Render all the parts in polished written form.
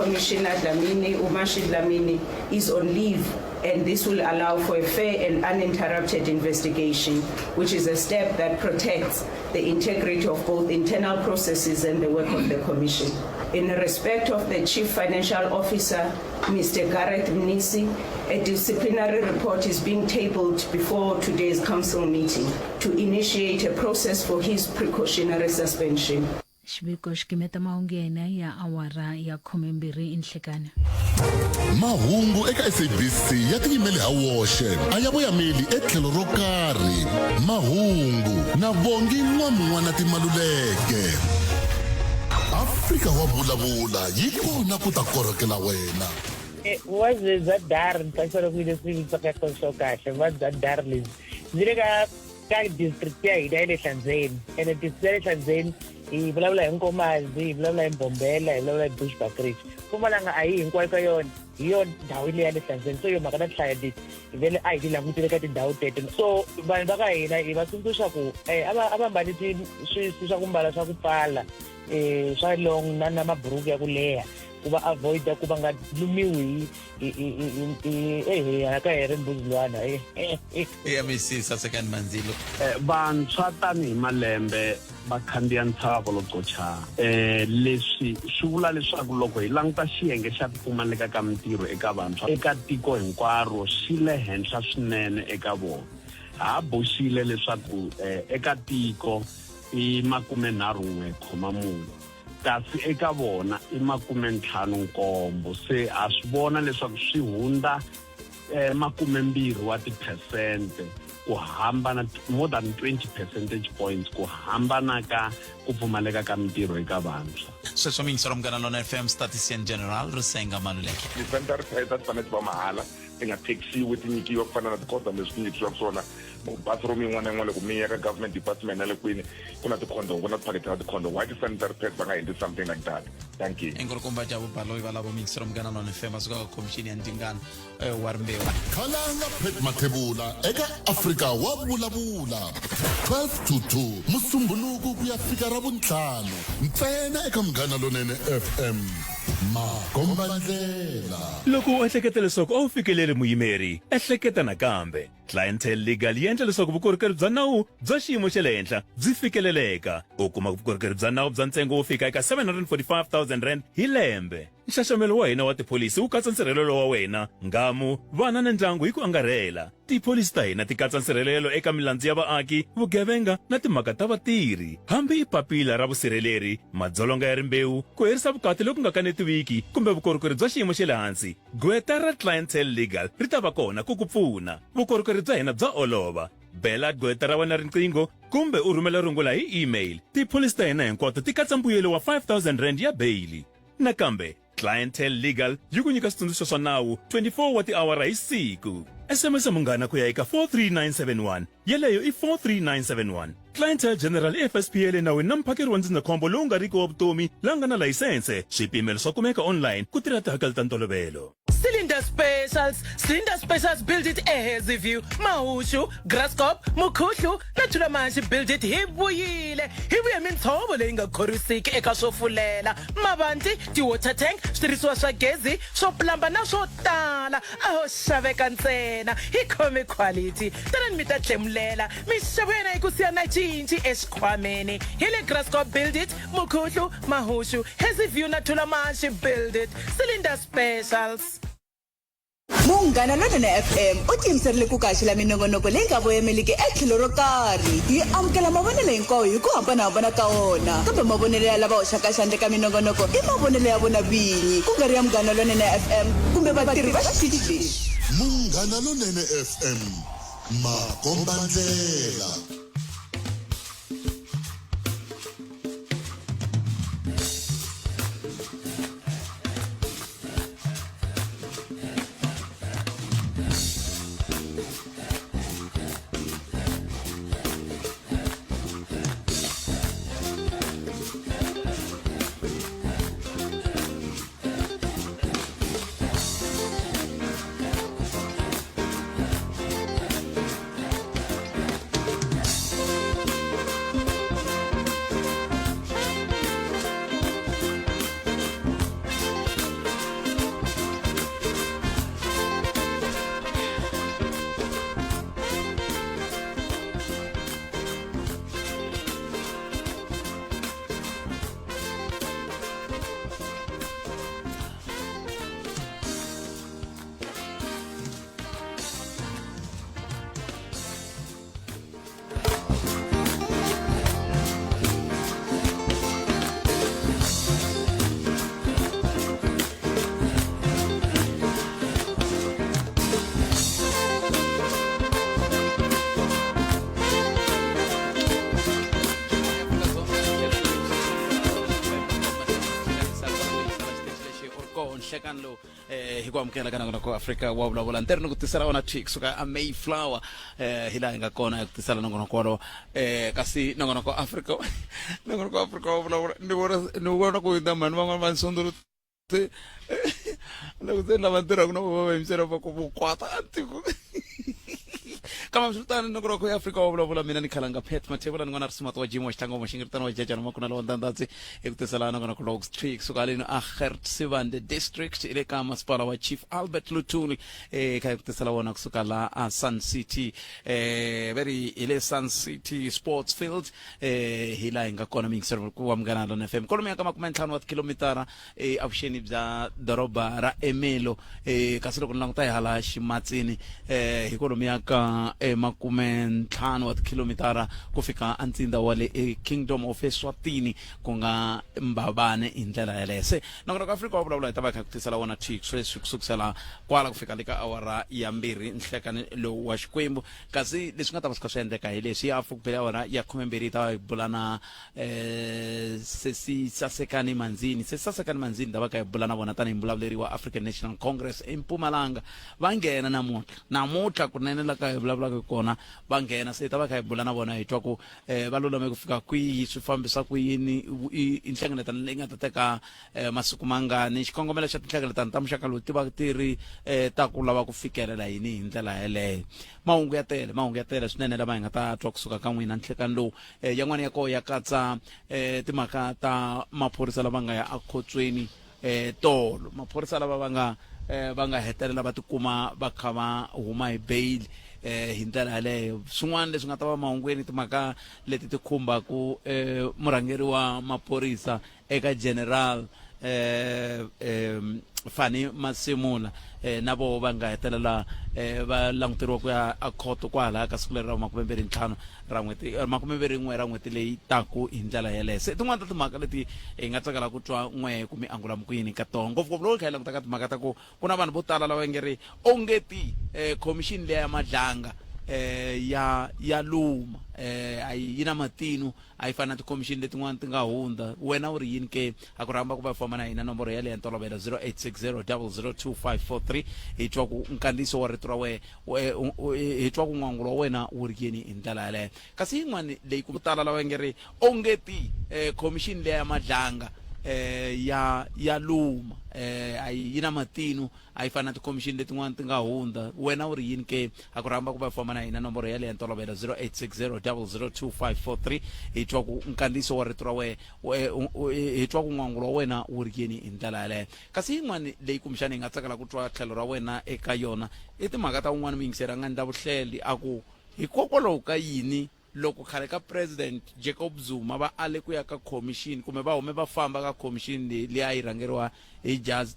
Commissioner Dlamini, Umashi Dlamini, is on leave, and this will allow for a fair and uninterrupted investigation, which is a step that protects the integrity of both internal processes and the work of the Commission. In respect of the Chief Financial Officer, Mr. Gareth Mnisi, a disciplinary report is being tabled before today's council meeting to initiate a process for his precautionary suspension. Xiviko xi gimeta mahungu ya hina ya awara ya khumembirhi inhlekani. Mahungu eka SABC ya tiyimele ha woxe, a ya voyameli etlhelo ro karhi. Mahungu na Bongi N'wamun'wana Maluleke. Afrika wa vulavula yi kona ku ta korhokela wena. Vuvabyi bya dari ni tsakisa loko leswi vitiwaka swo kahle vuvabyi bya dari lebyi byi le ka district ya hina ya le Hlandzeni ene district ya le Hlandzeni hi vulavula hi Nkomazi hi vulavula hi Mbombela hi vulavula hi Bushbuckridge Mpumalanga a hi hinkwayo ka yona hi yona ndhawu leyi ya le Hlandzeni so yo mhaka na tihlaya leti hi vele a hi ti langutile ka tindhawu teto so vanhu va ka hina hi va tsundzuxa ku a va mbali swi swa ku mbala swa ku pfala swa long na maburuku ya ku leha ku va avoid-a ku va nga lumiwi hi ehe ka hi ri mbuzilwana AMEC Sasekani Manzilo. Vantshwa tanihi malembe va khandziya ntshava volococha. Leswi swi vula leswaku loko hi languta xiyenge xa ku pfumaleka ka mitirho eka vantshwa eka tiko hinkwaro xi le henhla swinene eka vona. Ha boxile leswaku eka tiko i makumenharhu-n'we khoma mune kasi eka vona i makumentlhanu-nkombo. Se ha swi vona leswaku swi hundza makumembirhi wa tiphesente ku hambana, more than 20 percentage points ku hambana ka ku pfumaleka ka mitirho eka vantshwa. Sweswo miyingiselo Munghana Lona FM Statistician General Risenga Maluleke. Ti-sanitary pads a ti fanele ti va mahala ti nga taxiwi ti nyikiwa ku fana na ti-condom leswi ti nyikisiwaka swona bathroom yin'wana na yin'wana loko mi ya ka government department na le kwini ku na ti-condom ku na tiphakete ta ti-condom why ti-sanitary pads va nga endli something like that thank you. Enkulukumba Jabu Baloyi valavo miyingiselo Munghana Lona FM va suka ka khomixini ya ndzingano wa rimbewu. Khalanga Pat Mathebula eka Afrika wa vulavula 12 to 2 Musumbhunuku ku ya fika Ravuntlhanu ntsena eka Munghana Lonene FM. Makombandlela. Loko u ehleketa leswaku a wu fikeleli muyimeri, ehleketa nakambe. Clientele Legal yi endla leswaku vukorhokeri bya nawu bya xiyimo xa le henhla byi fikeleleka. U kuma vukorhokeri bya nawu bya ntsengo wo fika eka R745 000 hi lembe. Nxaxamelo wa hina wa tipholisi wu katsa nsirhelelo wa wena, nghamu, vana na ndyangu hi ku angarhela. Tipholisi ta hina ti katsa nsirhelelo eka milandzu ya vaaki, vugevenga na timhaka ta vatirhi. Hambi i papila ra vusirheleri, madzolonga ya rimbewu, ku herisa vukati loku nga kanetiwiki kumbe vukorhokeri bya xiyimo xa le hansi, gqweta ra Clientele Legal ri ta va kona ku ku pfuna. Vukorhokeri bya hina bya olova. Bela gqweta ra wena riqingho kumbe u rhumela rungula hi email. Tipholisi ta hina hinkwato ti katsa mbuyelo wa R5000 ya beyili. Nakambe, Clientele Legal yi ku nyika switsundzuxo swa nawu 24 wa tiawara hi siku. SMS Munghana ku ya eka 43971, yeleyo i 43971. Clientele General i FSP ya le nawini na muphakeri wa ndzindzakhombo lowu nga riki wa vutomi la nga na layisense. Swipimelo swa kumeka online ku tirha tihakelo ta ntolovelo. Cylinder Specials, Cylinder Specials Build It eHazyview, Mahushu, Graskop, Mukhuhlu na Thulamahashe Build It hi vuyile. Hi vuye mintshovo leyi nga khorwisiki eka swo fulela, mavanti, ti-water tank, switirhisiwa swa gezi, swo plamba na swo tala. A ho xaveka ntsena, hi khome quality. Tanani mi ta tlemulela, mixavo ya hina yi ku siya na cinci exikhwameni. Hi le Graskop Build It, Mukhuhlu, Mahushu, Hazyview na Thulamahashe Build It. Cylinder Specials. Munghana Lonene FM u tiyimiserile ku kaxela minongonoko leyi nga voyameliki etlhelo ro karhi. Yi amukela mavonelo hinkwawo hi ku hambanahambana ka wona, kambe mavonelo ya lava hoxaka xandla eka minongonoko i mavonelo ya vona vinyi, ku nga ri ya Munghana Lonene FM kumbe vatirhi va xitichi lexi. Munghana Lonene FM, makombandlela. koho nhlekani lowu eh hi ku amukela ka nongonoko wa Afrika wa vulavula ntirho ni ku tisela wona thwi kusuka a Mayflower eh hi laha hi nga kona hi ku tisela nongonoko wolowo eh kasi nongonoko wa Afrika nongonoko wa Afrika wa vulavula ni vona ni vona ku na mhani van'wana va nsondolo se loko se lava ntirhaka na vona va yimisela va ku vukwata a tiko kambe swi tano nongonoko ya Afrika wa vulavula mina ni khalanga Pat Mathebula ni n'wana risimato wa Jim wa Xitlangoma xingiritano wa Jajana Makunala wa Ndandadzi hi ku tisela nongonoko lowu thwi kusuka haleni a Gert Sibande District le ka masipala wa Chief Albert Luthuli eh kha hi ku tisela wona kusuka la a Sun City eh ve ri hi le Sun City Sports Field eh hi laha hi nga kona miyingiseri wa Munghana Lona FM kwalomuya ka makume ntlhanu wa tikhilomitara eh avuxeni bya doroba ra Ermelo eh kasi loko ni languta hi hala ximatsini eh hi kwalomuya ka eh, makume ntlhanu wa tikhilomitara ku fika entsindza wa le eh, Kingdom of Eswatini ku nga Mbabane hi ndlela yeleyo se nongonoko Afrika wa vulavula hi ta va hi kha ku tisela wona thwi sweswi ku sukusela kwala ku fika le ka awara ya mbirhi nhlekani lowu wa Xikwembu kasi leswi nga ta va swi kha swi endleka hi leswi ya ku bela awara ya khumembirhi hi ta va hi bula na eh sesi Sasekani Manzini sesi Sasekani Manzini ta va kha hi bula na vona tanihi mbulavuleri wa African National Congress eMpumalanga va nghena namuntlha namuntlha kunene la ka hi vulavulaka kona va nghena se hi ta va kha hi bula na vona hi twa ku eh va lulame ku fika kwihi swi fambisa ku yini i nhlengeletano leyi nga ta teka eh, masiku mangani xikongomelo xa tinhlengeletano ta muxaka lowu ti va ti ri eh, ta ku lava ku fikelela yini hi ndlela yeleyo mahungu ya tele mahungu ya tele swinene lama hi nga ta twa kusuka ka n'wina nhlekani lowu eh, yan'wana ya koho ya katsa eh, timhaka ta maphorisa lama nga ya ekhotsweni eh, tolo maphorisa lava va nga eh, va nga hetelela va tikuma va kha va huma hi bail eh, hi ndlela yaleyo swin'wana leswi nga ta va mahungwini timhaka leti ti khumbaku eh, murhangeri wa maphorisa eka general eh, eh, Fani Masimula eh, na voho va nga hetelela eh, va languteriwa ku ya a khoto kwalaya ka siku leri ra makumembirhi ntlhanu ra n'hweti eh, makumembirhi n'we ra n'hweti leyi taku hi ndlela yeleyo se tin'wana ta timhaka leti hi nga tsakela ku twa n'we ku mi angula ku yini ka tona ngopfungopfu loko hi kha hi languta ka timhaka ta ku ku na vanhu vo tala lava nge ri ongeti eh, khomixini leya ya madlanga eh, ya ya luma eh, a yi na matinu a yi fani na tikhomixini letin'wana ti nga hundza wena u ri yini ke a ku rhamba ku va famba na hina nomboro yaleyo ya ntolovelo 0860 002543 hi twa ku nkandziyiso wa rito ra wehe hi twa ku n'wangulo wa wena wu ri yini hi ndlela yaleyo kasi yin'wana leyi ku tala lava nge ri ongeti eh, khomixini leya ya madlanga eh, ya ya luma eh, a yi na matinu a yi fani na tikhomixini letin'wana ti nga hundza wena u ri yini ke a ku rhamba ku va famba na hina nomboro yaleyo ya ntolovelo 0860 002543 hi twa ku nkandziyiso wa rito ra wehe hi twa ku n'wangulo wa wena wu ri yini hi ndlela yaleyo kasi yin'wana leyi kumbexana hi nga tsakela ku twa tlhelo ra wena eka yona i timhaka ta un'wana muyingiseri a nga endla vuhleli a ku hikokwalaho ka yini Loko khale ka President Jacob Zuma va ale ku ya ka khomixini kumbe va hume va famba ka khomixini leyi leyi a yi rhangeriwa hi Judge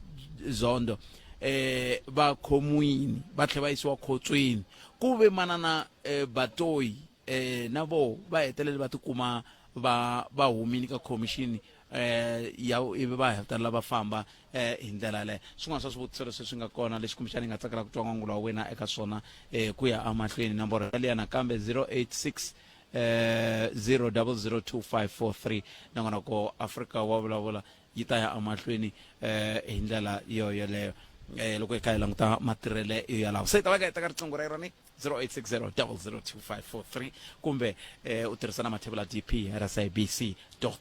Zondo eh va khomiwini va tlhela va yisiwa khotsweni ku ve manana eh, Batoyi eh na voho va hetelele va tikuma va va humini ka khomixini eh ya ivi va hetelela va famba eh hi ndlela yaleyo swin'wana swa swivutiso leswi swi nga kona lexi kumbexana hi nga tsakela ku twa n'wangulo wa wena eka swona eh ku ya emahlweni nomboro yaleyo nakambe 086 eh 0002543 nongonoko Afrika wa vulavula yi ta ya emahlweni eh hi ndlela yo yoleyo eh loko hi kha hi languta matirhele yo yalawo se hi ta va ka hi teka riqingho rero ni 0860 002543 kumbe eh, u tirhisa na mathebula dp ra sabc co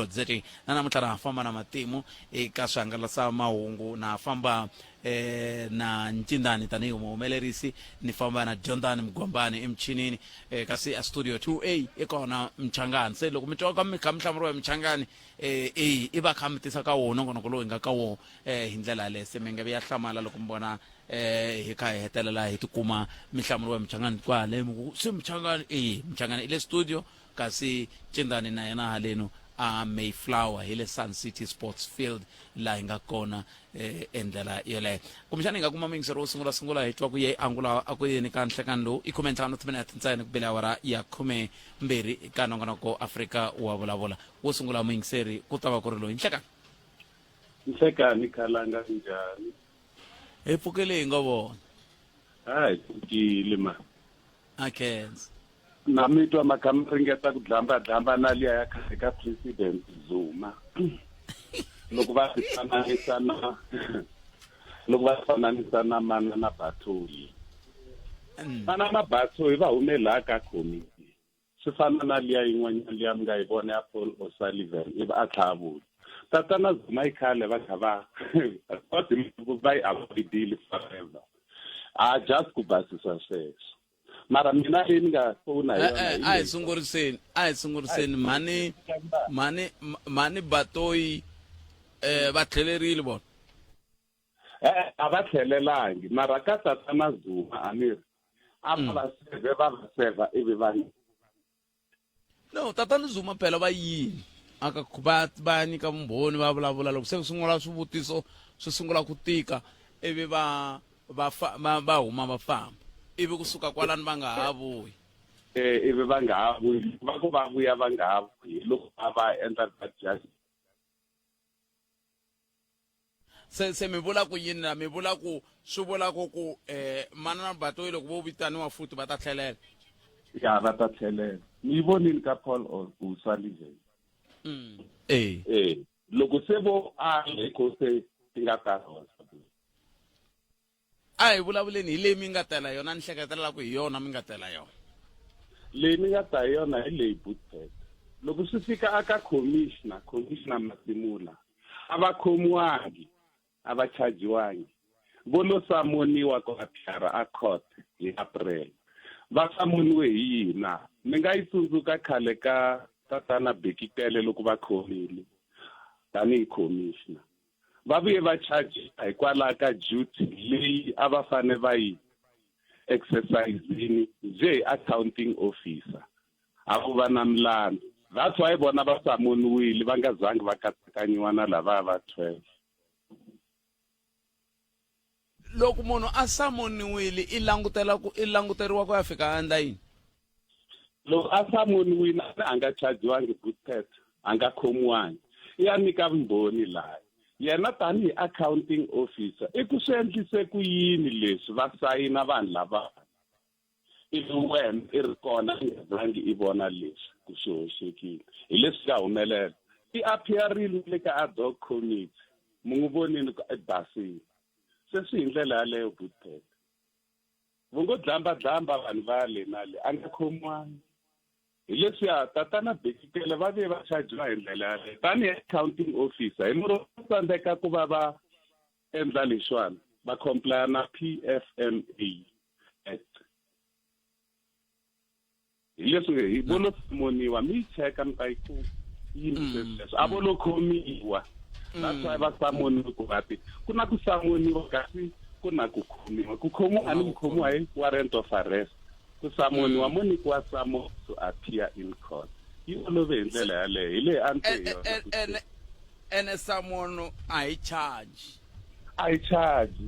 za na namuntlha na ha famba na matimu eka swihangalasa mahungu na ha famba eh, na ncindani tanihi muhumelerisi ni famba na dyondzani mugwambani emichinini eh, kasi a studio 2a i kona mchangani se loko mi twa ka mi kha mi hlamuriwa hi mchangani eh, e i va kha mi tisa ka wona nongonoko lowu hi nga ka wona eh, hi ndlela yaleyo se mi nga vi ya hlamala loko mi vona eh hi kha hi hetelela hi tikuma mi hlamuriwa hi muchangani kwale mi ku se muchangani e muchangani i le studio kasi cindani na yena haleno a Mayflower hi le Sun City Sports Field laha hi nga kona eh, endlela yoleyo kumbexana hi nga kuma muyingiseri wo sungula sungula hi twa ku ye angula a ku yini ka nhlekani lowu i khumentlhanu timinete ntsena ku bele awara ya khume mbirhi ka nongonoko Afrika wa vulavula wo sungula muyingiseri ku ta va ku ri loyi nhlekani nhlekani khalanga njhani hi pfukile hi ngo vona hayi pfukile ma a khensa na mi twa ma kha mi ringeta ku dlamba dlamba na liya ya khale ka president Zuma. Loko va ti fananisa na loko va fananisa na mana na Bathoyi. Mana na Bathoyi va hume laha ka committee. Swi fana na liya yin'wanyana liya mi nga yi vona ya Paul O'Sullivan ivi a tlha a vula. Tatana Zuma i khale va kha va va yi avoidile forever. A just ku basisa sweswo. Mara mina leyi ni nga fona hi yona Eh, eh, a hi sunguriseni a hi sunguriseni mhani mhani mhani Batoyi eh va tlhelerile vona. Eh, a va tlhelelangi mara ka tatana Zuma a ni ri a va va seve va va seva ivi va no tatana Zuma phela va yini aka va va nyika vumbhoni va vulavula loko se ku sungula swivutiso swi sungula ku tika ivi va va va va huma va famba ivi kusuka kwalani va nga ha vuyi eh ivi va nga ha vuyi va ku va vuya va nga ha vuyi loko va va endla that justice Se se mi vula ku yini la mi vula ku swi vula ku ku eh manana Batoyi loko vo vitaniwa futhi va ta tlhelela ya va ta tlhelela mi yi vonile ka Paul O'Sullivan Eh eh loko se vo a hi ko se ti nga ta rhosa A hi vulavuleni hi leyi mi nga tela yona, ni hleketelela ku hi yona mi nga tela yona. Leyi ni nga ta hi yona hi leyi Bootpet. Loko swi fika aka commissioner, commissioner Masimula, a va khomiwangi, a va chajiwangi. Vo lo samoniwa ku appear a court hi April. Va samoniwe hi yihi na? Mi nga yi tsundzuka khale ka tatana Bheki Cele loko va khomile tanihi commissioner. Va vuye va chajiwa hikwalaho ka duty leyi a va fane va yi exercisini njhe hi accounting officer a ku va na milandzu that's why vona va samoniwile va nga zangi va katsakanyiwa na lavaya va 12 loko munhu a samoniwile i langutela ku i languteriwa ku ya fika a endla yini loko a samoniwile a nga chajiwangi bootpet a nga khomiwangi i ya nyika vumbhoni laha yena tanihi accounting officer i ku swi endlise ku yini leswi va sayina vanhu lava ivi wena i ri kona i nga zangi i vona leswi ku swi hoxekile hi leswi nga humelela i appearile le ka ad hoc committee mi n'wi vonile ku i basile se swi hi ndlela yaleyo bootpet vo ngo dlamba dlamba vanhu va le na le a nga khomiwangi hi leswiya tatana bekikele va ve va chajiwa hi ndlela yaleyo tanihi accounting officer hi muro va tsandzeka ku va va endla leswiwani va complya na PFMA Act hi leswi hi vo lo samoniwa mi yi cheka mi ta yi kuma yini sweswo a vo lo khomiwa that's why va samoniwe ku va ti ku na ku samoniwa kasi ku na ku khomiwa ku khomiwa a ni ku khomiwa hi warrant of arrest ku samoniwa mo nyikiwa summons to appear in court yi olove hi ndlela yaleyo hi leyi a ni te hi yona ene samono a hi charge a hi charge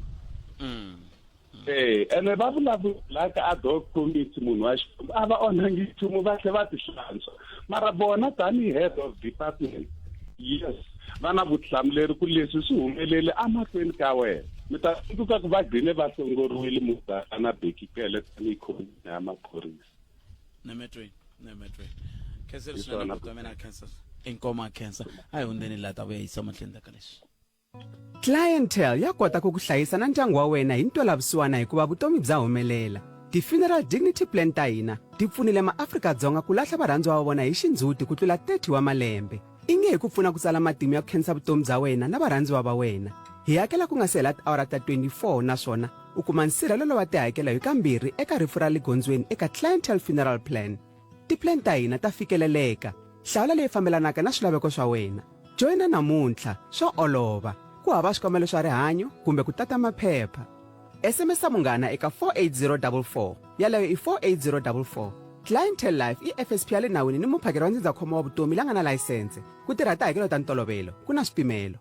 eh ene va vulavula ka ad hoc committee munhu wa Xikwembu a va onhangi nchumu va tlhe va ti hlantswa mara vona tanihi head of department yes va na vutihlamuleri ku leswi swi humelele amahlweni ka wena mi ta tsundzuka ku va gcine va hlongoriwile muganga na Bheki Cele tanihi khomixini ya maphorisa nemetweni nemetweni khenseli swinene buti wa mina khensa inkomo khensa a hi hundzeni laha ta vuya yisa mahlweni ka leswi Clientele ya kota ku ku hlayisa na ndyangu wa wena hi ntwelavusiwana hikuva vutomi bya humelela. Ti-Funeral Dignity Plan ta hina ti pfunile maAfrika-Dzonga ku lahla varhandziwa va vona hi xindzhuti ku tlula 30 wa malembe. I nge hi ku pfuna ku tsala matimu ya ku khensa vutomi bya wena na varhandziwa va wena. Hi hakela ku nga si hela tiawara ta 24 naswona u kuma nsirhelelo wa tihakelo hi kambirhi eka rifu ra le gondzweni eka Clientele Funeral Plan. Ti-plan ta hina ta fikeleleka. Hlawula leyi fambelanaka na swilaveko swa wena. Joyina namuntlha, swa olova. Ku hava swikambelo swa rihanyo kumbe ku tata maphepha. SMS munghana eka 48044. Yaleyo i 48044. Clientele Life i FSP ya le nawini ni muphakeri wa ndzindzakhombo wa vutomi la nga na layisense. Ku tirha tihakelo ta ntolovelo, ku na swipimelo.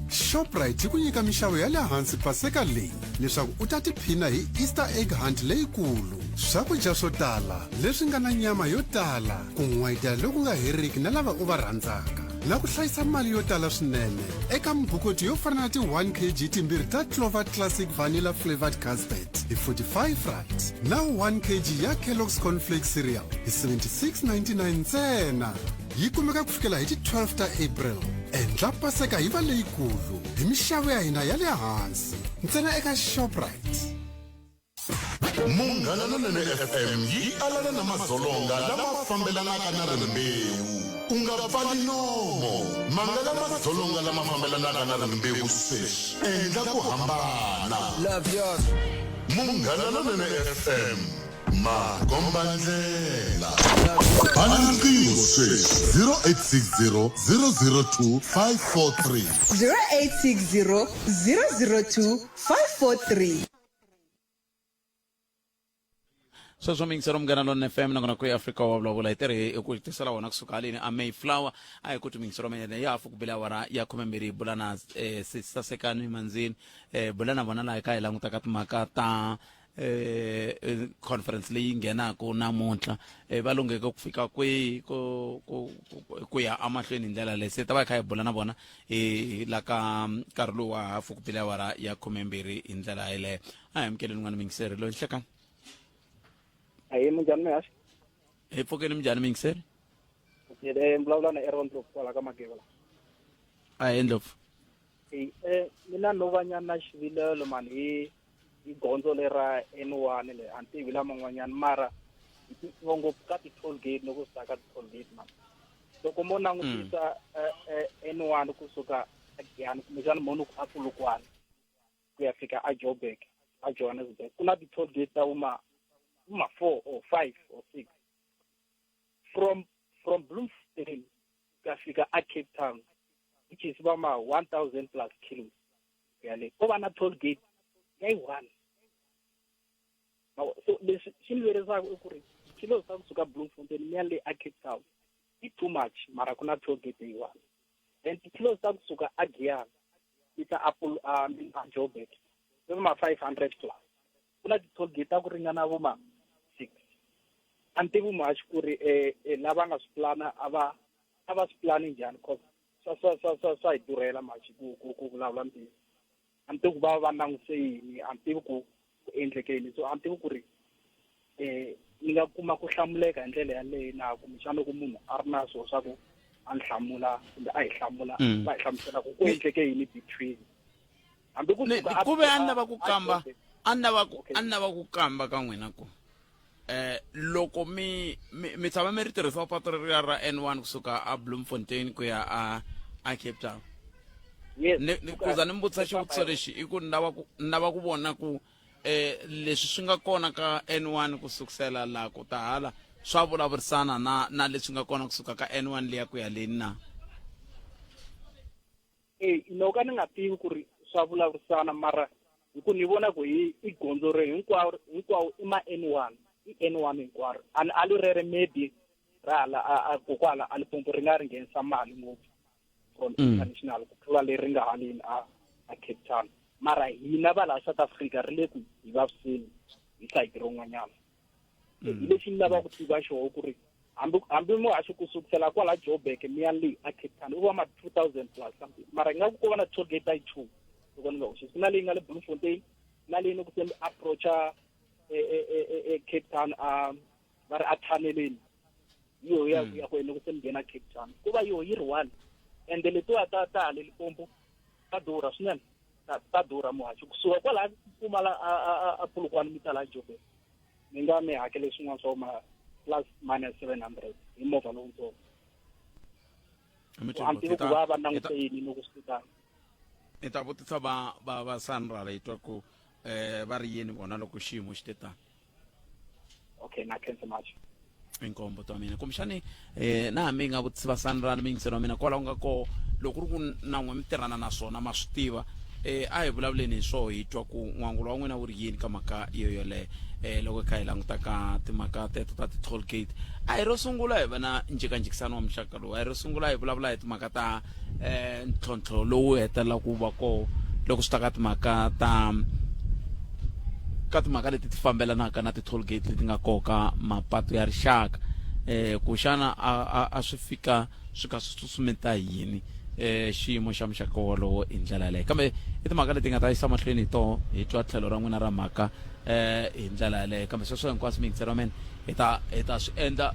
Shoprite yi ku nyika minxavo ya le hansi paseka leyi leswaku u ta tiphina hi Easter egg hunt leyikulu. Swakudya swo tala leswi nga na nyama yo tala, ku n'wayitela loku nga heriki na lava u va rhandzaka, na ku hlayisa mali yo tala swinene eka mibukoti yo fana na ti 1 kg timbirhi ta Clover Classic Vanilla Flavored Custard hi R45 na 1 kg ya Kellogg's Cornflakes Cereal hi R76.99 ntsena. Yi kumeka ku fikela hi ti 12 ta April. Endla Paseka yi va leyikulu hi mixavo ya hina ya le hansi ntsena eka Shoprite. Munghana Lonene FM yi alana na madzolonga lama fambelanaka na rimbewu. U nga pfali nomo. Mangala madzolonga lama fambelanaka na rimbewu sweswi. Endla ku hambana. Love yours. Munghana Lonene FM. Makombandlela. Bana riqingho sweswi 0860 002 543. 0860 002 543. Sweswo miyingiselo Munghana Lonene FM nakona ku Afrika wa vulavula hi tirhi hi ku tisela wona kusuka haleni a Mayflower. A hi ku timiyingiselo manyana ya hafu ku bile awara ya 12 hi bula na Sasekani Manzini, bula na vona laha hi ka hi langutaka timhaka ta conference leyi nghenaka namuntlha, va lungheke ku fika kwihi ku ku ku ya emahlweni hi ndlela leyi. Se ta va hi kha hi bula na vona hi la ka nkarhi lowu wa hafu ku bile awara ya 12 hi ndlela yeleyo. A hi amukeleni n'wana muyingiseri loyi. Nhlekani. Ahee, minjhani mi haxa? Hi pfukeni, minjhani muyingiseri? Yele vulavula na Aaron Ndlovu kwala ka Mageva la. Ahee Ndlovu. Mina no va nyana xivilelo mani hi hi gondzo lera N1 le, a ni tivi laman'wanyana mara hi tiva ngopfu ka ti-toll gate loko swi ta ka ti-toll gate mani. Loko mo langutisa N1 kusuka eGiyani kumbexana mo ni ku a Polokwane ku ya fika a Joburg, a Johannesburg, ku na ti-toll gate ta vuma vuma 4 or 5 or 6 from Bloemfontein ku ya fika a Cape Town, which is va ma 1000 plus kilos ku ya le, ko va na toll gate ya yi 1. So leswi xi ni verisaka i ku ri kilos ta kusuka Bloemfontein mi ya le a Cape Town i too much, mara ku na toll gate yi 1. Then ti-kilos ta kusuka a Giyani ti ta a a a Joburg i ma 500 plus, ku na ti-toll gate ta ku ringana vo ma 6. A ni tivi muhaxi ku ri lava nga swi plana a va swi plani njhani, cause swa hi durhela muhaxi ku vulavula ntiyiso. A ni tivi ku va va languse yini, a ni tivi ku ku endleke yini, so a ni tivi ku ri ni nga kuma ku hlamuleka hi ndlela yaleyo na kumbexana loko munhu a ri na swona swa ku a ni hlamula kumbe a hi hlamula, va hi hlamusela ku ku endleke yini between hambi ku suka ku ve a ni lava ku kamba a ni lava ku a ni lava ku kamba ka n'wina ku loko mi mi tshama mi ri tirhisa patu reriya ra N1 kusuka a Bloemfontein ku ya a Cape Town? Yes. Ni kuza ni mbutisa xivutiso lexi i ku ni lava ku ni lava ku vona ku leswi swi nga kona ka N1 ku sukusela la ku ta hala swa vulavurisana na leswi nga kona kusuka ka N1 liya ku ya leni na? No ka ni nga tivi ku ri swa vulavurisana, mara hi ku ni vona ku hi i gondzo ri hinkwawo hinkwawo i ma N1, i N1 hinkwaro. A ni ali rere maybe ra hala a kokwala a Limpopo ri nga ri nghenisa mali ngopfu from international ku tlula leri nga haleni a Cape Town, mara hina va laha South Africa ri le ku hi vaviseni hi sayiti rin'wanyana. Hi lexi ni lavaka ku tiva xoho ku ri hambi muhaxi ku sukusela kwala Joburg mi ya le a Cape Town u va ma 2000 plus something, mara ingaku ko va na toll gate yi 2 loko ni nga hoxisi, ku na leyi nga le Bloemfontein na leyi ni ku se mi approacha e Cape Town, a va ri a tunneleni yo ya ya ku ene ku se mi nghena Cape Town, ku va yo yi ri one. Ende letiwa ta hale Limpopo ta durha swinene, ta durha muhaxi kusuka kwala pfumala a Polokwane mi ta laha Joburg mi nga mi hakele swin'wana swa ma plus minus 700 hi movha lowuntsongo. A ni tivi ku va va langute yini loko swi tano. Ni ta vutisa va SANRAL hi twa ku va ri yini vona loko xiyimo xi te tano. Okay, na khensa much. Inkombo ta mina kumbexani na hambi nga vutisi va SANRAL, miyingiselo wa mina kwalaho nga koho loko ku ri ku na n'we mi tirhana na swona ma swi tiva, a hi vulavuleni hi swoho hi twa ku n'wangulo wa n'wina wu ri yini ka mhaka yo yoleyo. Loko hi kha hi languta ka timhaka teto ta ti-toll gate, a hi ro sungula hi va na njhekanjhekisano wa muxaka lowu, a hi ro sungula hi vulavula hi timhaka ta ntlhontlho lowu hetelelaka wu va koho loko swi ta ka timhaka ta ka timhaka leti ti fambelanaka na ti-toll gate leti nga koho ka mapatu ya rixaka, ku xana a swi fika swi ka swi susumeta yini xiyimo xa muxaka wolowo hi ndlela yaleyo. Kambe i timhaka leti nga ta yisa mahlweni hi toho hi twa tlhelo ra n'wina ra mhaka hi ndlela yaleyo. Kambe sweswo hinkwaswo miyingiselo wa mina hi ta swi endla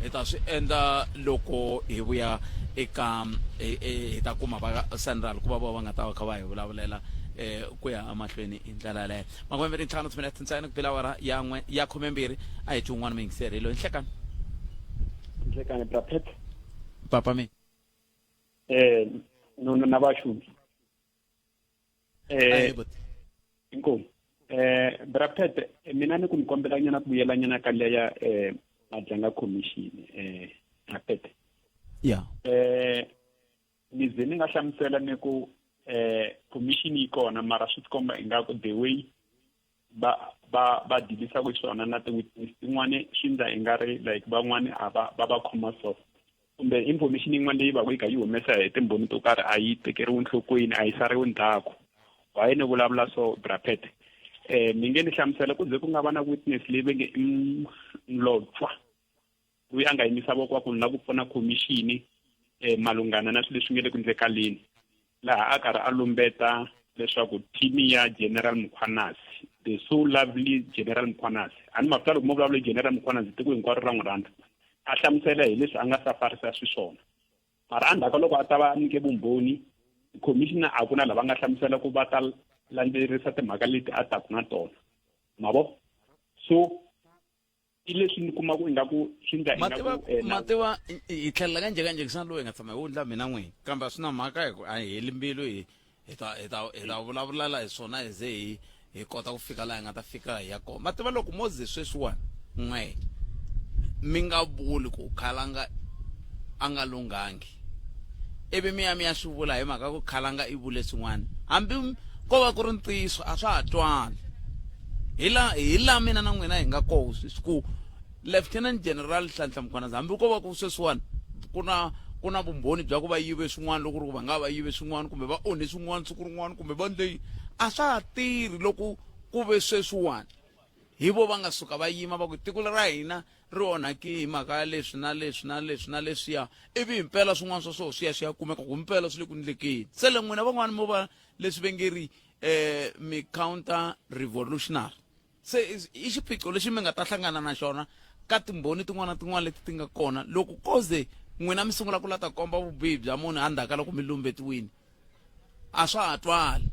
hi ta swi endla loko hi vuya eka hi ta kuma va central ku va vo va nga ta va kha va hi vulavulela eh ku ya emahlweni hi ndlela yaleyo makumembirhi ntlhanu timinete ntsena ku bela awara ya n'we ya khumembirhi a hi twi un'wana muyingiseri hi loyi nhlekani nhlekani brapet papa mi eh no na vashumi eh inkomu eh brapet mina ni ku mi kombela nyana ku vuyela nyana ka leya eh madlanga commission eh brapet yeah eh ni ze ni nga hlamusela ni ku eh commission yi kona mara swi tikomba ingaku the way va va va dilisaka xiswona na ti-witness tin'wani swi ndla i nga ri like van'wani a va va va khoma soft kumbe information yin'wana leyi va ku yi kha yi humesa hi timbhoni to karhi a yi tekeriwi nhlokweni a yi sariwi ndzhaku why ni vulavula so brapet eh mi nge ni hlamusela ku ze ku nga va na witness leyi va nge i mlotshwa loyi a nga yimisa voko wa ku ni lava ku pfuna khomixini eh malungana na swilo leswi nge le ku ndlekaleni laha a karhi a lumbeta leswaku team ya General Mkhwanazi the so lovely General Mkhwanazi a ni mavula loko mo vulavula General Mkhwanazi tiko hinkwaro ra n'wi rhandza a hlamusela hi leswi a nga safarisa xiswona mara endzhaku ka loko a ta va nyike vumbhoni commissioner a ku na lava nga hlamusela ku va ta landzelerisa timhaka leti a taku na tona mavo so i leswi ni kuma ku ingaku swi ndla ingaku eh, ma tiva hi tlhelela ka njhekanjhekisano lowu hi nga tshama hi wundla mina n'wini kambe a swi na mhaka hi ku a hi heli mbilu hi hi ta hi ta hi ta vulavulela hi swona hi ze hi hi kota ku fika laha hi nga ta fika hi ya kona ma tiva loko mo ze sweswiwani n'we mi nga vuli ku khalanga a nga lunghangi ivi mi ya mi ya swi vula hi mhaka ku khalanga i vule swin'wana hambi ko va ku ri ntiyiso a swa ha twali hi la hi la mina na n'wina hi nga koho sweswi ku lieutenant general Nhlanhla Mkhwanazi hambi ko va ku sweswiwani ku na ku na vumbhoni bya ku va yive swin'wana loko ri ku va nga va yive swin'wana kumbe va onhe swin'wana siku rin'wana kumbe va ndle a swa ha tirhi loko ku ve sweswiwani hi vo va nga suka va yima va ku tiko ra hina ri onhake hi mhaka ya leswi na leswi na leswi na leswiya ivi himpela swin'wana swa swona swi ya swi ya kumeka ku himpela swi le ku ndlekeni se le n'wina van'wana mo va leswi va nge ri um mi counter revolutionary se i xiphiqo lexi mi nga ta hlangana na xona ka timbhoni tin'wana na tin'wana leti ti nga kona loko koze n'wina mi sungula ku la ta komba vubihi bya munhu endzhaku ka loko mi lumbetiwini a swa ha twali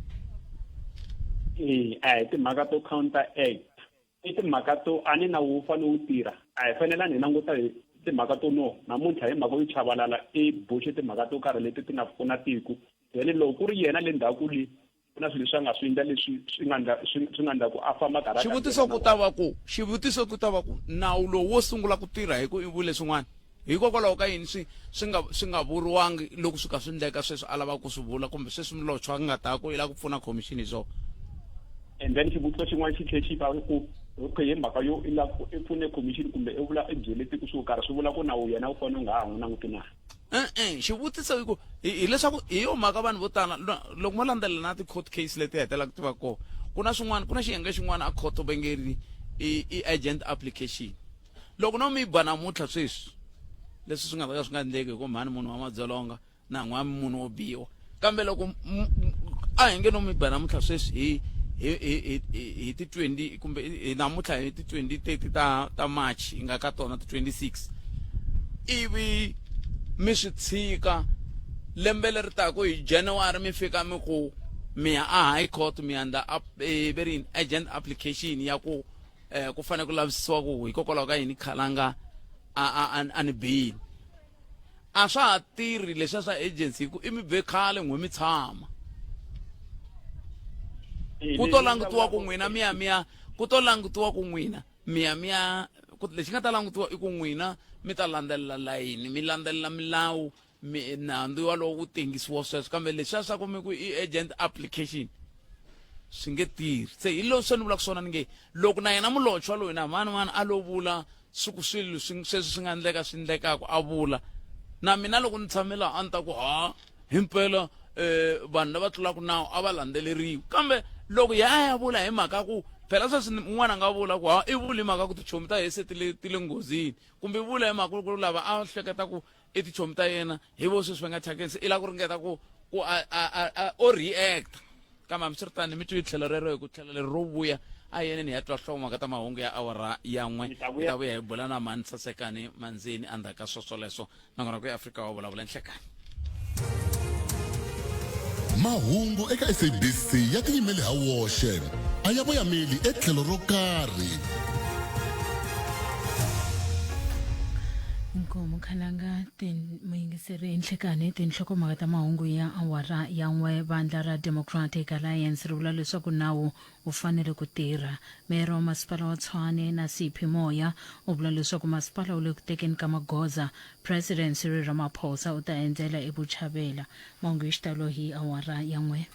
ee a hi timhaka to counter act i timhaka to a ni nawu wu fanele wu tirha a hi fanelani hi languta hi timhaka to no namuntlha hi mhaka yo chavalala i boxe timhaka to karhi leti ti nga pfuna tiko then loko ku ri yena le ndzhaku le ku na swilo leswi a nga swi endla leswi swi nga ndla swi swi nga ndla ku a famba karhi xivutiso ku ta va ku xivutiso ku ta va ku nawu lowu wo sungula ku tirha hi ku i vule swin'wana hikokwalaho ka yini swi swi nga swi nga vuriwangi loko swi ka swi ndleka sweswi a lavaka ku swi vula kumbe sweswi Mlotshwa a nga ta ku i lava ku pfuna khomixini hi swona and then xivutiso xin'wana xi tlhela xi va ku okay hi mhaka yo i lava i pfune khomixini kumbe i vula i byele tiko swo karhi swi vula ku nawu yena u fanele u nga ha n'wi languti na e-e xivutiso i ku hileswaku hi yo mhaka vanhu vo tala loko mo landzelela na ti-court case leti hetelelaka ti va kona ku na swin'wana ku na xiyenge xin'wana a khoto va nge ri i agent application loko no mi ba namuntlha sweswi leswi swi nga ta ka swi nga endleki hi ku mhani munhu wa madzolonga na n'wa munhu wo biwa kambe loko a hi nge no mi ba namuntlha sweswi hi hi hi hi ti 20 kumbe hi namuntlha hi ti 20 30 ta ta March hi nga ka tona ti 26 ivi mi swi tshika lembe leri taka hi January mi fika mi ku mi ya a high court mi ya ndla eh, ve ri agent application ya ku eh, ku fanele ku lavisisiwa ku hikokwalaho ka yini khalanga a a a ni bini a swa ha tirhi leswiya swa agency hi ku i mi be khale n'we mi tshama ku to langutiwa ku n'wina mi ya mi ya ku to langutiwa ku n'wina mi ya mi ya lexi nga ta langutiwa i ku n'wina mi ta landzelela layini mi landzelela milawu mi nandzu walowo wu tengisiwa sweswo kambe leswiya swa ku mi ku i agent application swi nge tirhi se hi leswi ni vulaka swona ni nge loko na yena mulotshwa loyi na mani mani a lo vula swi ku swilo sweswi swi nga endleka swi endlekaka a vula na mina loko ni tshame laha a ni ta ku ha himpela um vanhu lava tlulaka nawu a va landzeleriwi kambe loko ya ya vula hi mhaka ku phela sweswi un'wana a nga vula ku ha i vuli hi mhaka ku tichomi ta hese ti le ti le nghozini kumbe i vula hi mhaka ku lava a hleketa ku i tichomi ta yena hi vo sweswi va nga thyakeni se i lava ku ringeta ku ku a a a o react Kambe hambiswiritano mi twi tlhelo rero hi ku tlhelo leri ro vuya a hi yeneni hi ya twa hlokomhaka ta mahungu ya awara ya n'we. Ni ta Hi vuya. ta vuya hi bula na mhani Sasekani Manzini endzhaku ka swoswoleswo. Nongonoko ya Afrika wa vulavula nhlekani. Mahungu eka SABC ya tiyimele ha woxe, a ya voyameli etlhelo ro karhi. Inkomu khalanga muyingiseri nhlikani tinhlokomhaka ta mahungu ya awara ya n'we. Vandla ra Democratic Alliance ri vula leswaku nawu wu fanele ku tirha. Meyara wa masipala wa Tshwane na Siphi Moya u vula leswaku masipala wu le ku tekeni ka magoza. President Cyril Ramaphosa u ta endzela eBuchabela. Mahungu hi xitalo hi awara ya n'we.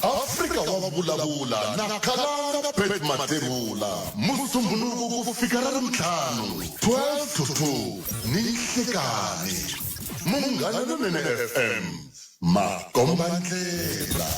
Afrika wa vulavula na Khalanga Pat Mathebula Musumbhunuku ku fika ra Ravuntlhanu 12 to 2 ni nhlekani. Munghana Lonene FM makombandlela.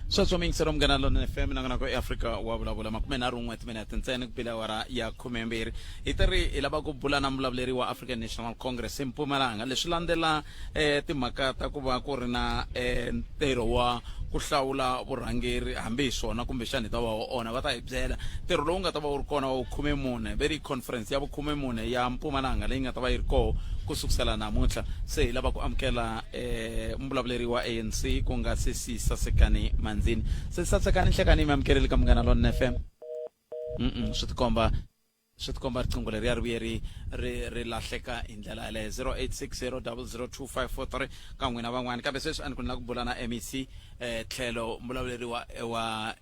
Sweswo miyingiselo Munghana Lonene FM nongonoko eAfrika wa vulavula 31 timinete ntsena ku bile awara ya 12 hi ta ri hi lava ku bula na muvulavuleri wa African National Congress eMpumalanga. Leswi landzela eh, timhaka ta ku va ku ri na eh, ntirho wa ku hlawula vurhangeri hambi hi swona kumbexana hi ta va wa ona va ta hi byela ntirho lowu nga ta va wu ri kona wa vukhume-mune ve ri conference ya vukhume-mune ya Mpumalanga leyi nga ta va yi ri koho ku sukusela namuntlha. Se hi lava ku amukela eh, muvulavuleri wa ANC ku nga Sesi Sasekani Manzini. Sesi Sasekani, nhlekani mi amukeleli ka Munghana Lonene FM. Mm swi tikomba swi tikomba riqingho leriya ri vuye ri ri ri lahleka hi ndlela yaleyo. 0860002543 ka n'wina van'wana. Kambe sweswi a ni ku ni la ku bula na MEC tlhelo muvulavuleri wa wa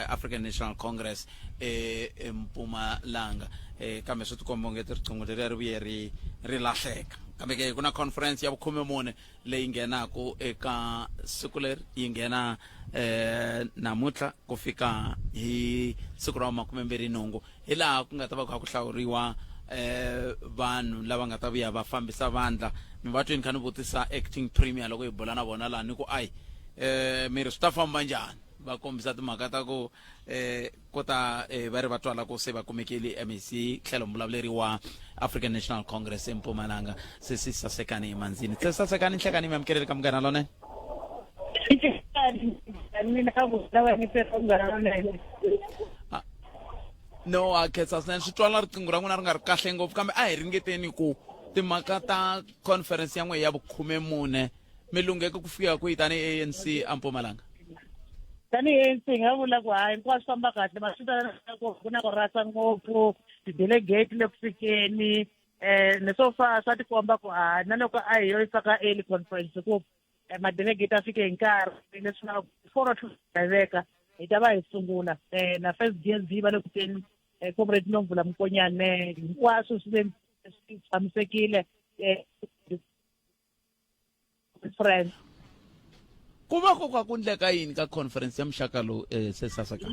African National Congress eMpumalanga, kambe swi tikomba ongeti riqingho leriya ri vuye ri ri lahleka. Kambe ke ku na conference ya vukhume-mune leyi nghenaku eka siku leri yi nghena namuntlha ku fika hi siku ra 28, hi laha ku nga ta va ku kha ku hlawuriwa vanhu lava nga ta vuya va fambisa vandla. Mi va tweni kha ni vutisa acting premier loko hi bula na vona laha ni ku ayi mi ri swi ta famba njhani, va kombisa timhaka ta ku ko ta va ri va twala ku se va kumekile MEC tlhelo muvulavuleri wa African National Congress eMpumalanga Sesi Sasekani Manzini. Sesi Sasekani, nhlekani mi amukeleli ka Munghana Lonene. No a khetsa swinene, swi twala riqingho ra n'wina ri nga ri kahle ngopfu, kambe a hi ringeteni ku timhaka ta conference ya n'we ya vukhume-mune mi lungheke ku fika kwihi tanihi ANC eMpumalanga? Tanihi ANC hi nga vula ku hayi, hinkwaswo famba kahle, ma swi twa ku ku na ku rasa ngopfu ti-delegate le ku fikeni ne so far swa tikomba ku ha na loko a hi yo yi faka early conference ku ma-delegate a fike hi nkarhi, leswi nga 4 o'clock hi veka hi ta va hi sungula na first DSD va le ku teni, comrade Nomvula Mokonyane, hinkwaswo swi ve swi tshamisekile conference. Ku va ku ka ku ndleka yini ka conference ya muxaka lowu se saseka?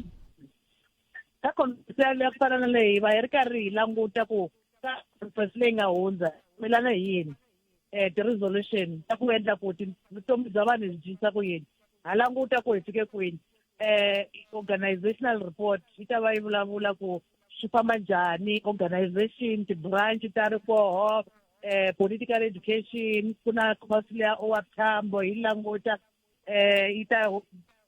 Ka conference ya ku fana na leyi va hi ri karhi hi languta ku ka conference leyi nga hundza milana hi yini, ti-resolution ta ku endla ku vutomi bya vanhu byi cinca ku yini. Ha languta ku hi fike kwini, organizational report yi ta va yi vulavula ku swi famba njhani organization, ti-branch ta ri koho, political education, ku na course leya OR Tambo yi languta, yi ta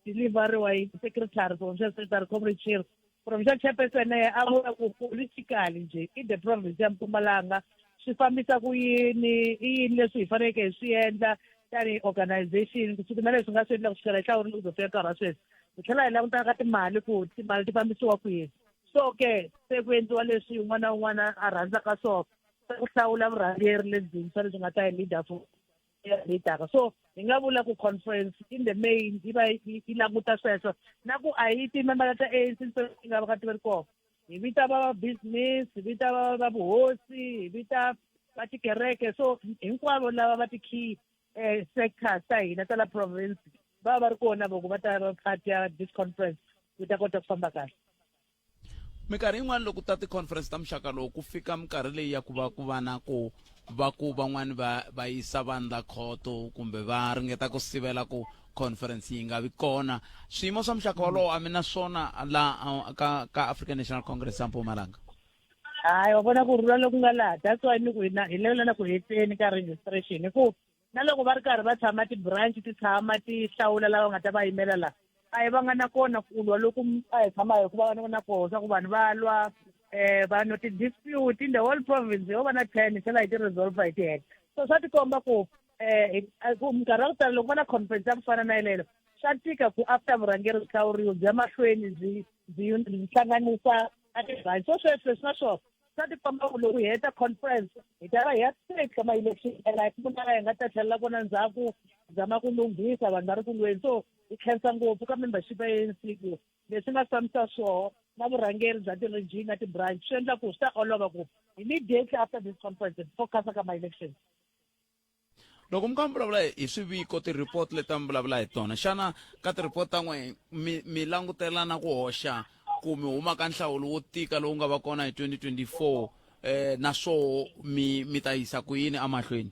deliveriwa hi secretary, provincial secretary comrade Chiri. Provincial chairperson a vula ku politically nje i the province ya Mpumalanga swi fambisa ku yini, i yini leswi hi faneleke hi swi endla tanihi organization kusuka na leswi nga swi endla kusukela hi hlawurile ku zo fika nkarhi wa sweswi. Hi tlhela hi languta ka timali ku timali ti fambisiwa ku yini. So ke se ku endliwa leswi un'wana na un'wana a rhandzaka swona ku hlawula vurhangeri lebyintshwa lebyi nga ta hi leader for leadaka. So hi nga vula ku conference in the main yi va yi languta sweswo, na ku a hi timembara ta ANC ntsena ti nga va ka ti ri kona, hi vita va business, hi vita va vuhosi, hi vita va tikereke, so hinkwavo lava va ti-key sectors ta hina ta la province va va ri kona voko va ta va part ya this conference ku ta kota ku famba kahle. Minkarhi yin'wana loko ta ti-conference ta muxaka lowu ku fika minkarhi leyi ya ku va ku va na ku va ku van'wani va va yisa vandla khoto kumbe va ringeta ku sivela ku conference yi nga vi kona, swiyimo swa muxaka wolowo a mi na swona la ka African National Congress ya Mpumalanga? Hayi, wa vona ku rhula loku nga laha, that's why ni ku hina hi lela na ku heteni ka registration hi ku Na loko va ri karhi va tshama ti-branch ti tshama ti hlawula lava nga ta va yimela la, a hi vanga na kona ku lwa loku a hi tshama hi ku va na koho swa ku vanhu va lwa um vanhu ti-dispute in the whole province ho va na 10 hi tlhela hi ti resolve hi ti heta. So swa tikomba ku um ku minkarhi ya ku tala loko va na conference ya ku fana na yeleyo swa tika ku after vurhangeri byi hlawuriwa byi ya mahlweni byi byi byi hlanganisa a ti-branch. So sweswo leswi na swona swa tikomba ku loko hi heta conference hi ta va hi ya straight ka ma-election and a hi ku na laha hi nga ta tlhelela kona ndzhaku zama ku lunghisa vanhu va ri ku lweni. So hi khensa ngopfu ka membership ya ANC ku leswi nga fambisa swoho na vurhangeri bya ti-region na ti-branch swi endla ku swi ta olova ku immediately after this conference hi focus ka ma-election. Loko mi kha mi vulavula hi swiviko, ti-report leti a mi vulavula hi tona, xana ka ti-report ta n'we mi mi langutela na ku hoxa ku mi huma ka nhlawulo wo tika lowu nga va kona hi 2024 eh na swoho mi mi ta yisa ku yini emahlweni?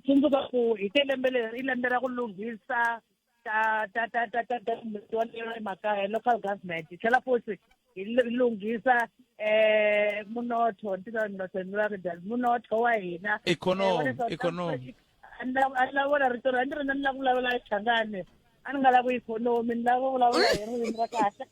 Tsundzuka ku hi te lembe leri i lembe ra ku lunghisa ta ta ta ta ta ta wa le makaya local government, hi tlhela futhi hi lunghisa eh munotho ntirho mnotho ni va ri munotho wa hina economy economy. A ni lava vona rito ra ni ri na ni lava ku vulavula Xichangani, a ni nga lavi ikhonomi, ni lava ku vulavula hi ririmi ra kahle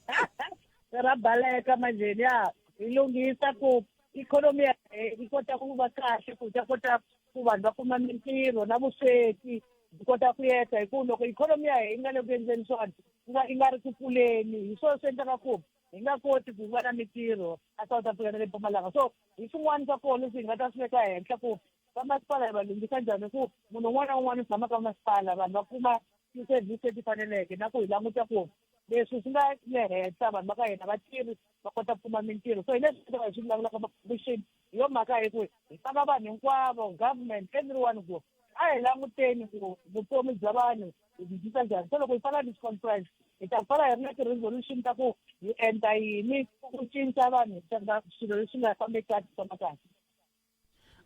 ra baleka manjheni ya hi lunghisa ku ikhonomi ya yi kota ku va kahle, ku ta kota ku vanhu va kuma mintirho na vusweti byi kota ku yehla, hi ku loko ikhonomi ya hina yi nga le ku endleni swona yi nga yi nga ri ku kuleni, hi swona swi endlaka ku hi nga koti ku va na mintirho a South Africa na le Mpumalanga. So hi swin'wana swa kona leswi hi nga ta swi veka henhla ku vamasipala hi va lunghisa njhani, ku munhu un'wana na un'wana u tshama ka masipala vanhu va kuma ti-service leti faneleke, na ku hi languta ku leswi swi nga le henhla vanhu va ka hina va tirhi va kota ku kuma mintirho. So hi leswi hi swi vulavulaka ma-commission, hi yo mhaka hi ku hi faka vanhu hinkwavo, government, everyone, ku a hi languteni ku vutomi bya vanhu hi byi cinca njhani. So loko hi pfala this conference hi ta pfala hi ri na ti-resolution ta ku hi endla yini ku cinca vanhu swilo leswi nga fambeki kahle famba kahle.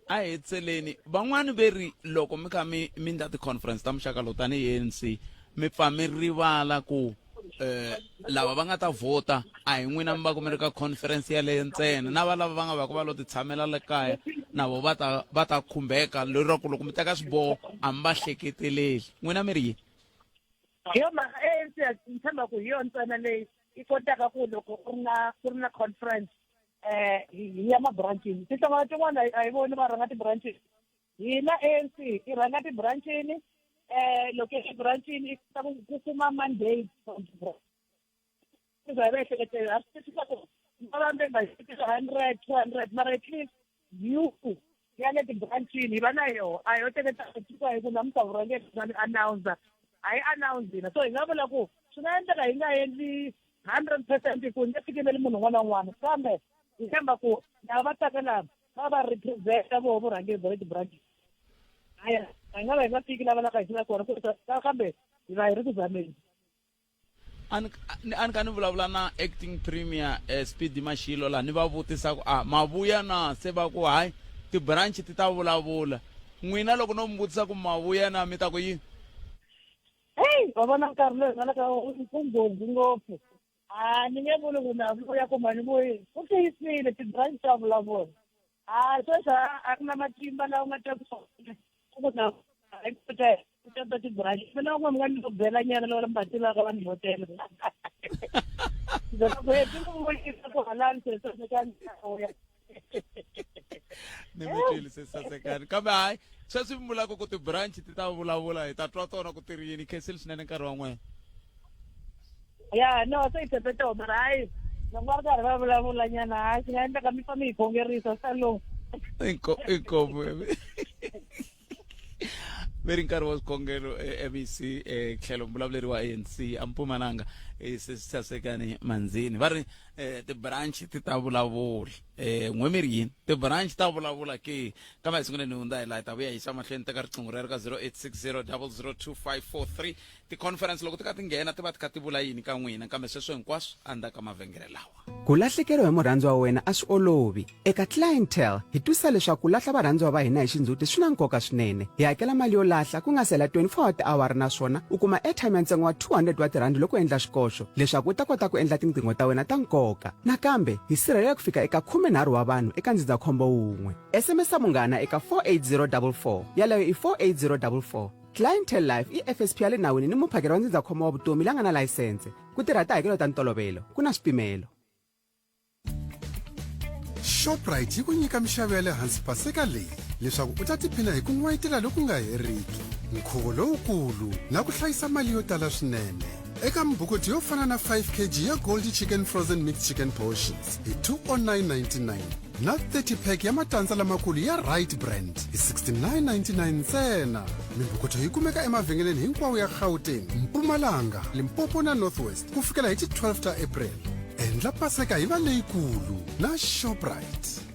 A hi tseleni van'wani ve ri loko mi kha mi mi ndla ti-conference ta muxaka lowu tanihi ANC mi pfa mi rivala ku eh lava va nga ta vhota a hi n'wina mi va ku mi ri ka conference yaleyo ntsena, na va lava va nga va ku va lo ti tshamela le kaya na vo va ta va ta khumbeka, lero ku loko mi teka swiboho a mi va hleketeleli. N'wina mi ri yini? Hi yo mhaka ANC ni tshemba ku hi yo ntsena leyi yi kotaka ku loko ku ri na ku ri na conference eh hi ya mabranchini. Tinhlangano tin'wana a hi voni va rhanga tibranchini, hina ANC yi rhanga tibranchini. Loko yi branchini yi kota ku kuma mandate from ti-branch. Hi va ehleketela a swi twisisa ku va va membership 100, 200, mara at least view ya le tibranchini hi va na yoho. A yo teketa tisa hi ku namuntlha vurhangeri bya ni announcer a yi announce hina, so hi nga vula ku swi nga endleka hi nga endli 100% ku hi nge fikeleli munhu un'wana na un'wana, kambe hi tshemba ku lava va taka lava va va representa voho vurhangeri bya le tibranchini. Haya, hi nga va hi nga fiki lava laka hi swi kona ku kambe hi va hi ri ku zameni. A ni a ni kha ni vulavula na acting premier Speedy Mashilo laha ni va vutisa ku a ma vuya na, se va ku hayi ti-branch ti ta vulavula. N'wina loko no mi vutisa ku ma vuya na mi ta ku yini? Heyi, wa vona nkarhi lowu hi nga le ka wona ku nghozi ngopfu. A ni nge vuli ku na vuya kumbe a ni vuyi, ku tiyisile ti-branch ta vulavula. A sweswi a ku na matimba lawa nga ta ku ku na ta ta ti-branch. Mina un'we mi nga ni byela nyana lava mi va tivaka va ni vhotela. Byela ku he ti ku vuyisa ku halani se sasekani vuya. Ni mi twile se sasekani, kambe hayi sweswi mi vulaka ku ti-branch ti ta vulavula hi ta twa tona ku ti ri yini. Khensile swinene nkarhi wa n'wena. Ya no, se hi tshembe toho, mara hayi loko va ri karhi va vulavula nyana hayi swi nga endleka mi fa mi hi khongerisa swi ta lungha. Inkomu ve ri nkarhi wa swikhongelo MEC tlhelo mbulavuleri wa ANC a Mpumalanga Sasekani Manzini va ri ti-branch ti ta vulavula. N'we mi ri yini, ti-branch ta vulavula ke? Kambe hi sunguleni hi hundza hi laha hi ta vuya hi yisa mahlweni teka riqingho rero ka 0860 002543. Ti-conference loko ti kha ti nghena ti va ti kha ti vula yini ka n'wina? Kambe sweswo hinkwaswo endzhaku ka mavhengele lawa. Ku lahlekeriwa hi murhandziwa wa wena a swi olovi. Eka Clientele, hi twisisa leswaku ku lahla varhandziwa va hina hi xindzhuti swi na nkoka swinene. Hi hakela mali yo lahla ku nga si hela 24 wa tiawara naswona u kuma airtime ya ntsengo wa 200 wa tirhandi loko u endla xikoxo leswaku u ta kota ku endla tinqingho ta wena ta nkoka. Nakambe, hi sirhelela ku fika eka khume khumenharhu wa vanhu eka ndzindzakhombo wun'we. SMS-a Munghana eka 48044. Yaleyo i 48044. Clientele Life i FSP ya le nawini ni muphakeri wa ndzindzakhombo wa vutomi la nga na layisense. Ku tirha tihakelo ta ntolovelo, ku na swipimelo. Shoprite yi ku nyika mixavo ya le hansi paseka leyi leswaku u ta tiphina hi ku n'wayitela loku nga heriki nkhuvo lowukulu na ku hlayisa mali yo tala swinene eka mibukoti yo fana na 5 kg ya gold chicken frozen mixed chicken portions hi 209.99 na 30 pack ya matandza lamakulu ya right brand hi 69.99 ntsena mimbukuto yi kumeka emavhengeleni hinkwawo ya gauteng mpumalanga limpopo na north west ku fikela hi ti 12 ta april endla paseka yi va leyikulu na shoprite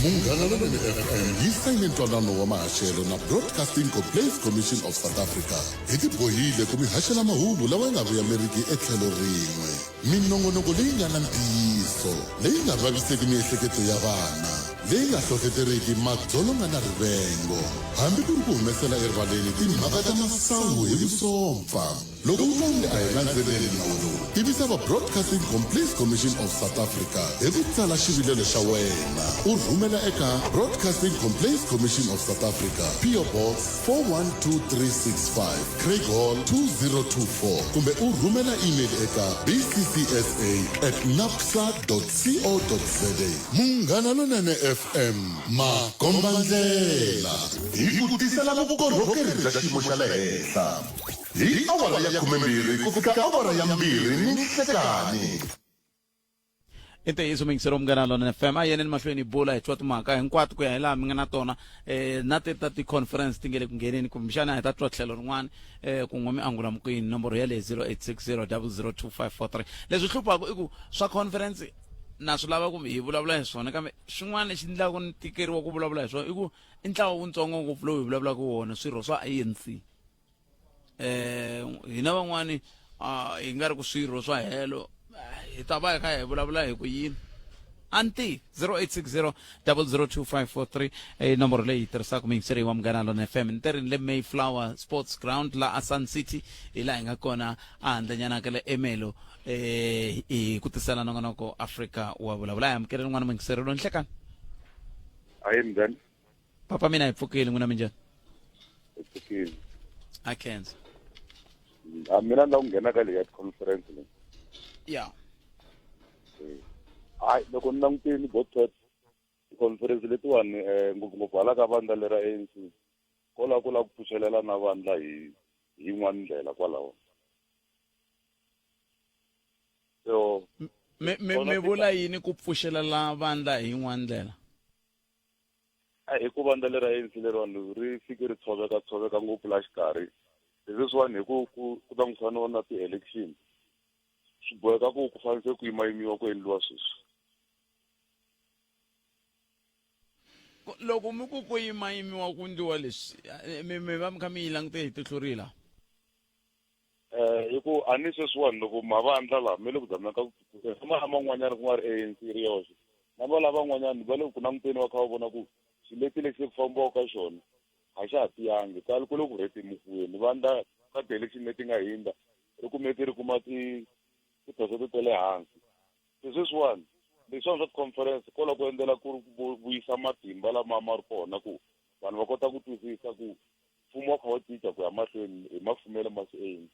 Munghana Lonene FM yi sayine ntwanano wa mahaxelo na Broadcasting Complaints Commission of South Africa. Hi tibohile ku mi haxela mahungu lawa ya nga vuyameriki etlhelo rin'we. Minongonoko leyi nga na ntiyiso, leyi nga vaviseki miehleketo ya vana, leyi nga hlohleteriki madzolonga na rivengo, hambi ku ri ku humesela erivaleni timhaka ta masangu hi vusompfa. Loko u twa onge a hi landzeleli nawu lowu, tivisa va Broadcasting Complaints Commission of South Africa hi ku tsala xivilelo xa wena u rhumela eka Broadcasting Complaints Commission of South Africa, PO Box 412365, Craighall 2024, kumbe u rhumela email eka bccsa at napsa co za. Munghana Lonene FM, makombandlela hi ku tisela vukorhokeri bya xiyimo xa le henhla. Hi awara ya 12 ku fika awara ya 2 ni nhlekanhi. I ntiyiso muyingiseri wa Munghana Lonene FM a yeneni mahlweni hi bula hi twa timhaka hinkwato ku ya hi laha mi nga na tona eh, na ti ta ti-conference ti nge le ku ngheneni kumbexana hi ta twa tlhelo rin'wana eh, kun'we mi angula mukwini nomboro ya le 0860 002543 leswi hluphaka i ku swa conference na swi lava ku hi vulavula hi swona kambe xin'wana lexi endlaka ni tikeriwa ku vulavula hi swona i ku i ntlawa wutsongo ngopfu lowu hi vulavulaka wona swirho swa ANC eh hina van'wani hi nga ri ku swirho swa helo hi ta va hi kha hi vulavula hi ku yini anti 0860 002543 i nomboro leyi tirhisaka muyingiseri wa Munghana Lona FM ni tirhini le Mayflower Sports Ground la a Sun City hi laha hi nga kona a handlenyana ka le Emelo eh hi ku tisela nongonoko Africa wa vulavula hi amukele rin'wana muyingiseri lo nhlekani ayi minjhani papa mina hi pfukile n'wina minjhani hi pfukile a khensa a mina ni la ku nghena ka leyi ya ti-conference leyi ya hayi loko ni langutile botot ti-conference letiwani um ngopfungopfu hala ka vandla lera ANC ko lava ku lava ku pfuxelela na vandla hi hi yin'wana ndlela kwalaho so mi mi mi vula yini ku pfuxelela vandla hi yin'wana ndlela A hi ku vandla lera ANC leriwani ri fike ri tshoveka tshoveka ngopfu laha xikarhi leswiwani hi ku ku ku langusaniwa na ti-election swi boheka ku ku fanele ku yimayimiwa ku endliwa sweswi loko mi ku ku yimayimiwa ku ndliwa leswi eh, mi mi va mi kha mi yi langute hi tihlo rihi laha Eh, hi ku a ni sweswiwani loko mavandla laha me le ku zameni ka ku na laman'wanyana ku nga ri ANC ri yoxe na va lavan'wanyana va le ku languteni va kha va vona ku xileti lexi ku fambiwaka ka xona a xa ha tiyangi kale ku le ku rhetemukiweni vandla ka ti-election leti nga hindza ri kume ti ri kuma ti tiphesente ta le hansi se sweswiwani leswiwani swa ti-conference ko la ku endlela ku vuyisa matimba lama ma ri kona ku vanhu va kota ku twisisa ku mfumo wa kha wa cinca ku ya mahlweni hi mafumelo ma swi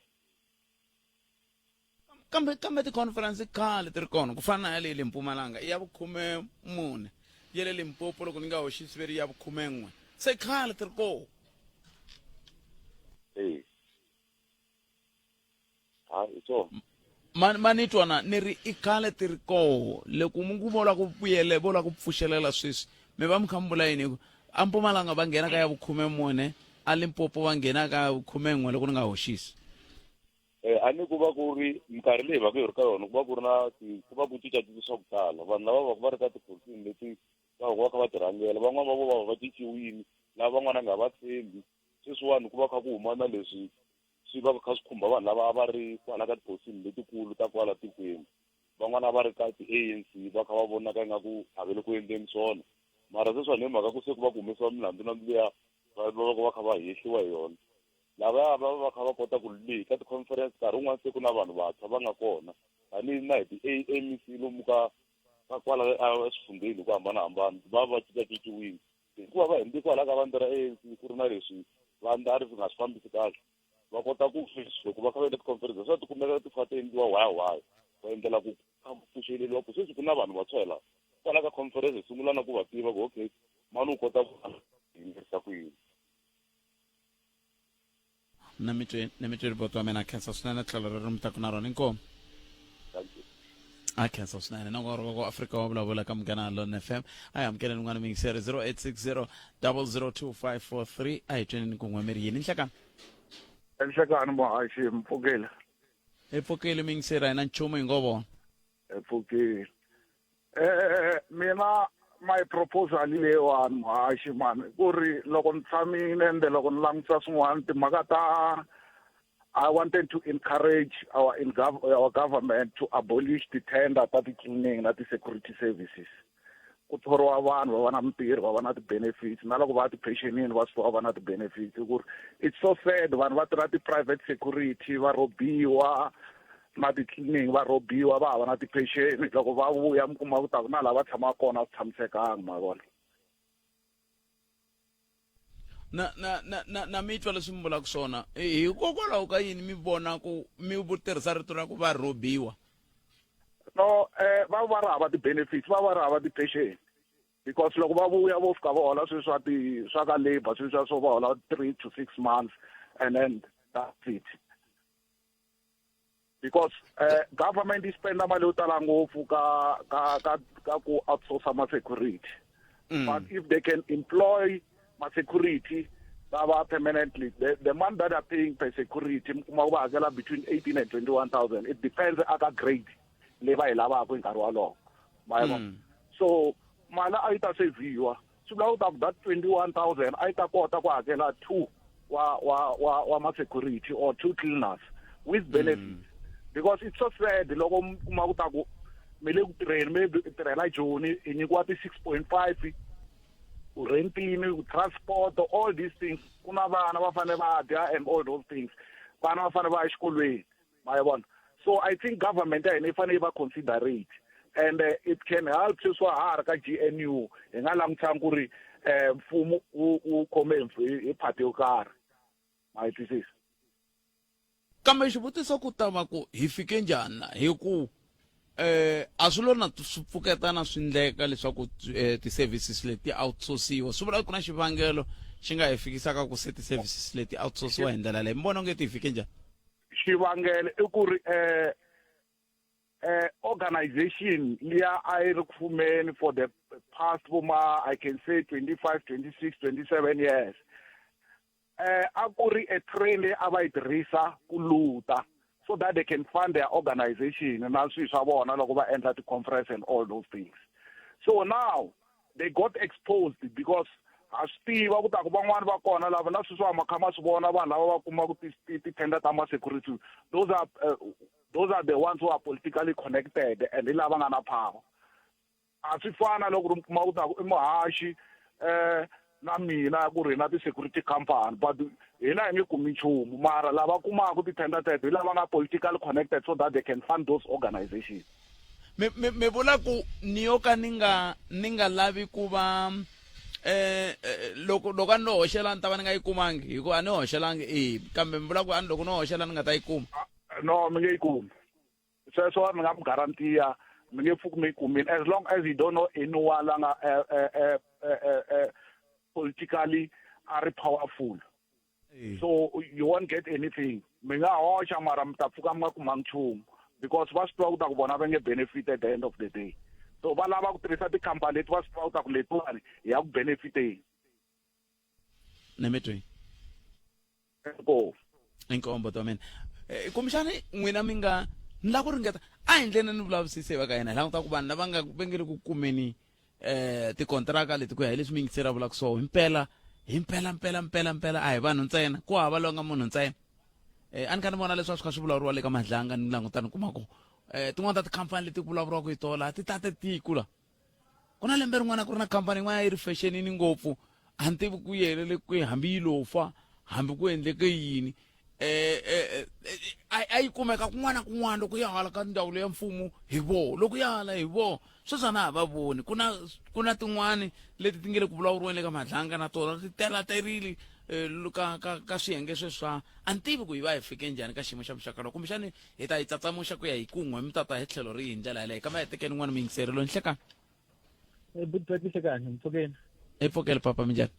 kambe kambe ti-conference khale ti ri kona ku fana na ya leyi le mpumalanga i ya vukhume mune ya le limpopo loko ni nga hoxisi ve ri ya vukhume n'we se khale ti ri kona e hayi hi swona ma ma ni twa na ni ri i khale ti ri koho loko mi ku vo la ku vuyele vo la ku pfuxelela sweswi mi va mi kha mi vula yini hi ku a mpumalanga va nghena ka ya vukhume mune a limpopo va nghena ka vukhume n'we loko ni nga hoxisi Eh, a ni ku va ku ri minkarhi leyi va ku hi ri ka yona ku va ku ri na ku va ku cincacinca swa ku tala vanhu lava va ku va ri ka tipolitiki leti va va kha va ti rhangela van'wana va vo va va va cinciwile lava van'wana nga va tshembi sweswiwani ku va kha ku huma na leswi swi va kha swi khumba vanhu lava a va ri kwala ka tihofisini letikulu ta kwala tikweni van'wana a va ri ka ti-ANC va kha va vonaka ingaku a va le ku endleni swona mara sweswiwani hi mhaka ku se ku va ku humesiwa milandzu na liya va va va kha va hehliwa hi yona Lavaya va va va kha va kota ku leyi ka ti-conference nkarhi wun'wana se ku na vanhu vantshwa va nga kona tanihi na hi ti-A_M_E_C lomu ka ka kwala eswifundzheni hi ku hambanahambana va va cincacinciwile hikuva va hundze kwala ka vandla ra ANC ku ri na leswi vandla ri nga swi fambisi kahle va kota ku sweswi loko va kha va endla ti-conference swa tikumeka ti kha ti endliwa why why va endlela ku pfuxeleriwa ku sweswi ku na vanhu vantshwa hi laha kwala ka conference hi sungula na ku va tiva ku okay mani u kota ku yingerisa ku yini na mi twe na mi twe ripoto wa mina khensa swinene tlhelo rero mi taku na rona inkomu a khensa swinene na nkarhi wa ku afrika wa vulavula ka munghana lon fm a hi amukeleni n'wana miyingiseri 0860 002543 a hi tweneni kun'we mi ri yini nhlekani Nhlekani muhaxi mi pfukile hi pfukile miyingiseri a hi na nchumu hi ngo vona hi pfukile eh mina my proposal leyiwani muhaxi mani ku ri loko ni tshamile ende loko ni langutisa swin'wana timhaka ta I wanted to encourage our, in gov our government to abolish the tender ta ti-cleaning na ti-security services ku thoriwa vanhu va va na mintirho va va na ti-benefits na loko va ya ti-pensionini va swi va va na ti-benefits ku ri it's so sad vanhu va tirha ti-private security va rhobiwa na ti-cleaning va rhobiwa va hava na ti-pension loko va vuya mi kuma ku ta ku na laha va tshamaka kona a swi tshamisekanga ma vona na na na na na mi twa leswi mi vulaka swona hikokwalaho ka yini mi vona ku mi tirhisa rito ra ku va rhobiwa no eh va va ri hava ti-benefits va va ri hava ti-pension because loko va vuya vo fika va hola sweswi swa ti swa ka labor sweswi swo va hola three to six months and then that's it because uh, government yi spenda mali yo tala ngopfu ka ka ka ka ku outsource ma security mm. but if they can employ ma security lava permanently the, the money that are paying per security mi kuma ku va hakela between 18 and 21000 it depends aka grade leyi va yi lavaka hi nkarhi wolowo ma yivona mm. so mali a yi ta sevhiwa swi vula ku ta ku that 21000 a yi ta kota ku hakela two wa wa wa wa ma security or two cleaners with benefits mm. because it's so sad loko mi kuma ku ta ku mi le ku tirheni maybe i tirhela joni i nyikiwa ti 6.5 u rentini u transport all these things ku na vana va fanele va dya and all those things vana va fanele va ya exikolweni ma yi vona so i think government ya hina yi fanele yi va considerate and uh, it can help sweswi wa ha ri ka GNU hi nga langutanga ku ri um mfumo wu wu khome hi phati yo karhi ma yi twisisa kambe xivutiso ku ta va ku hi fike njhani la hi ku eh a swi lo na swi pfuketana swi ndleka leswaku eh, ti-services leti outsourciwa swi vula ku na xivangelo xi nga hi fikisaka ku se ti-services leti outsourciwa hi ndlela leyi mi vona onge ti hi fike njhani xivangelo i ku ri eh eh organization liya a yi ri ku fumeni for the past voma i can say 25 26 27 years eh a ku ri a train leyi a va yi tirhisa ku luta so that they can fund their organization na swilo swa vona loko va endla ti-conference and all those things so now they got exposed because ha swi tiva ku ta ku van'wani va kona lava na sweswi ma kha ma swi vona vanhu lava va kumaka ti-tender ta ma-security those are uh, those are the ones who are politically connected and hi lava nga na power a swi fana loko ri kuma ku ta ku i muhaxi um na mina ku ri hi na ti-security company but hina hi nge kumi nchumu mara lava kumaka ti-tender teto hi lava nga politically connected so that they can fund those organizations mi mi mi vula ku ni yo ka ni nga ni nga lavi ku va eh, eh loko loko a ni lo hoxela ni ta va ni nga yi kumangi hi ku a ni hoxelangi e kambe mi vula ku a ni loko no hoxela ni nga ta yi kuma no mi nge yi kumi sweswo mi nga mi garantiya mi nge pfuki mi yi kumile as long as you don't know anyone la nga eh, eh, eh, eh, politically a ri powerful so you won't get anything mi nga hoxa mara mi ta pfuka mi nga kumanga nchumu because va swi tiva ku ta ku vona va nge benefit at the end of the day so va lava ku tirhisa tikhampani leti va swi tiva ku ta ku letiwani hi ya ku benefiteni nemetweni inkomu inkombo ta mina eh, kumbexani n'wina mi nga ni lava ku ringeta a hi ndleni ni vulavisise va ka hina hi languta ku vanhu lava nga va nge le ku kumeni eh tikontraka leti ku ya hi leswi miyingiseri a vulaka swona himpela himpela mpela mpela mpela a hi vanhu ntsena ku hava loyi nga munhu ntsena eh a ni kha ni vona leswi a swi kha swi vulavuriwa le ka madlanga ni languta ni kuma ku eh tin'wana ta tikhampani leti ku vulavuriwaka hi tona ti tate tiko la ku na lembe rin'wana ku ri na khampani yin'wana yi ri fexenini ngopfu a ni tivi ku yi helele kwihi hambi yi lo fa hambi ku endleke yini eh, eh, eh, a a yi kumeka kun'wana na kun'wana loko ya hala ka ndzawulo ya mfumo hi voho loko ya hala hi voho sweswi a na ha va voni ku na ku na tin'wani leti ti nge le ku vulavuriweni le ka madlanga na tona ti telaterile eh, ka ka ka swiyenge sweswa a ni tivi ku hi va hi fike njhani ka xiyimo xa muxaka lowu kumbexani hi ta yi tsatsamuxa ku ya hi kun'we mi tata hi tlhelo rihi hi ndlela yaleyo kambe a hi tekeni n'wana muyingiseri loyi nhlekani Buti nhlekani mpfukeni hi pfukele papa minjhani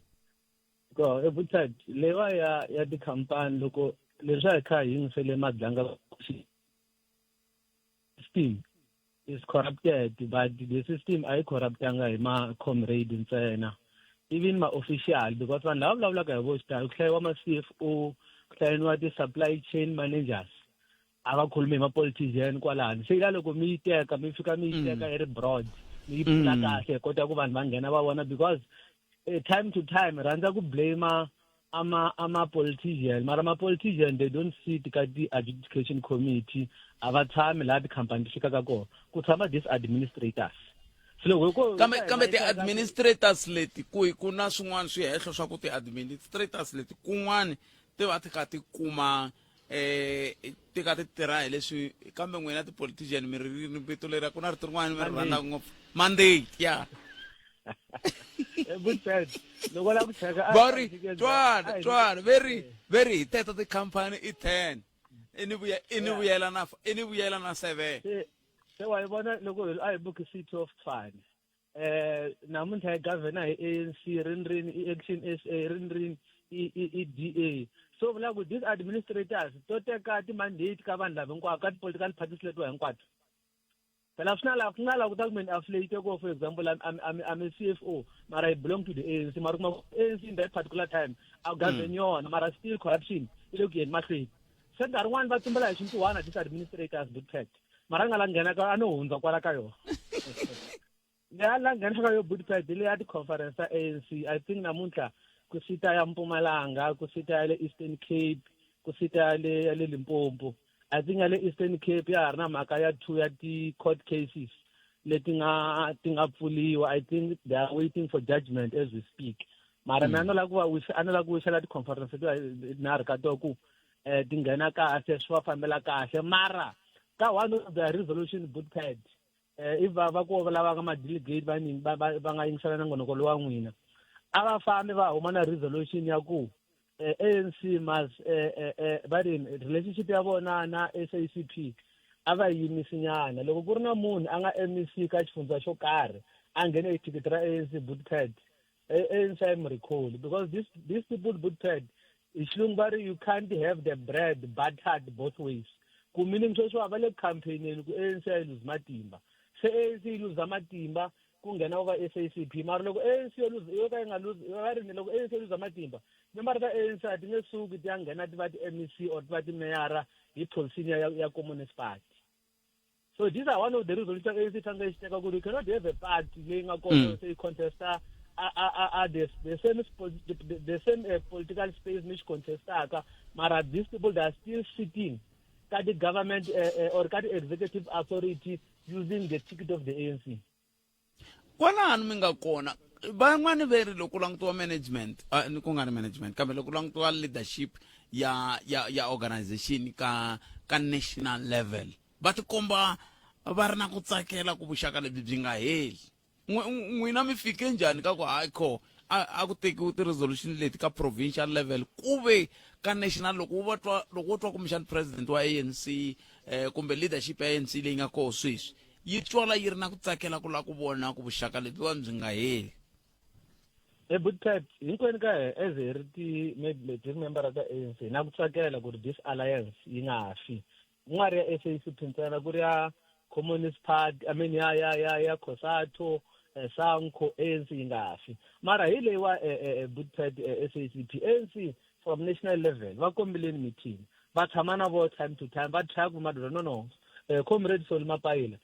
Ko e Butad lewa ya ya tikhampani loko leswi a hi kha hi yingisele madlanga system is corrupted but the system a yi corruptanga hi ma-comrade ntsena even ma-official because vanhu lava vulavulaka hi vo xitalo ku hlayiwa ma-C_F_O ku hlayiniwa ti-supply chain managers a va khulumi hi ma-politician kwalano se ila loko mi yi teka mi fika mi yi teka yi ri broad mi yi pfula kahle hi kota ku vanhu va nghena va vona because time to time rhandza ku blame ama ama politician mara ma politician they don't sit ka ti adjudication committee a va tshami laha tikhampani ti fikaka kona ku tshama these administrators so loko hi ko kambe kambe ti-administrators leti ku ku na swin'wana swihehlo swa ku ti-administrators leti kun'wani ti va ti kha ti kuma eh ti ka ti tirha hi leswi kambe n'wina ti-politician mi ri rini vito leri a ku na rito rin'wana mi ri rhandzaka ngopfu mandate ya loko la ku cheka va ri twana twana ve ri ve ri hi teto tikhampani i 10 i ni vuya i ni vuyela na i ni vuyela na 7 se wa yi vona loko a hi book city of Tshwane eh namuntlha hi governor hi ANC rini rini i Action SA rini rini i i i DA so vula ku these administrators to teka ti-mandate ka vanhu lava hinkwavo ka ti-political parties letiwa hinkwato phela swi na laha ku nga laha ku ta ku mi ni affiliate ko for example I'm, I'm, I'm, I'm a CFO mara I belong to the ANC mara kuma ANC in that particular time a govern yona mara still corruption yi le ku yeni mahlweni se nkarhi wun'wani va tumbela hi xintuhwana these administrators bootpet mara a nga la nghena ka a no hundza kwala ka yona leya la nghena ka yo bootpet leya ti-conference ta ANC I think namuntlha ku sita ya Mpumalanga ku sita ya le Eastern Cape ku sita ya le ya le Limpopo I think ya le Eastern Cape ya ha ri na mhaka ya two ya ti-court cases leti nga ti nga pfuliwa I think they are waiting for judgment as we speak mara mina no lava ku va wisa a no lava ku wisela ti-conference letiwa nharhu ka to ku um ti nghena kahle swi va fambela kahle mara ka one of the resolution bootpad um if va va ku lava nga ma-delegate va va va nga yingisela nongonoko lowa n'wina a va fambi va huma na resolution ya ku ANC must va ri relationship ya vona na SACP a va yimisi nyana loko ku ri na munhu a nga MEC ka xifundza xo karhi a nghene hi thikithi ra ANC bootpad ANC a yi mi recall because this these people bootpad hi xilungu va ri you can't have the bread buttered both ways ku meaning sweswiwa va le campaigneni ku ANC a yi luzi matimba se ANC yi luza matimba ku nghena ku va SACP mara loko ANC yo luza yo ka yi nga luzi va ri loko ANC yo luza matimba timbara ta ANC a ti nge suki ti ya nghena ti va ti-MEC or ti va timeyara hi position ya, ya communist party so these are one of the reasons that ANC fanele yi xi teka ku ri you cannot have a party leyi nga kona se yi contesta a, a, a, a the, the same the, the same political space ni xi contestaka mara these people they are still sitting ka ti-government or ka ti-executive authority using the ticket of the ANC Kwalano mi nga kona van'wani ve ri loko ku langutiwa management ni ku nga ri management kambe loko ku langutiwa leadership ya ya ya organization ka ka national level va tikomba va ri na ku tsakela ku vuxaka lebyi byi nga heli n'wina mi fike njhani ka ku hayi kho a ku tekiwi ti-resolution leti ka provincial level ku ve ka national loko wo twa loko wo twa kumbexani president wa ANC eh, kumbe leadership ya ANC leyi nga koho sweswi yi twala yi ri na ku tsakela ku lava ku vona ku vuxaka lebyiwani byi nga heli e bootpad hinkwenu ka he as hi ri ti maybe ti member ta ANC hi na ku tsakela ku ri this alliance yi nga fi ku nga ri ya SACP ntsena ku ri ya Communist Party I mean ya ya ya ya COSATU SANCO ANC yi nga fi mara hi leyiwa bootpad SACP ANC from national level va kombeleni meeting va tshama na vo time to time va try ku madoda no no comrade Solly Mapaila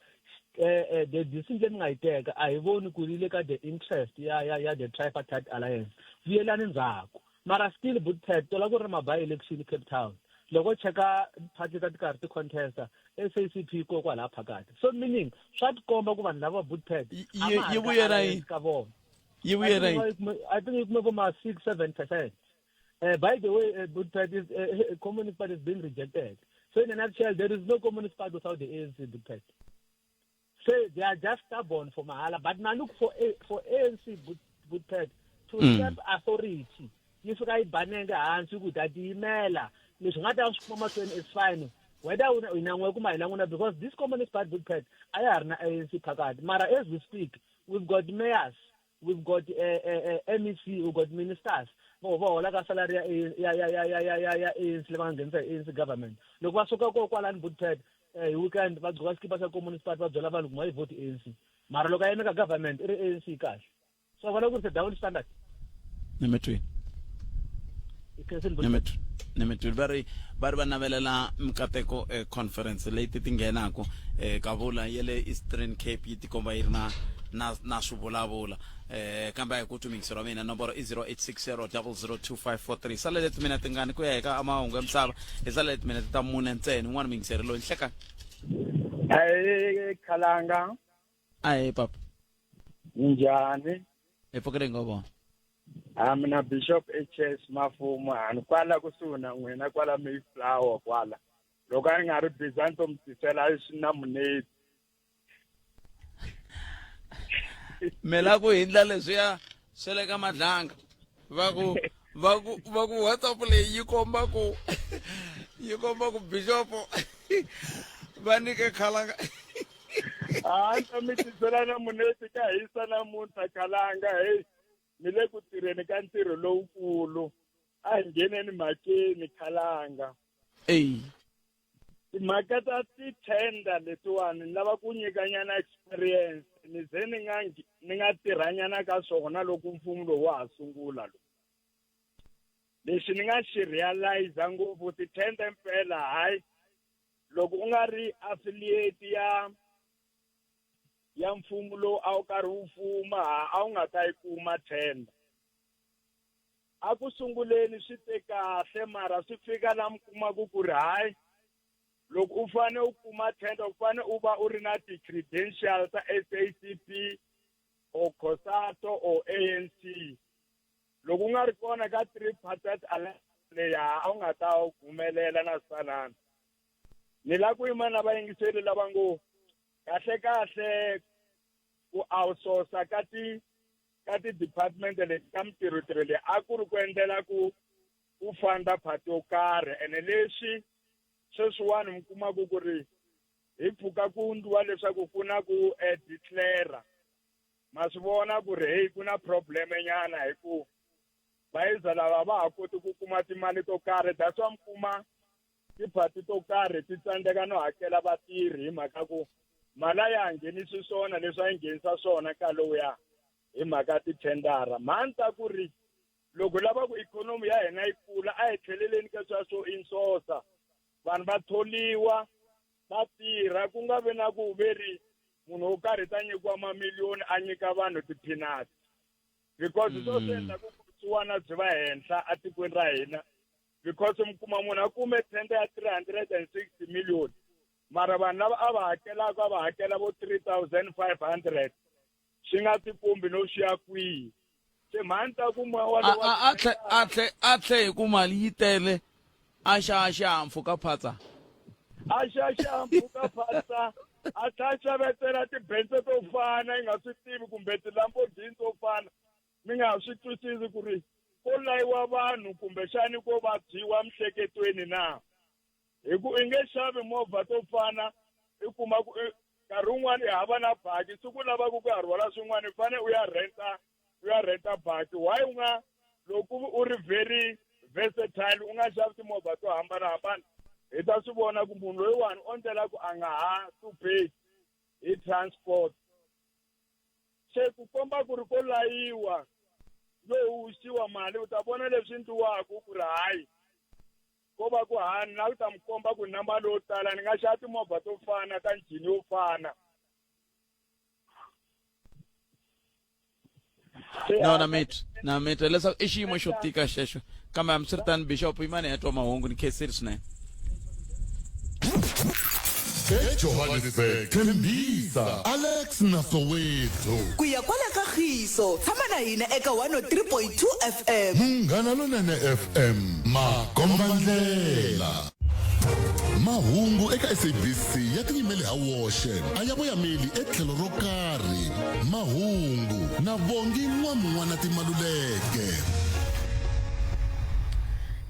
the decision leyi mi nga yi teka a hi voni ku yi le ka the interest ya ya ya the tripartite alliance vuyelani ndzhaku mara still bootpad tola ku ri ma by election Cape Town loko cheka party ta ti karhi ti contesta SACP ko kwala phakathi so meaning swa tikomba ku vanhu lava bootpad yi vuyela yi ka vona yi vuyela yi I think yi kume vo ma 6 7% By the way, Budpet is Communist Party is being rejected. So in a nutshell, there is no Communist Party without the ANC, Budpet. So they are just stubborn for mahala. But now look for A, for ANC Budpet to step authority. Yi fika yi ba nenge hansi ku ta tiyimela leswi nga ta swi kuma mahlweni is fine whether hi na n'we kumbe a hi na n'wina because this Communist Party Budpet a ya ha ri na ANC phakathi. Mara as we speak, we've got mayors, we've got MEC, we've got ministers vo va hola ka salary ya ya ya ya ya ya ya ya ANC leyi va nga nghenisa hi ANC government. Loko va suka ko kwalani Budpet hi weekend va gqoka xikipa xa Communist Party va byela vanhu ku ma yi vote ANC. Mara loko a yime ka government i ri ANC yi kahle. So vona ku ri double standard. Nemetweni. Nemetweni va ri va ri va navelela mikateko eh, conference leyi ti ti nghenaka eh, kavula ya le Eastern Cape yi tikomba yi ri na na na swivulavula eh kambe a hi ku twi mingiselo wa mina nomboro i 0860 002543 salele timina tingani ku ya hi ka mahungu ya misava hi salele timina ti ta mune ntsena un'wana mingiseri loyi nhlekani Ahee khalanga Ahee papa. Minjhani? Hi pfukile hi ngo vona. Ha mina Bishop HS Mafumo hani kwala kusuhi na n'wina kwala Mayflower kwala. Loko a ni nga ri busy a ni to mi tisela swinamuneti. Mi la ku hindla leswiya swa le ka madlanga va ku va ku va ku WhatsApp leyi yi komba ku yi komba ku Bishop va nyike khalanga. A ni ta mi tisela namuneti ka hisa namuntlha khalanga heyi mi le ku tirheni ka ntirho lowukulu a hi ngheneni mhakeni khalanga. Eyi. Timhaka ta ti-tender letiwani ni lava ku nyikanyana experience ni ze ni nga ni nga tirhanyana ka swona loko mfumo lowu wa ha sungula lowu. Lexi ni nga xi realize ngopfu ti-tender mpela hayi loko u nga ri affiliate ya ya mfumo lowu a wu karhi wu fuma ha a wu nga ta yi kuma tender. A ku sunguleni swi te kahle mara swi fika la mi kumaka ku ri hayi loko u fane u kuma tender u fane u va u ri na ti-credential ta SACP or COSATO or ANC. Loko u nga ri kona ka tripartite alliance leyi a wu nga ta humelela na switanani. Ni la ku yima na vayingiseri lava ngo kahle kahle ku outsourca ka ti ka ti-department leti ta mitirhotirho leyi a ku ri ku endlela ku ku fanda phati yo karhi ene leswi sweswiwani mi kumaka ku ri hi pfuka ku ndliwa leswaku ku na ku eh, declare ma swi vona ku ri heyi ku na problem nyana hi ku vayiza lava va ha koti ku kuma timali to karhi that's why mi kuma tiphati to karhi ti tsandzeka no hakela vatirhi hi mhaka ku mali a ya ha nghenisi swona leswi a yi nghenisa swona nkarhi lowuya hi mhaka tithendara mhani ta ku ri loko lava ku ikhonomi ya hina yi kula a hi tlheleleni ka swa swo insosa vanhu va tholiwa va tirha ku nga vi na ku ve ri munhu wo karhi ta nyikiwa mamiliyoni a nyika vanhu ti-peanuts because swo swi endla ku vusiwana byi va henhla etikweni ra hina because mi kuma munhu a kume tender ya 360 million mara vanhu lava a va hakelaka a va hakela vo 3500 swi nga tikombi no swi ya kwihi se mhani ta ku moya walowo a tlhe a tlhe a tlhe hi ku mali yi tele a xa xihahampfhuka phatsa a xa xihahampfhuka phatsa a tlha a xavetela tibence to fana yi nga swi tivi kumbe ti-lamborghini to fana mi nga ha swi twisisi ku ri ko layiwa vanhu kumbexani ko vabyiwa mhleketweni na hi ku i nge xavi movha to fana i kuma ku nkarhi wun'wana i hava na baki siku u lavaka ku ya rhwala swin'wana u fanele u ya renta u ya renta baki why u nga loko u ri very versatile u nga xavi timovha to hambanahambana hi ta swi vona ku munhu loyiwani o ndlela ku a nga ha hlupheki hi transport se ku komba ku ri ko layiwa yo huwisiwa mali u ta vona leswi ndliwaka ku ri hayi ko va ku hani na ku ta mi komba ku na mali yo tala ni nga xava timovha to fana ta njhini yo fana no na mitwa na mitwa leswaku i xiyimo xo tika xexo kambe hambiswiritano bishop yimani ya twa mahungu ni khensile swinene ejohannesburg tembisa alex na soweto ku ya kwala ka kagiso tshama na hina eka 103.2 fm Munghana Lonene FM makombandlela mahungu eka SABC ya tiyimele ha woxe a ya voyameli etlhelo ro karhi mahungu na Bongi N'wamun'wana Timaluleke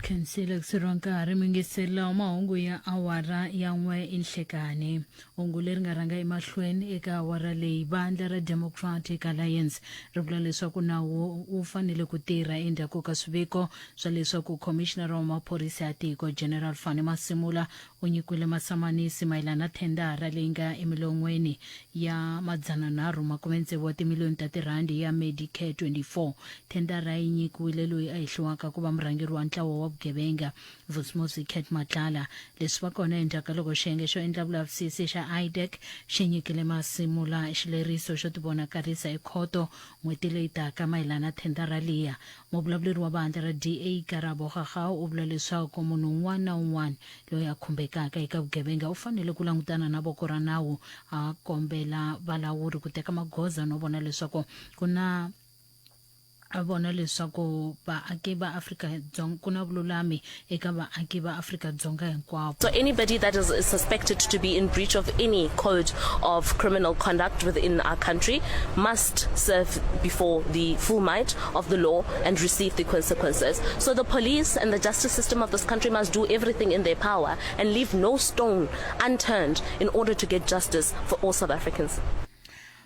Khensile kusuka nkarhi mingisela mahungu ya awara ya n'we inhlekani Hungu leri nga rhanga emahlweni eka awara leyi, vandla ra Democratic Alliance ri vula leswaku nawu wu fanele ku tirha endzhaku ka swiviko swa leswaku Khomixinara wa Maphorisa ya Tiko General Fannie Masemola u nyikiwile masamanisi mayelana na thendara leyi nga emilon'weni ya 360 wa timiliyoni ta tirhandi ya Medicare 24. Thendara yi nyikiwile loyi a hehliwaka ku va murhangeri wa ntlawa wa vugevenga Vusimuzi Cat Matlala. Leswi va kona endzhaku ka loko xiyenge xo endla vulavisisi xa IDAC xi nyikile Masimula xileriso xo tivonakarisa ekhoto n'hweti leyi taka mayelana na thendara liya. Muvulavuleri wa vandla ra DA Karabo Gagao u vula leswaku munhu un'wana na un'wana loyi a khumbekaka eka vugevenga u fanele ku langutana na voko ra nawu, a kombela valawuri ku teka magoza no vona leswaku ku na a vona leswaku vaaki va Afrika Dzonga ku na vululami eka vaaki va Afrika Dzonga hinkwavo. So anybody that is suspected to be in breach of any code of criminal conduct within our country must serve before the full might of the law and receive the consequences. So the police and the justice system of this country must do everything in their power and leave no stone unturned in order to get justice for all South Africans.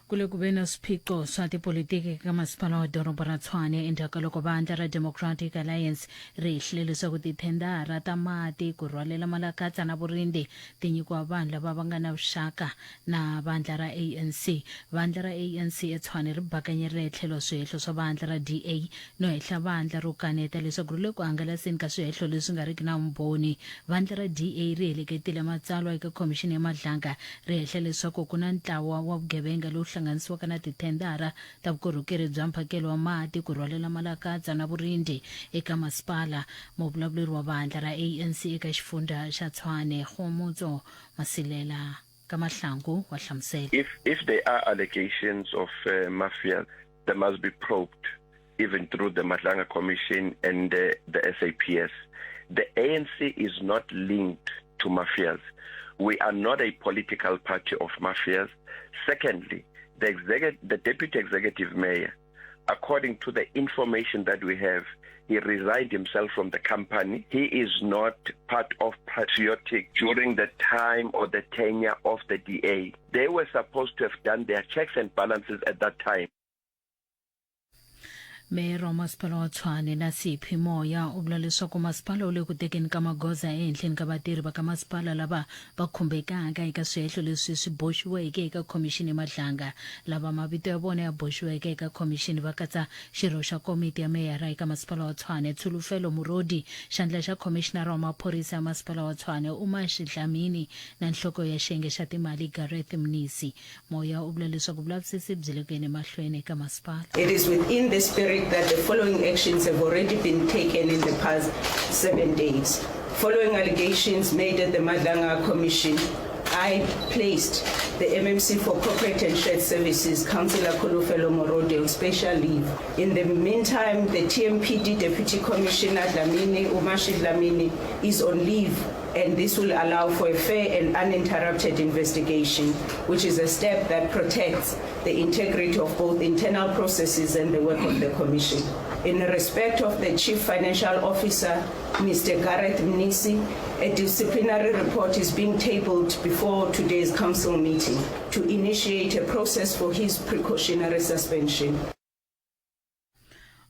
Ku le ku ve na swiphiqo swa tipolitiki eka masipala wa doroba ra Tshwane endzhaku ka loko vandla ra Democratic Alliance ri hehlile leswaku tithendara ta mati, ku rhwalela malakatsa na vurindzi ti nyikiwa vanhu lava va nga na vuxaka na vandla ra ANC. Vandla ra ANC eTshwane ri bakanyerile etlhelo swihehlo swa vandla ra DA no hehla vandla ro kaneta leswaku ri le ku hangalaseni ka swihehlo leswi nga riki na vumbhoni. Vandla ra DA ri heleketile matsalwa eka Khomixini ya Madlanga ri hehla leswaku ku na ntlawa wa vugevenga lowu hlanganisiwaka na tithendara ta vukorhokeri bya mphakelo wa mati, ku rhwalela malakatsa na vurindzi eka masipala. Muvulavuleri wa vandla ra ANC eka xifundha xa Tshwane, Kgomotso Masilela ka Mahlangu wa hlamusela. If, if there are allegations of uh, mafia, they must be probed even through the Madlanga Commission and the, the SAPS. The ANC is not linked to mafias. We are not a political party of mafias. Secondly, the, execu- the deputy executive mayor, according to the information that we have, he resigned himself from the company. He is not part of Patriotic during the time or the tenure of the DA. They were supposed to have done their checks and balances at that time. Meyara wa masipala wa Tshwane na Siphi Moya u vula leswaku masipala wu le ku tekeni ka magoza ehenhleni ka vatirhi va ka masipala lava va khumbekaka eka swihehlo leswi swi boxiweke eka khomixini ya Madlanga. Lava mavito ya vona ya boxiweke eka khomixini va katsa xirho xa komiti ya meyara eka masipala wa Tshwane Tsholofelo Murodi, xandla xa khomixinara wa maphorisa ya masipala wa Tshwane Umash Dlamini na nhloko ya xiyenge xa timali Gareth Mnisi. Moya u vula leswaku vulavisisi byi le ku yeni emahlweni eka masipala. It is within this spirit that the following actions have already been taken in the past seven days. Following allegations made at the Madlanga Commission, I placed the MMC for Corporate and Shared Services, Councillor Kholofelo Morodi, on special leave. In the meantime, the TMPD Deputy Commissioner Dlamini, Umashi Dlamini, is on leave and this will allow for a fair and uninterrupted investigation, which is a step that protects the integrity of both internal processes and the work of the Commission. In respect of the Chief Financial Officer, Mr. Gareth Mnisi, a disciplinary report is being tabled before today's council meeting to initiate a process for his precautionary suspension.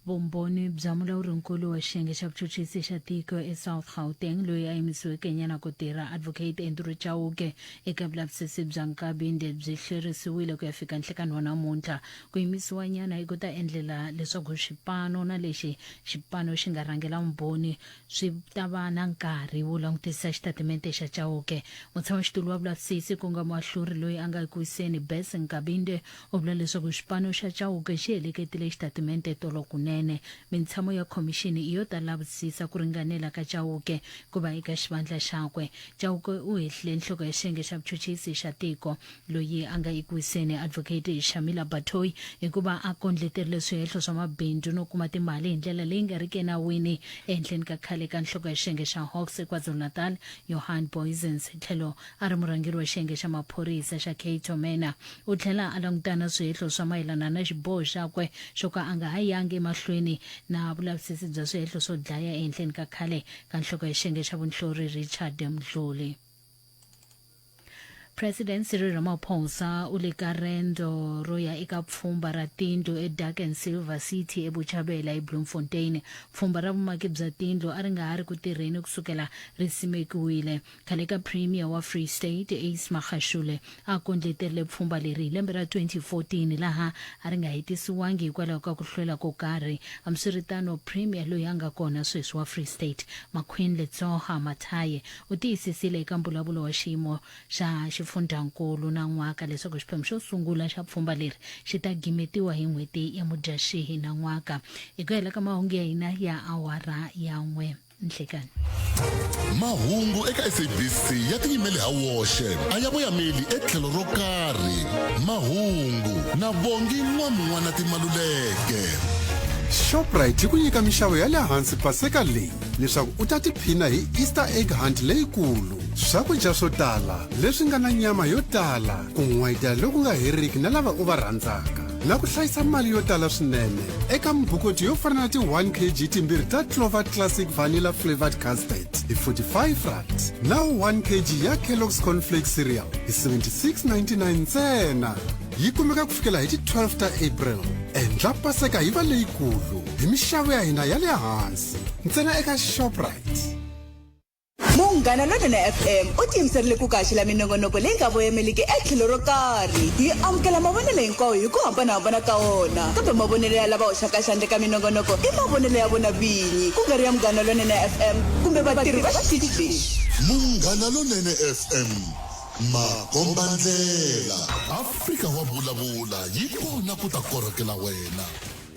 Vumbhoni bya mulawurinkulu wa xiyenge xa vuchuchisi xa tiko eSouth Gauteng loyi a yimisiweke nyana ku tirha Advocate Andrew Chauke eka vulavisisi bya Nkabinde byi hlwerisiwile ku ya fika nhlekani wa namuntlha. Ku yimisiwa nyana i ku ta endlela leswaku xipano na lexi xipano xi nga rhangela vumbhoni swi ta va na nkarhi wo langutisa xitatimente xa Chauke. Mutshamaxitulu wa vulavisisi ku nga muahluri loyi a nga eku wiseni Bess Nkabinde u vula leswaku xipano xa Chauke xi heleketile xitatimente tolo kunene. swinene. Mintshamo ya khomixini i yo ta lavisisa ku ringanela ka Chauke ku va eka xivandla xakwe. Chauke u hehlile nhloko ya xiyenge xa vuchuchisi xa tiko loyi a nga eku wiseni Advocate Shamila Batohi hikuva a kondleterile swihehlo swa mabindzu no kuma timali hi ndlela leyi nga riki enawini ehenhleni ka khale ka nhloko ya xiyenge xa Hawks eKwaZulu-Natal Johan Booyzens tlhelo a ri murhangeri wa xiyenge xa maphorisa xa Cato Manor. U tlhela a langutana swihehlo swa mayelana na xiboho xakwe xo ka a nga ha yangi emahlweni na vulavisisi bya swihehlo swo dlaya ehenhleni ka khale ka nhloko ya xiyenge xa vunhlori Richard Mdluli. President Cyril Ramaphosa u le ka rendzo ro ya eka pfhumba ra tindlu eDark and Silver City eBuchabela eBloemfontein. Pfhumba ra vumaki bya tindlu a ri nga ha ri ku tirheni ku sukela ri simekiwile. Khale ka Premier wa Free State Ace Magashule a kondleterile pfhumba leri hi lembe ra 2014 laha a ri nga hetisiwangi hikwalaho ka ku hlwela ko karhi. Hambiswiritano, Premier loyi a nga kona sweswi wa Free State, Maqueen Letsoha Mathaye U tiyisisile eka mbulavulo wa xiyimo xa xifundhankulu na n'waka leswaku xiphemu xo sungula xa pfhumba leri xi ta gimetiwa hi n'hweti ya Mudyaxihi na n'waka. Hi ku hela ka mahungu ya hina ya awara ya n'we nhlekani. Mahungu eka SABC ya tiyimele ha woxe, a ya voyameli etlhelo ro karhi. Mahungu na Bongi N'wamun'wanati Maluleke. Shoprite yi ku nyika minxavo ya le hansi paseka leyi leswaku u ta tiphina hi Easter egg hunt leyikulu, swakudya swo tala leswi nga na nyama yo tala, ku n'wayitela loku nga heriki na lava u va rhandzaka, na ku hlayisa mali yo tala swinene eka mibukoti yo fana na ti 1 kg timbirhi ta Clover Classic Vanilla Flavored Custard hi 45 rand na 1 kg ya Kellogg's Cornflakes Cereal hi 76.99 ntsena. Yi kumeka ku fikela hi ti 12 ta April. Endla Paseka yi va leyikulu hi mixavo ya hina ya le hansi ntsena eka Shoprite. Munghana Lonene FM u tiyimiserile ku kaxela minongonoko leyi nga voyameliki etlhelo ro karhi. Hi amukela mavonelo hinkwawo hi ku hambanahambana ka wona, kambe mavonelo ya lava hoxaka xandla eka minongonoko i mavonelo ya vona vinyi, ku nga ri ya Munghana Lonene FM kumbe vatirhi va xitichi lexi. Munghana Lonene FM Makombandlela. Afrika wa vulavula yi kona ku ta korhokela wena.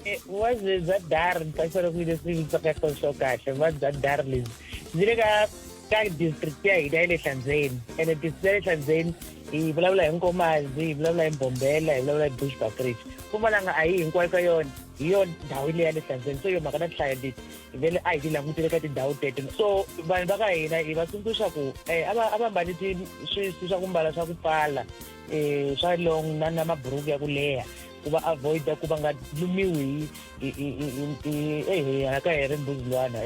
Eh, vuvabyi bya dar ni tsakisela ku leswi vitiwaka swo kahle vuvabyi bya dar lebyi byi le ka ka district ya hina ya le hlandzeni ene district ya le hlandzeni hi vulavula hi nkomazi hi vulavula hi mbombela hi vulavula hi bushbuckridge mpumalanga a yi hinkwayo ka yona hi yona ndhawu leyi ya le hlandzeni so yo mhaka na tinhlayo leti vele a hi ti langutele ka tindhawu teto so vanhu va ka hina hi va tsundzuxa ku um a va a va mbali swi swa ku mbala swa ku pfala um swa long na na maburuku ya ku leha ku va avoida ku va nga lumiwi hi hi hala ka here mbuzilwana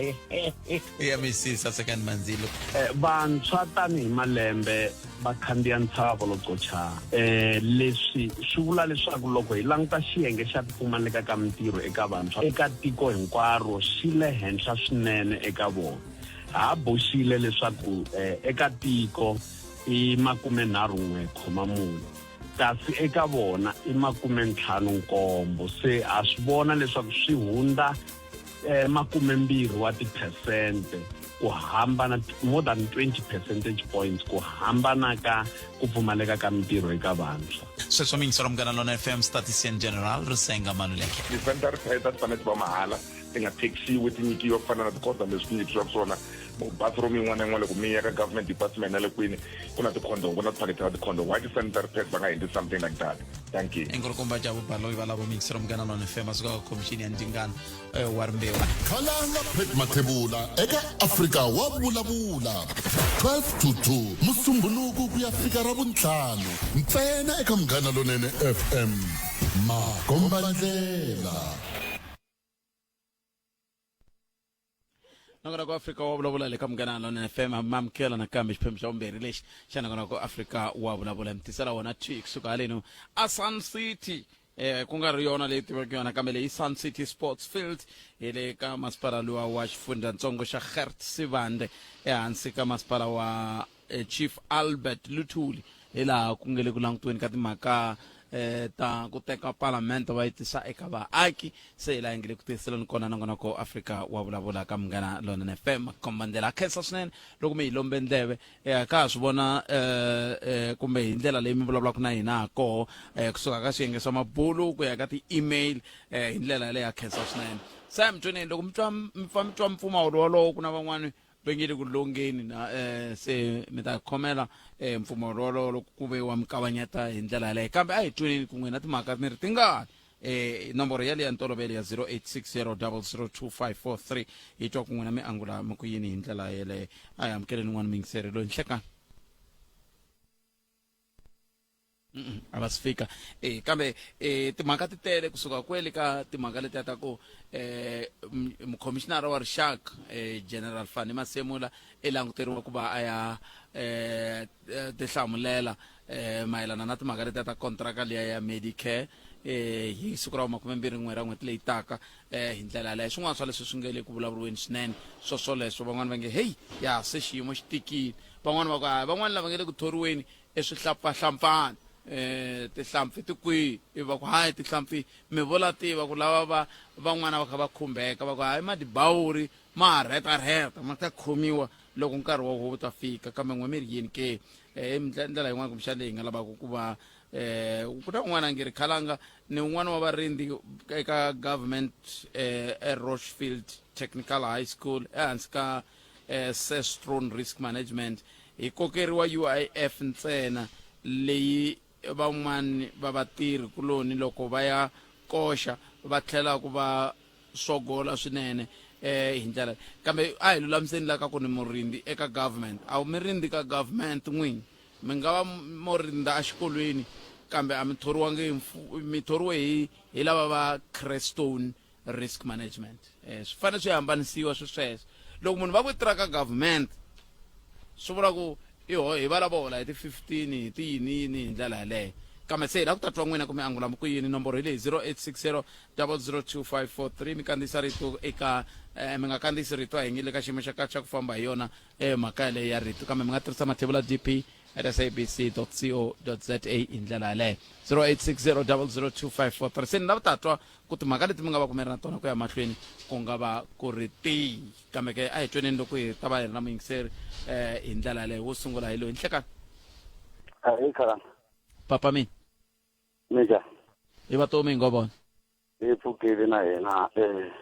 ya misisa second manzilo Vantshwa tanihi malembe va khandziya ntshava lo qocha. Leswi swi vula leswaku loko hi languta xiyenge xa ku pfumaleka ka mitirho eka vantshwa eka tiko hinkwaro xi le henhla swinene eka vona. Ha boxile leswaku eka tiko i makumenharhun'we khoma mune kasi eka vona i makumentlhanu nkombo se ha swi vona leswaku swi hundza makumembirhi wa tiphesente ku hambana more than 20 percentage points ku hambana ka ku pfumaleka ka mitirho eka vantshwa. Sweswo mi yingisela Munghana Lona FM Statistician General Risenga Maluleke. Ti-sanitary pads a ti fanele ti va mahala ti nga taxiwi ti nyikiwa ku fana na ti-condom leswi ti nyikiwaka swona bathroom yin'wana na yin'wana loko mi ya ka government department na le kwini ku na ti-condom ku na tiphakete ta ti-condom why ti-sanitary pads va nga endli something like that thank you Nkulukumba Jabu Baloyi valavo mi yingisela Munghana Lona FM a suka ka khomixini ya ndzingano eh, wa rimbewu Khalanga Pat Mathebula eka Afrika wa vulavula 12 to 2 Musumbhunuku ku ya fika Ravuntlhanu ntsena eka Munghana Lonene FM Makombandlela. Nongonoko wa Afrika wa vulavula le ka Munghana Lonene FM mamukela nakambe xiphemu xa vumbirhi lexi xa nongonoko Afrika wa vulavula mi tisela wona thwi kusuka haleno a Sun City ku nga ri yona leyi tivaka yona kambe leyi Sun City Sports Field hi le ka masipala luwa wa xifundzhantsongo xa Gert Sibande ehansi ka masipala wa Chief Albert Luthuli hi laha ku nge le ku langutiweni ka timhaka ta ku teka palamende va yi tisa eka vaaki se hi laha hi nge le ku tiyiseleni kona nongonoko Afrika wa vulavula ka Munghana Lonene FM kombandlela khensa swinene loko mi hi lombe ndleve ka ha swi vona kumbe hi ndlela leyi mi vulavulaka na hina ha koho kusuka ka swiyenge swa mabulu ku ya ka ti-email hi ndlela yaleyo ya khensa swinene. Sam Tweneni loko mi twa mi pfa mi twa mpfumawulo wolowo ku na van'wani va nge le ku longeni na eh, se mi ta khomela eh, mpfumawulo wolowo loko ku ve wa mi kavanyeta hi ndlela yaleyo kambe a hi tweneni kun'we na timhaka mi ri tingani eh nomboro yaleyo ya ntolovelo ya 0860002543 hi twa kun'we na mi angula mi ku yini hi ndlela yeleyo a hi amukeleni n'wana muyingiseri loyi nhlekani a va si fika eh kambe eh timhaka ti tele kusuka kwele ka timhaka letiya ta ku eh mukhomishinara wa rixaka eh general Fani Masemola i languteriwa ku va a ya eh tihlamulela eh mayelana na timhaka letiya ta kontraka liya ya Medicare eh hi siku ra 21 ra n'hweti leyi taka eh hi ndlela yaleyo swin'wana swa leswi swi nge le ku vulavuriweni swinene swo swoleswo van'wana va nge heyi ya se xiyimo xi tikile van'wana va ku hayi van'wana lava nge le ku thoriweni i swihlampfahlampfana um tihlampfi ti kwihi ivi va ku hayi tihlampfi mi vula tiva ku lava va van'wana va kha va khumbeka va ku hayi madibawuri ma ha rhetarheta ma ta khomiwa loko nkarhi wa wu ta fika kambe n'we mi ri yini ke um ndlela yin'wana kumbexana leyi hi nga lavaka ku va um ku na un'wana a nge ri khalanga ni un'wana wa varindzi eka government um erochfield technical high school ehansi ka eh, Sestron Risk Management hi kokeriwa UIF ntsena leyi van'wani va vatirhi kuloni loko va ya koxa va tlhelaku va swogola swinene eh hi ndlela kambe a hi lulamiseni la ka ku ni murindzi eka government a wu mi rindzi ka government n'wini mi nga va mo rindza exikolweni kambe a mi thoriwangi mi thoriwe hi hi lava va Crestone risk management eh, swi fanele swi hambanisiwa swi sweswo loko munhu va ku tirha ka government swi vula ku i hi va lava hola hi ti-15 hi ti yini yini hi ndlela yaleyo kambe se hi lava ku ta twa n'wina kumbe angula ku yini nomboro hi leyi 0860 002543 mi kandziyisa rito eka eh, mi nga kandziyisi rito a hi nge le ka xiyimo xa kahle xa ku famba hi yona eh, mhaka yaleyo ya rito kambe mi nga tirhisa mathebula dp at sabc.co.za hi ndlela yaleyo 0860 002543 se ni lava ta twa ku timhaka leti mi nga va ku mi ri na tona ku ya mahlweni ku nga va ku ri tihi kambe ke a hi tweneni loko hi ta va hi ri na muyingiseri um hi ndlela yaleyo wo sungula hi loyi nhlekani Ahee khalanga. Papa mina. Minjhani? Hi vatomi hi ngo vona. Hi pfukile na hina eh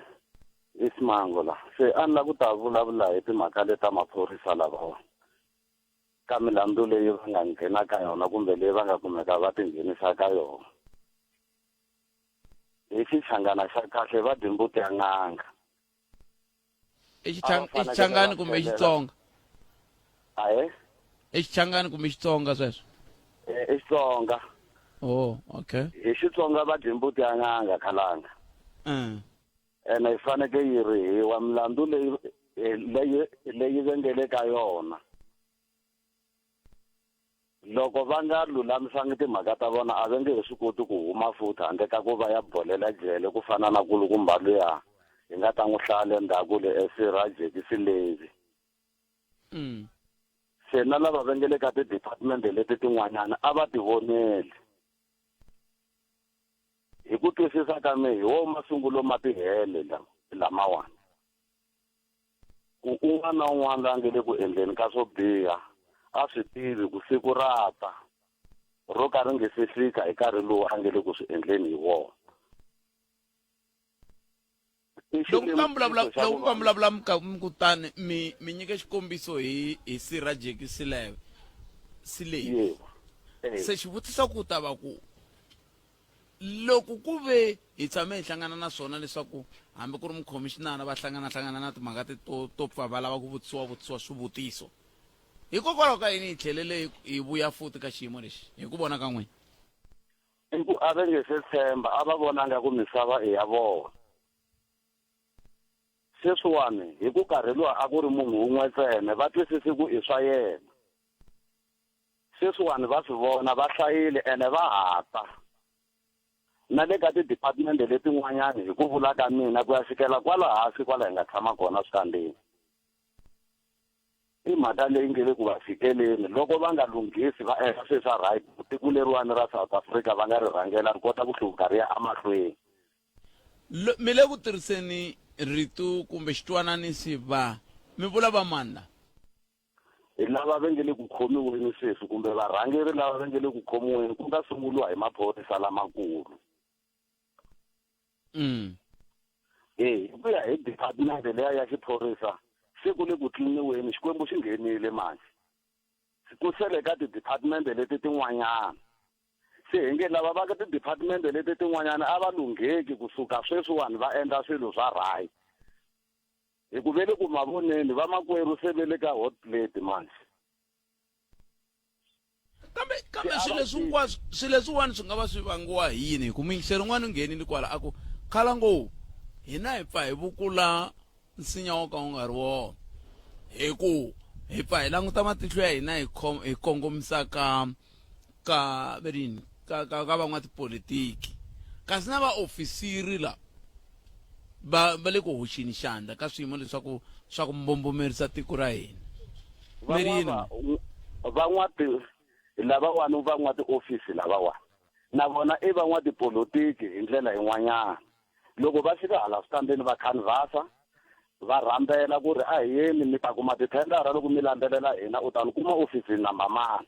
i Simango la. Se a ni la ku ta vulavula hi timhaka leta maphorisa lavawa. Ka milandzu leyi va nga nghena ka yona kumbe leyi va nga kumeka va tinghenisa ka yona. Hi xichangana xa kahle va dyi mbuti ya n'anga. I xichangani kumbe Xitsonga? Ahe? I xichangani kumbe Xitsonga sweswo? I Xitsonga. Oh, okay. Hi Xitsonga va dyi mbuti ya n'anga khalanga. Ene yi faneke yi rihiwa milandzu leyi leyi leyi va nge le ka yona. Loko va nga lulamisangi timhaka ta vona a va nge he swi koti ku huma futhi handle ka ku va ya bolela jele ku fana na kulukumba luya hi nga ta n'wi hlaya le ndzhaku le esirha Jekisi Levi. Se na lava va nge le ka ti-department leti tin'wanyana a va tivoneli. Hi ku twisisa ka mehe hi wo masungulo ma tihele lamawani. Ku un'wana na un'wana la nge le ku endleni ka swo biha a swi tivi ku siku ra ta ro ka ri nge se fika hi nkarhi lowu a nge le ku swi endleni hi wona. Loko mi vulavula loko mi vulavula mi ka mi kutani mi mi nyike xikombiso hi hi Sir Jackie Sileve Silevi se xivutiso ku ta va ku Loko ku ve hi tshame hi hlangana na swona leswaku hambi ku ri mukhomishinara va hlangana-hlangana na timhaka te to, to pfa va lava ku vutisiwa-vutisiwa swivutiso, hikokwalaho ka yini hi tlhelele hi vuya futi ka xiyimo lexi, hi ku vona ka n'wina? I ku a va nge se tshemba, a va vonanga ku misava i ya vona. Sweswiwani, hi ku karhi luwa a ku ri munhu wun'we ntsena, va twisisi ku i swa yena. Sweswiwani va swi vona, va hlayile ene va ha ta. Na le ka tidepartmende letin'wanyani hi ku vula ka mina ku ya fikela kwala hansi kwala hi nga tshama kona switandini. I mhaka leyi nge le ku va fikeleni loko va nga lunghisi va endla swilo swa right ku tiko leriwani ra South Africa va nga ri rhangela ri kota ku hluvuka ri ya emahlweni. Mi le ku tirhiseni rito kumbe xitwananisi va, mi vula va mani la? Hi lava va nge le ku khomiweni sweswi kumbe varhangeri lava va nge le ku khomiweni ku nga sunguriwa hi maphorisa lamakulu. E hi ku ya hi department leya ya xiphorisa se ku le ku tliniweni Xikwembu xi nghenile manje ku sele ka ti-department leti tin'wanyana se hi nge lava va ka ti-department leti tin'wanyana a va lungheki kusuka sweswiwani va endla swilo swa right hi ku ve le ku mavoneni vamakwerhu se ve le ka hot plate manje kambe kambe swilo leswi hinkwaswo swilo leswiwani swi nga va swi vangiwa hi yini hi ku muyingiseri un'wana u nghenile kwala a ku khala ngo hina hi pfa hi vukula nsinya wo ka wu nga ri wona hi ku hi pfa hi languta matihlo ya hina hi hi kongomisa ka ka verini ka ka ka van'watipolitiki kasi na vaofisiri la va va le ku hoxeni xandla ka swiyimo leswaku swa ku mbombomerisa tiko ra hina Van'wana van'wati lavawani van'wa tiofisi lavawani na vona i van'watipolotiki hi ndlela yin'wanyana loko va fika hala switandini va khanvhasa va rhambela ku ri a hi yeni mi ta kuma tithendara loko mi landzelela hina u ta ni kuma ofisini namba mani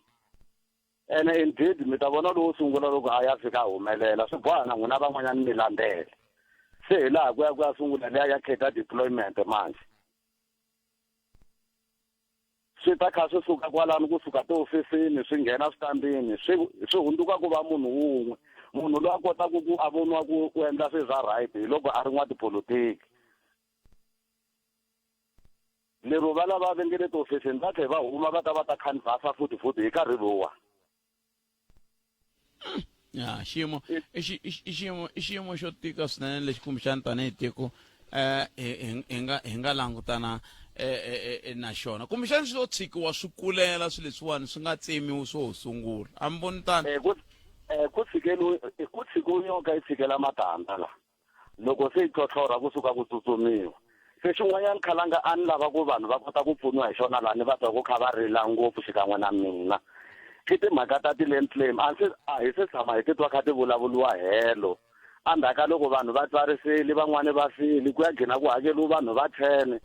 ene indeed mi ta vona lowo sungula loko a ya fika a humelela swi boha na n'wina van'wanyana mi landzela se hi laha ku ya ku ya sungula liya ya cadre deployment manje swi ta kha swi suka kwalano kusuka tihofisini swi nghena switandini swi swi hundzuka ku va munhu wun'we munhu loyi a kotaka ku a voniwa ku u endla swilo swa right hi loko a ri n'watipolotiki lero va lava va nge le tihofisini va tlhe va huma va ta va ta khanvhasa futhi futhi hi nkarhi luwa ya xiyimo i xi- i xi- i xiyimo i xiyimo xo tika swinene lexi kumbexana tanihi tiko eh hi hi nga hi nga langutana eh, eh, eh, na xona kumbexana swi lo tshikiwa swi kulela swilo leswiwani swi nga tsemiwi swo sungula a mi voni tano Eh, ku eh, ku tshikeliwe eh, ku tshikiwe nyoka yi tshikela matandza la loko se yi tlhotlhorha kusuka ku tsutsumiwa se xin'wanyana khalanga a ni lava ku vanhu va kota ku pfuniwa hi xona laha ni va twa ku kha va rila ngopfu xikan'we na mina i timhaka ta ti-land claim a se a hi se tshama hi titwa kha ti vulavuriwa helo endzhaku ka loko vanhu va tsarisile van'wani va file ku ya gcina ku hakeriwa vanhu va 10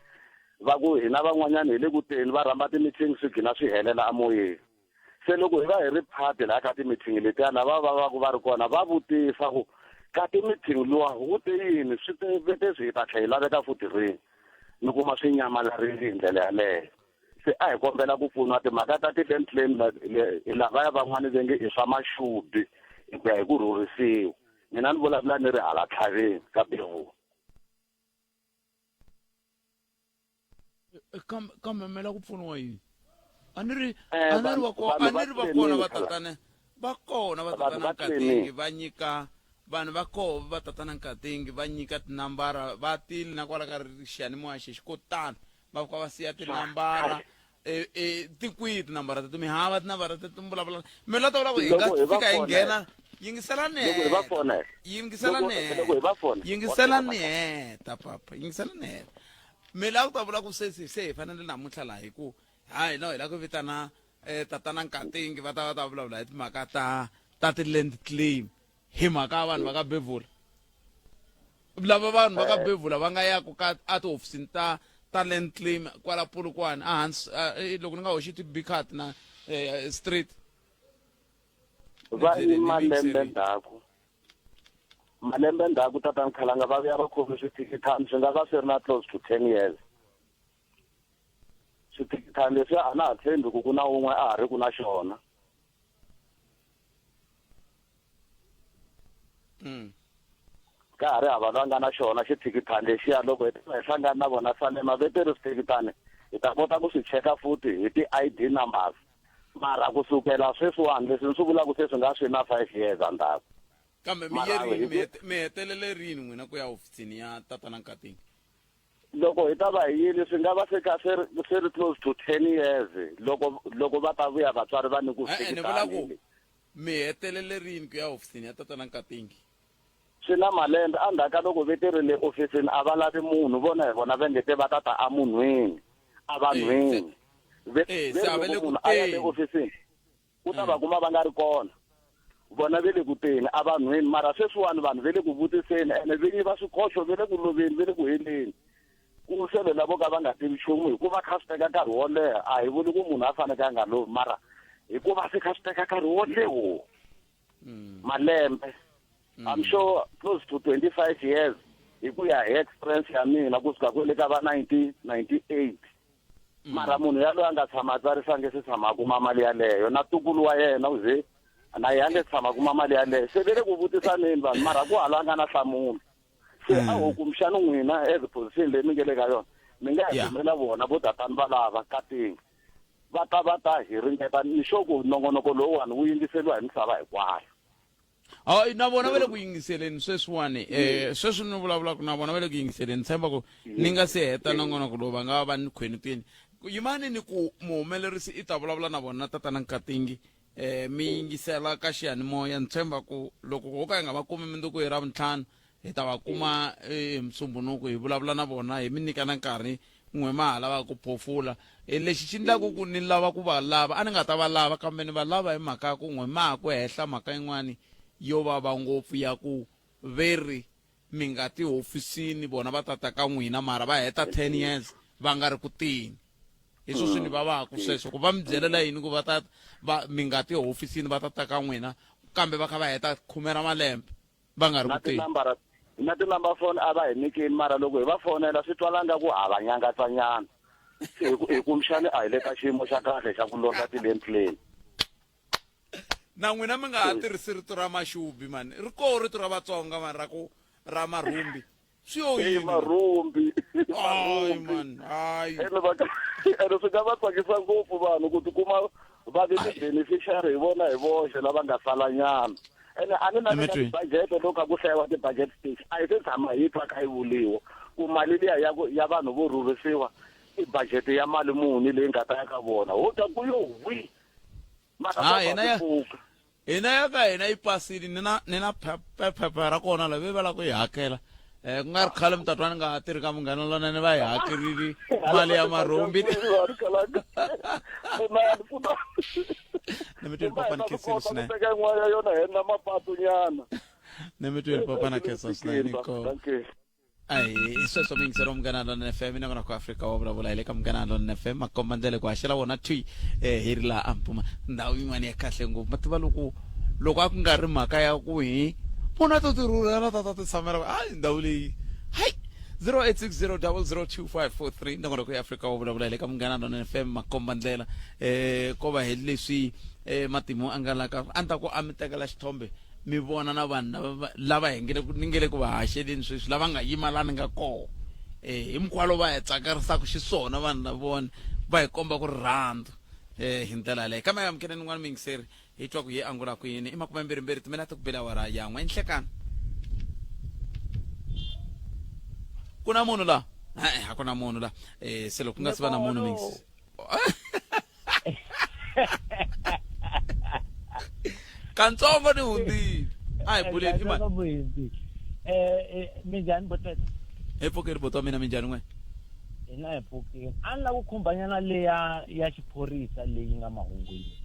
va ku hina van'wanyana hi le ku teni va rhamba ti-meeting swi gcina swi helela emoyeni se loko hi va hi ri phati laha ka ti-meeting letiya lava va va ku va ri kona va vutisa ku ka ti-meeting luwa wu te yini swi te vete swi hi ta tlhela hi laveka futhi rini mi kuma swi nyamalarile hi ndlela yaleyo se a hi kombela ku pfuniwa timhaka ta ti-land claim lavaya van'wani ve nge i swa maxubi hi ku ya hi ku rhurhisiwa mina ni vulavula ni ri hala tlhaveni ka bevu kambe kambe mi la ku pfuniwa yini a ni ri Eh, a ni ri va ko- vanhu a va ni ri va kona va claimile khala. tatana va kona va Vanhu tatana va nkatingi claimile. va nyika vanhu va koho va tatana nkatingi va nyika tinambara va tile na kwala ka xiyanimoya xexi ko tano va fika va siya tinambara e e ti kwihi tinambara teto mi hava tinambara teto mi vulavula mi la ta vula ku hi nga Loko hi va fika hi fonela. nghena yingisela ni Loko hi va heta fonela. yingisela Loko- ni heta loko hi va fonela. yingisela Okay, ni heta papa yingisela ni heta mi lava ku ta vula ku se se se hi fanele namuntlha laha hi ku hayi no hi lava ku vitana eh, tatana nkatingi va ta va ta vulavula hi timhaka ta ta ti-land claim hi mhaka ya vanhu va ka bevula lava vanhu va ka Eh. bevula va nga yaku ka a tihofisini ta ta land claim kwala polokwane ehansi eh, loko ni nga hoxi ti-bicat na eh, street va Ni byele, yi ni malembe yingiserile. ndzhaku malembe ndzhaku tatana khalanga va vuya va khome swithikithani swi nga va swi ri na close to 10 years swithikithani leswiya a na ha tshembi ku ku na wun'we a ha ri ku na xona Ka ha ri hava loyi a nga na xona xithikithani lexiya loko hi ta hi hlangana na vona Salema ve te ri swithikithani hi ta kota ku swi cheka futhi hi ti-I_D numbers mara ku sukela sweswiwani leswi ni swi vulaka se swi nga swi na 5 years endzhaku Kambe mi ye mara rini hi mi ku hete mi hetelele rini n'wina ku ya hofisini ya tatana Nkatingi? Loko hi ta va hi yile swi nga va se ka se ri se ri close to 10 years loko loko va ta vuya vatswari va ni ku E-e ni vula ku swithikithani mi hetelele rini ku ya hofisini ya tatana Nkatingi? Swi na malembe endzhaku ka loko ve te ri le ofisini a va lavi munhu vona hi vona va nge te va ta ta emunhwini evanhwini ve Eh, ve se ri a va loko le ku munhu a ya le teni. ofisini u ta va kuma va nga ri kona vona ve le ku teni evanhwini mara sweswiwani vanhu ve le ku vutiseni ene vinyi va swikoxo ve le ku loveni ve le ku heleni ku sele lavo ka va nga tivi nchumu hikuva kha swi teka nkarhi wo leha a hi vuli ku munhu a faneke a nga lovi mara hikuva se kha swi teka nkarhi wo leho malembe I'm sure close to 25 years. Hi ku ya hi experience ya mina kusuka kwele ka va 1998. Mara munhu yaloye a nga tshama a tsarisa a nge se tshama a kuma mali yaleyo na tukulu wa yena u ze na yena a nge tshama a kuma mali yaleyo. Se ve le ku vutisaneni vanhu mara ku hala a nga na nhlamulo. Se a ho kumbexani n'wina as position leyi mi nge le ka yona mi nga hi rhumela vona vo tatani valava ka tinga va ta va ta hi ringeta ni sure ku nongonoko lowuwani wu yingiseriwa hi misava hinkwayo. Hayi na vona va le ku yingiseleni sweswiwani um sweswi ni vulavulaka na vona va le ku yingiseleni tshemba ku ni nga se heta nongonoko lowu va nga va va ni khwenutini yimani ni ku muhumelerisi i ta vulavula na vona tatana nkatingi um mi yingisela ka xiyanimoya ni tshemba ku loko ho ka hi nga va kumi mundzuku hi ravuntlhanu hi ta va kuma eh, hi musumbunuku hi vulavula na vona hi mi nyika na nkarhi n'we ma ha lavaka ku phofula Eh, lexi xi endlaku ku ni lava ku va lava a ni nga ta va lava kambe ni va lava hi mhaka ya ku n'we ma ha ku hehla mhaka yin'wani yo vava ngopfu ya ku ve ri mi nga ti hofisini vona va tata ka n'wina mara va heta 10 years va nga ri ku tini hi swo swi ni vavaku sweswo ku va mi byelela yini ku va ta va mi nga ti hofisini va tata ka n'wina kambe va kha va heta khume ra malembe va nga ri na ku teni tinambara na tinumber phone a va hi nyikini mara loko hi va fonela swi twala nga ku ha va nyangatsanyana se hi ku hi kumbexani a hi le ka xiyimo xa kahle xa ku londza ti-land plane na n'wina mi nga ha tirhisi rito ra maxubi mani ri koho rito ra vatsonga mani ra ku ra marhumbi swi yo Hey, yini marhumbi hayi mani hayi ene va ene swi nga va tsakisa ngopfu vanhu ku tikuma va ve ti-beneficiary hi vona hi voxe lava nga salanyana ene a ni na Ni mi twi. budget loko kha ku hlayiwa ti-budget speech a hi se tshama hi twa kha yi vuliwa ku mali liya ya ku ya vanhu vo rhurhisiwa i budget ya mali muni leyi nga ta ya ka vona ho ta ku yo hwi mara Ha, va hina ya- pfuka hina ya ka hina yi pasile ni na ni na phepha ra kona la ve va lava ku yi hakela um ku nga ri khale mi tatwa ni nga ha tirhi ka munghana lonene va yi hakerile mali ya marhumbi ni mi tweli papa ni khensile swinene teka yin'wana ya yona hi endla mapatu nyana ni mi tweli papa na khensa swinene ko ahi hi sweswo miyingiselo wa munghana lonene fm nakona ku afrika wa vulavula hi le ka munghana lonene fm makomba ndlela ku haxela wona thwi eh, hi ri laha a mpuma ndhawu yin'wana ya kahle ngopfu ma tiva loko loko a ku nga ri mhaka ya ku hi munhu a to ti rhurhela ta ta ti tshamela hayi ndhawu leyi hayi 0860002543 nongonoko ya afrika wa vulavula hi le ka munghana lonene fm makomba ndlela eh ko va hi leswi eh, matimu a nga laka a ni ta ku a mi tekela xithombe mi vona na vanhu lava lava hi nge le ku ni nge le ku va haxeleni sweswi lava nga yima la ni nga koho eh hi mukhuva lowu va hi tsakarisaka xiswona vanhu lavona va hi komba ku rirhandzu eh hi ndlela yaleyo kambe amukeleni n'wana muyingiseri hi twa ku hi angula ku yini i makumembirhimbirhi timinete ku bela awara yan'we enhlekani ku na munhu la e-e a ku na munhu la um se loko ku nga si va na munhu muyingiseri kantsongo ni hundzile a hi buleni i mani eh, eh minjhani boteta hi pfukeli boto wa mina minjhani n'we hina hi pfukile a ni lava ku khumbanyana leya ya xiphorisa leyi nga mahungwini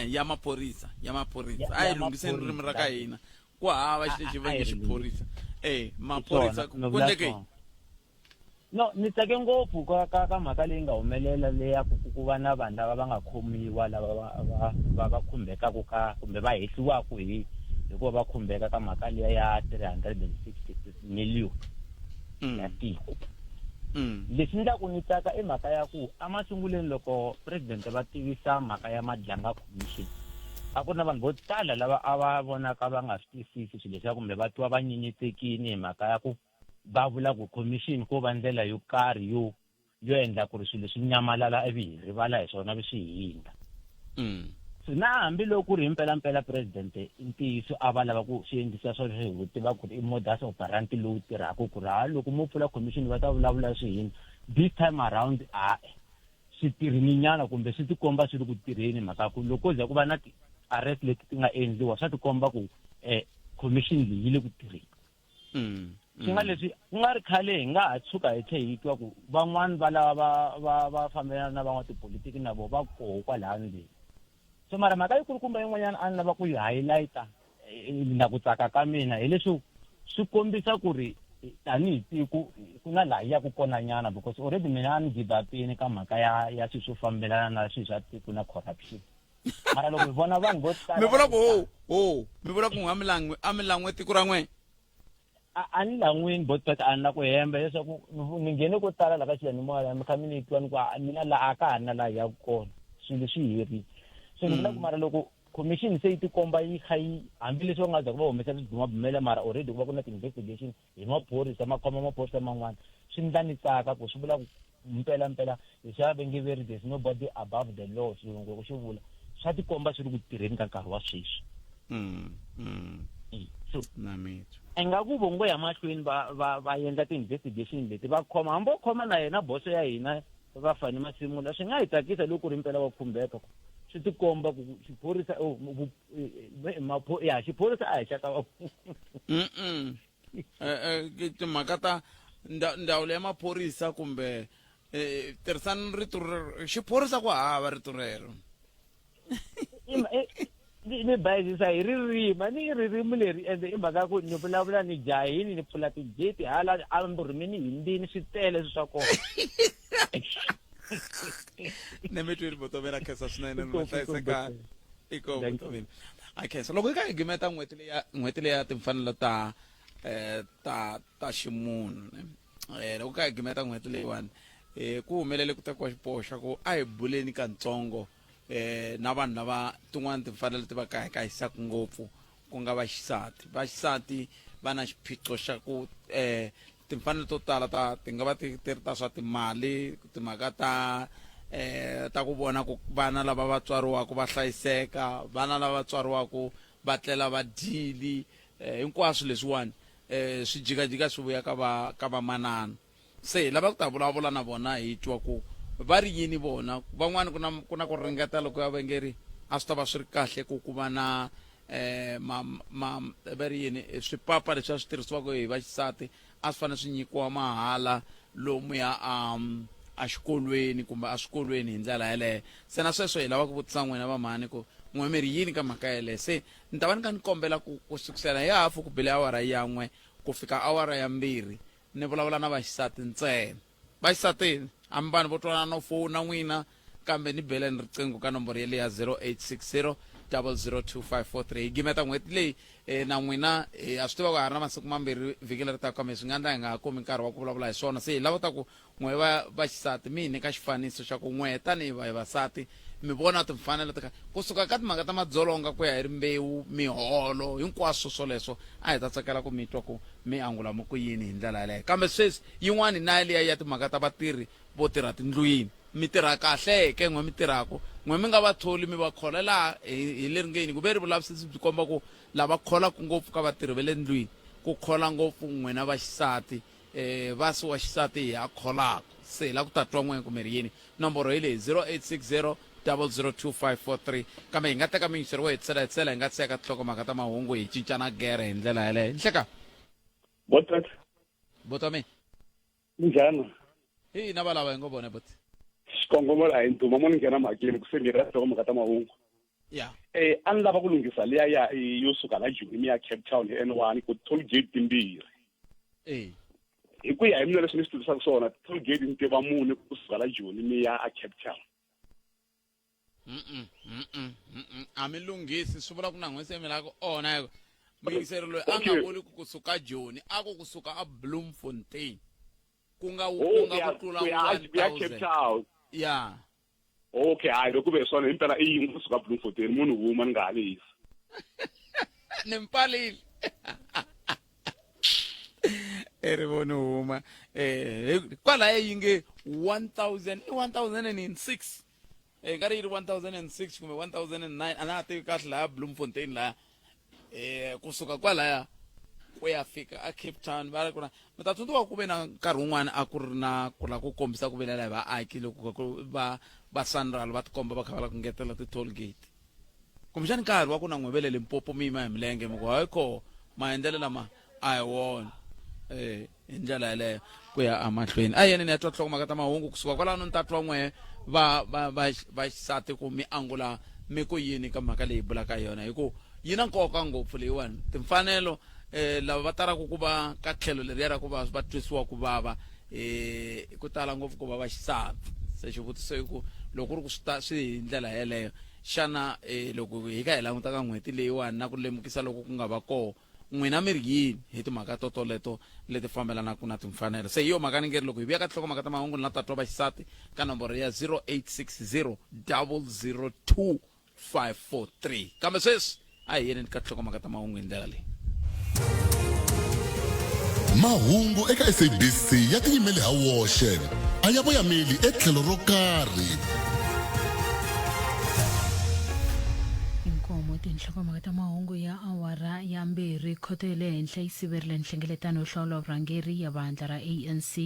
e ya maphorisa ya maphorisa a hi lunghiseni ririmi ra ka hina ku hava xi lexi va nge xiphorisa e maphorisa ku endleke yini No, ni tsake ngopfu ka ka ka mhaka leyi nga humelela leya ku ku va na vanhu lava va nga khomiwa lava va va va va khumbekaku ka kumbe va hehliwaku hi hikuva va khumbeka ka mhaka liya ya 366 million ya tiko. Lexi endlaku ni tsaka i mhaka ya ku emasungulweni loko president va tivisa mhaka ya Madlanga Commission a ku ri na vanhu vo tala lava a va vonaka va nga swi twisisi swilo leswiya kumbe va twa va nyenyetsekini hi mhaka ya ku va vula ku commission ko va ndlela yo karhi yo yo endla ku ri swilo swi nyamalala ivi hi rivala hi swona vi swi hindza mm. so na hambiloko ku ri himpelampela president i ntiyiso a va lava ku swi endlisa swona hi ku tiva ku ri i modus operandi lowu tirhaka ku ri ha loko mo pfula commission va ta vulavula swi hindza this time around a-e swi tirhininyana kumbe swi tikomba swi ri ku tirheni mhaka ku loko ko za ku va na ti-arrest leti ti nga endliwa swa tikomba ku um commission leyi yi le ku tirheni mm, swi nga leswi ku nga ri khale hi nga ha tshuka hi tlhe hi twa ku van'wani va lava va va va fambelana na van'watipolitiki na vona va koho kwalaha ndzeni so mara mhaka yikulukumba yin'wanyana a ni lava ku yi highlighta eh, na ku tsaka ka mina hileswi swi kombisa ku ri eh, tanihi tiko ku na laha yi yaku konanyana because already mina a ni give upini ka mhaka ya ya swilo swo fambelana na swilo swa tiko na corruption mara loko hi vona vanhu vo tala mi vula ku ho ho mi vula ku a mi lan'we a mi lan'we tiko ra n'we A ni lan'wini botpet a ni la ku hemba leswaku ni nghene ko tala la ka xiyanimoya mi kha mi ni twa ni ku mina la a ka ha ri na laha hi yaku kona swilo swi herile so ni vula ku mara loko commission se yi tikomba yi kha yi hambileswi va nga za ku va humesa swibumabumela mara already ku va ku na ti-investigation hi maphorisa ma khoma maphorisa man'wana swi ndla ni tsaka ku swi vula ku mpela mpela leswiya va nge ve ri there's nobody above the law xilungu loko xi vula swa tikomba swi ri ku tirheni ka nkarhi wa sweswi mm, mm. so na mitwa ingaku vo ngo ya mahlweni va va va endla ti-investigation leti va khoma hambi vo khoma na yena boso ya hina va fane masimula swi nga hi tsakisa loko ku ri mpela wa khumbeka ku swi tikomba ku xiphorisa oh, eh, ya xiphorisa a hi xa ka va mm eh, eh, timhaka ta ndzawulo ya maphorisa kumbe eh, tirhisani rito rero xiphorisa ku hava rito rero ni bayizisa hi ririmi ni ririmi leri ende i mhaka ku ni vulavula ni jahini ni pfula tigeti hala amburimini hi mbini swi tele swi swa kona ni mi twile botomela khensa swinene ni ma hlayiseka iko botomela a khensa loko hi kha hi gimeta n'hweti leya n'hweti leya timfanelo ta eh ta ta ximunhu eh loko ka hi gimeta n'hweti leyiwani eh ku humelele ku tekiwa xiboho xa ku a hi buleni kantsongo eh na vanhu lava tin'wana timfanelo ti va kayakayisaka ngopfu ku nga vaxisati vaxisati va na xiphiqo xa ku eh timfanelo to tala ta ti nga va ti ti ri ta swa timali timhaka ta eh ta ku vona ku vana lava va tswariwaka va hlayiseka vana lava tswariwaka va tlela va dyile eh, hinkwaswo leswiwani eh swi jikajika swi vuya ka va ka vamanana se hi lava ku ta vulavula na vona hi twa ku va ri yini vona van'wani ku na ku na ku ringeta loko ya vengeri a swi ta va swi ri kahle ku ku va na eh ma ma va ri yini swipapa leswi a swi tirhisiwaka hi vaxisati a swi fanele swi nyikiwa mahala lomuya um exikolweni kumbe eswikolweni hi ndlela yeleyo se na sweswo hi lava ku vutisa n'wina vamhani ku n'we mi ri yini ka mhaka yeleyo se ni ta va ni kha ni kombela ku ku sukusela hi hafu ku bile awara yan'we ku fika awara ya mbirhi ni vulavula na vaxisati ntsena vaxisati a mi vanhu vo twanana no fowuna n'wina kambe ni beleni riqingho ka nomboro yeleyo ya 0860 002543 hi gimeta n'hweti leyi eh, na n'wina eh, ha swi tiva ku ha ri na masiku mambirhi vhiki leri taka kambe swi nga endla hi nga ha kumi nkarhi wa ku vulavula hi swona se hi lava ta ku n'we va vaxisati mi hi nyika xifaniso xa ku n'we tanihi va vasati mi vona timfanelo ta kusuka ka timhaka ta madzolonga ku ya hi rimbewu miholo hinkwaswo swoleswo a hi ta tsakela ku mi twa ku mi angula mi ku yini hi ndlela yaleyo kambe sweswi yin'wana na liya ya timhaka ta vatirhi vo tirha tindlwini mi tirha kahle ke n'we mi tirhaka n'we mi nga va tholi mi va khola laha hi leri ngeni ku ve ri vulavisisi byi komba ku lava kholaka ngopfu ka vatirhi va le ndlwini ku khola ngopfu n'wina vaxisati eh vasi wa xisati hi a kholaka se hi la ku ta twa n'we kumbe ri yini nomboro hi leyi 0860 002543 kambe hi nga teka miyingiseri wo hetisela hetisela hi nga siya ka tinhlokomhaka ta mahungu hi cincana gere hi ndlela yeleyo nhleka Botat. Botami. Njhani? Hi na valava hi ngo vona boti. Xikongomelo a hi ndhuma mo ni nghena mhakeni ku se nghena tinhlokomhaka ta mahungu. Ya. Eh a ni lava ku lunghisa liya ya yo suka la Joni mi ya Cape Town hi N1 ku toll gate timbirhi. Eh. Hi ku ya hi mina leswi ni swi tivisaka swona toll gate ni tiva mune kusuka la Joni mi ya a Cape Town. A mi lunghisi swi vula ku na n'we se mi lava ku onha hiko muyingiseri loyi a nga vuli ku kusuka Joni a ku kusuka a Bloemfontein ku nga ku nga ku tlula 1000 ya okay hayi loko ve swona himpela i yin'we kusuka Bloemfontein munhu huma ni nga ha lehisi ni mpalile erivoni huma eh kwalaya yi nge 1000 i 1006 eh nga ri yi ri 1006 kumbe 1009 a na ha tivi kahle laya Bloemfontein laya eh kusuka kwalaya ku ya fika a Cape Town va ri ku na mi ta tsundzuka ku ve na nkarhi wun'wana a ku ri na ku lava ku kombisa ku vilela hi vaaki loko ku va va Sanral va tikomba va kha va lava ku ngetela ti-toll gate kumbexani nkarhi wa ku na n'we ve le Limpopo mi yima hi milenge mi ku hayi kho maendlelo lama a hi wona eh hi ndlela yeleyo ku ya emahlweni a yena ni ya twa nhlokomhaka ta mahungu kusuka kwalano ni ta twa n'we va va va va xisati ku mi angula mi ku yini ka mhaka leyi bulaka yona hi ku yi na nkoka ngopfu leyiwani timfanelo eh lava va talaka ku va ka tlhelo leriya ra ku va va twisiwa ku vava eh ku tala ngopfu ku va va xisati se xivutiso i ku loko ku ri ku swi ta swi hi ndlela yeleyo xana eh loko hi ka hi languta ka n'hweti leyiwani na ku lemukisa loko ku nga va koho N'wina mi ri yini hi timhaka to toleto leti fambelanaka na timfanelo? Se hi yo mhaka ni nge ri loko hi vuya ka tinhlokomhaka ta mahungu ni la ta twa vaxisati ka nomboro ya 0860 002 543. Kambe sweswi a hi yeni ka tinhlokomhaka ta mahungu hi ndlela leyi. Mahungu eka SABC ya tiyimele ha woxe, a ya voyameli etlhelo ro karhi. Inkomo tinhlokomhaka ta mahungu ya awara ya mbirhi. Khoto ya le henhla yi siverile nhlengeletano yo hlawula vurhangeri ya vandla ra ANC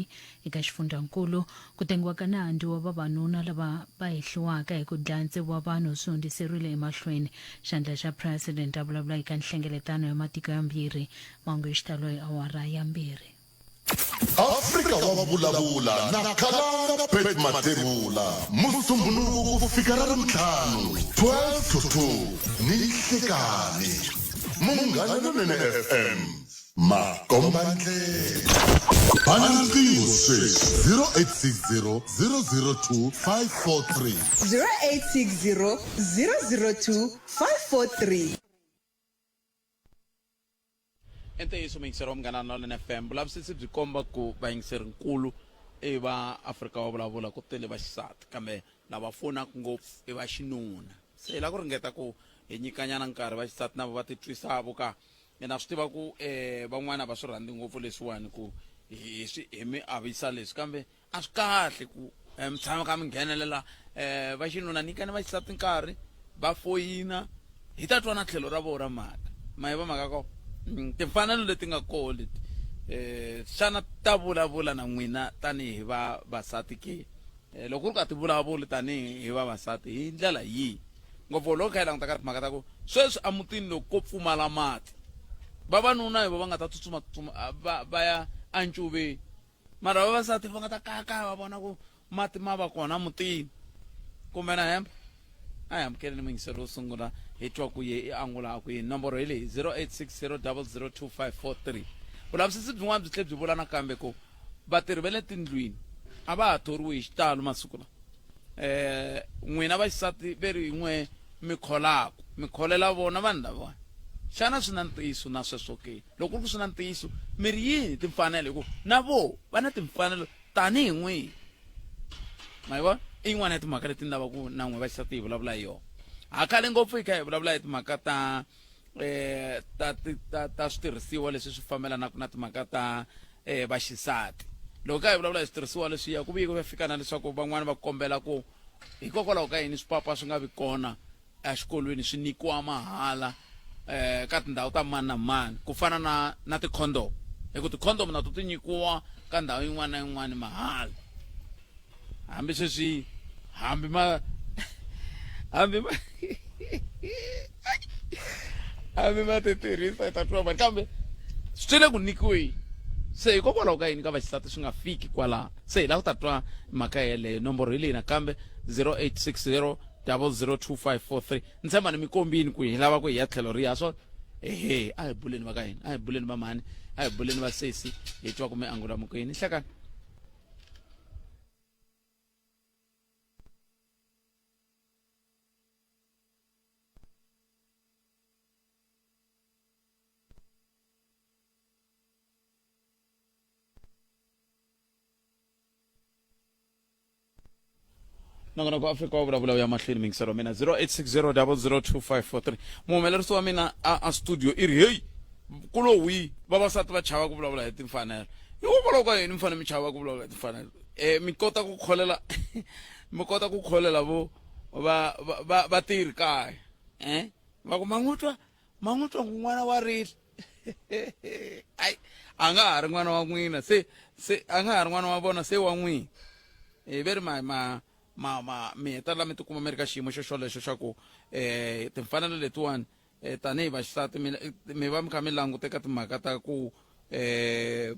eka xifundzankulu. Ku tengiwa ka nandzu wa vavanuna lava va hehliwaka hi ku dlaya tsevu wa vanhu swi hundziseriwile emahlweni. Xandla xa President a vulavula eka nhlengeletano ya matiko yambirhi. Mahungu hi xitalo hi awara ya mbirhi. Afrika wa vulavula na Khalanga Pat Mathebula Musumbhunuku ku fika Ravuntlhanu 12 to 2 ni nhlikani. Munghana Lonene FM makombandlela. Bana riqingho sweswi 0860 002 543. 0860 002 543. I ntiyiso muyingiseri wa Munghana Lonene FM, vulavisisi byi komba ku vayingiserinkulu i va Afrika wa vulavula ku tele vaxisati, kambe lava fonaka ngopfu i va xinuna. Se hi lava ku ringeta ku hi nyikanyana nkarhi vaxisati na vo va titwisavo ka na swi tiva ku um van'wana a va swi rhandzi ngopfu leswiwani ku hi swi hi mi avisa leswi, kambe a swi kahle ku eh, mi tshama kha mi nghenelela um va xinuna nyikani va xisati nkarhi va foyina hi ta twa na tlhelo ra vona ra mhaka ma yi va mhaka ko mm, timfanelo leti nga koho leti um xana ta vulavula na n'wina tanihi vavasati ke eh, loko ku ri ka ti vulavuli tanihi hi vavasati hi ndlela yihi ngopfu loko kha hi languta ka timhaka ta ku sweswi emutini loko ko pfumala mati vavanuna hi vo va nga ta tsutsuma tsutsuma va va ya encuveni mara vavasati va nga ta kayakaya va vona ku mati ma va kona mutini kumbe na hemba a hi amukeleni muyingiseri wo sungula hi twa ku ye i angula a ku yini nomboro hi leyi 0860002543 vulavisisi byin'wana byi tlhe byi vula nakambe ku vatirhi va le tindlwini a va ha thoriwi hi xitalo masiku lawa eh n'wina vaxisati ve ri n'we mi kholaku mi kholela vona vanhu lavawani xana swi na ntiyiso na sweswo ke Loko ku ri ku swi na ntiyiso, mi ri yini hi timfanelo? Hikuva na voho va na timfanelo tanihi n'wina. Ma yi vona? I yin'wana ya timhaka leti ni lavaka na n'we vaxisati hi vulavula hi yona. Ha khale ngopfu hi kha hi vulavula hi timhaka ta eh ta ta ta switirhisiwa leswi swi fambelanaka na timhaka ta eh vaxisati. Loko ka hi vulavula hi switirhisiwa leswiya ku vuye ku fika na leswaku van'wani va kombela ku hikokwalaho ka yini swipapa swi nga vi kona exikolweni swi nyikiwa mahala eh ka tindhawu ta mani na mani ku fana na na ti-condom hi ku ti-condom na to ti nyikiwa ka ndhawu yin'wana na yin'wana mahala hambi sweswi hambi ma hambi ma hambi ma ti tirhisa hi ta twa mani kambe swi le ku nyikiweni se hikokwalaho ka yini ka vaxisati swi nga fiki kwalaho se hi lava ku ta twa mhaka yeleyo nomboro hi leyi nakambe 0860 002543 ni tshemba ni mi kombini ku hi lava ku hi ya tlhelo riya swona ehe a hi buleni va ka hina a hi buleni va mhani a hi buleni va sesi hi twa ku mi angula muku yini hlekani Nongonoko wa Afrika wa vulavula u ya mahlweni mingiselo wa mina 0860002543 muhumelerisi wa mina a, a studio i ri heyi ku lo wi vavasati va chava ku vulavula hi timfanelo hikokwalaho ka yini mi fanele mi chava ku vulavula hi timfanelo um mi kota ku kholela mi kota ku kholela vo va va va vatirhi kaya um va ku ma n'wi twa ma n'wi twa n'wana wa rila ai a nga ha ri n'wana wa n'wina se se a nga ha ri n'wana wa vona se wa n'wina e ve ri ma ma ma ma mi hetelela mi tikuma mi ri ka xiyimo xo xolexo xa ku um timfanelo letiwani um tanihi vaxisati mi mi va mi kha mi langute ka timhaka ta ku um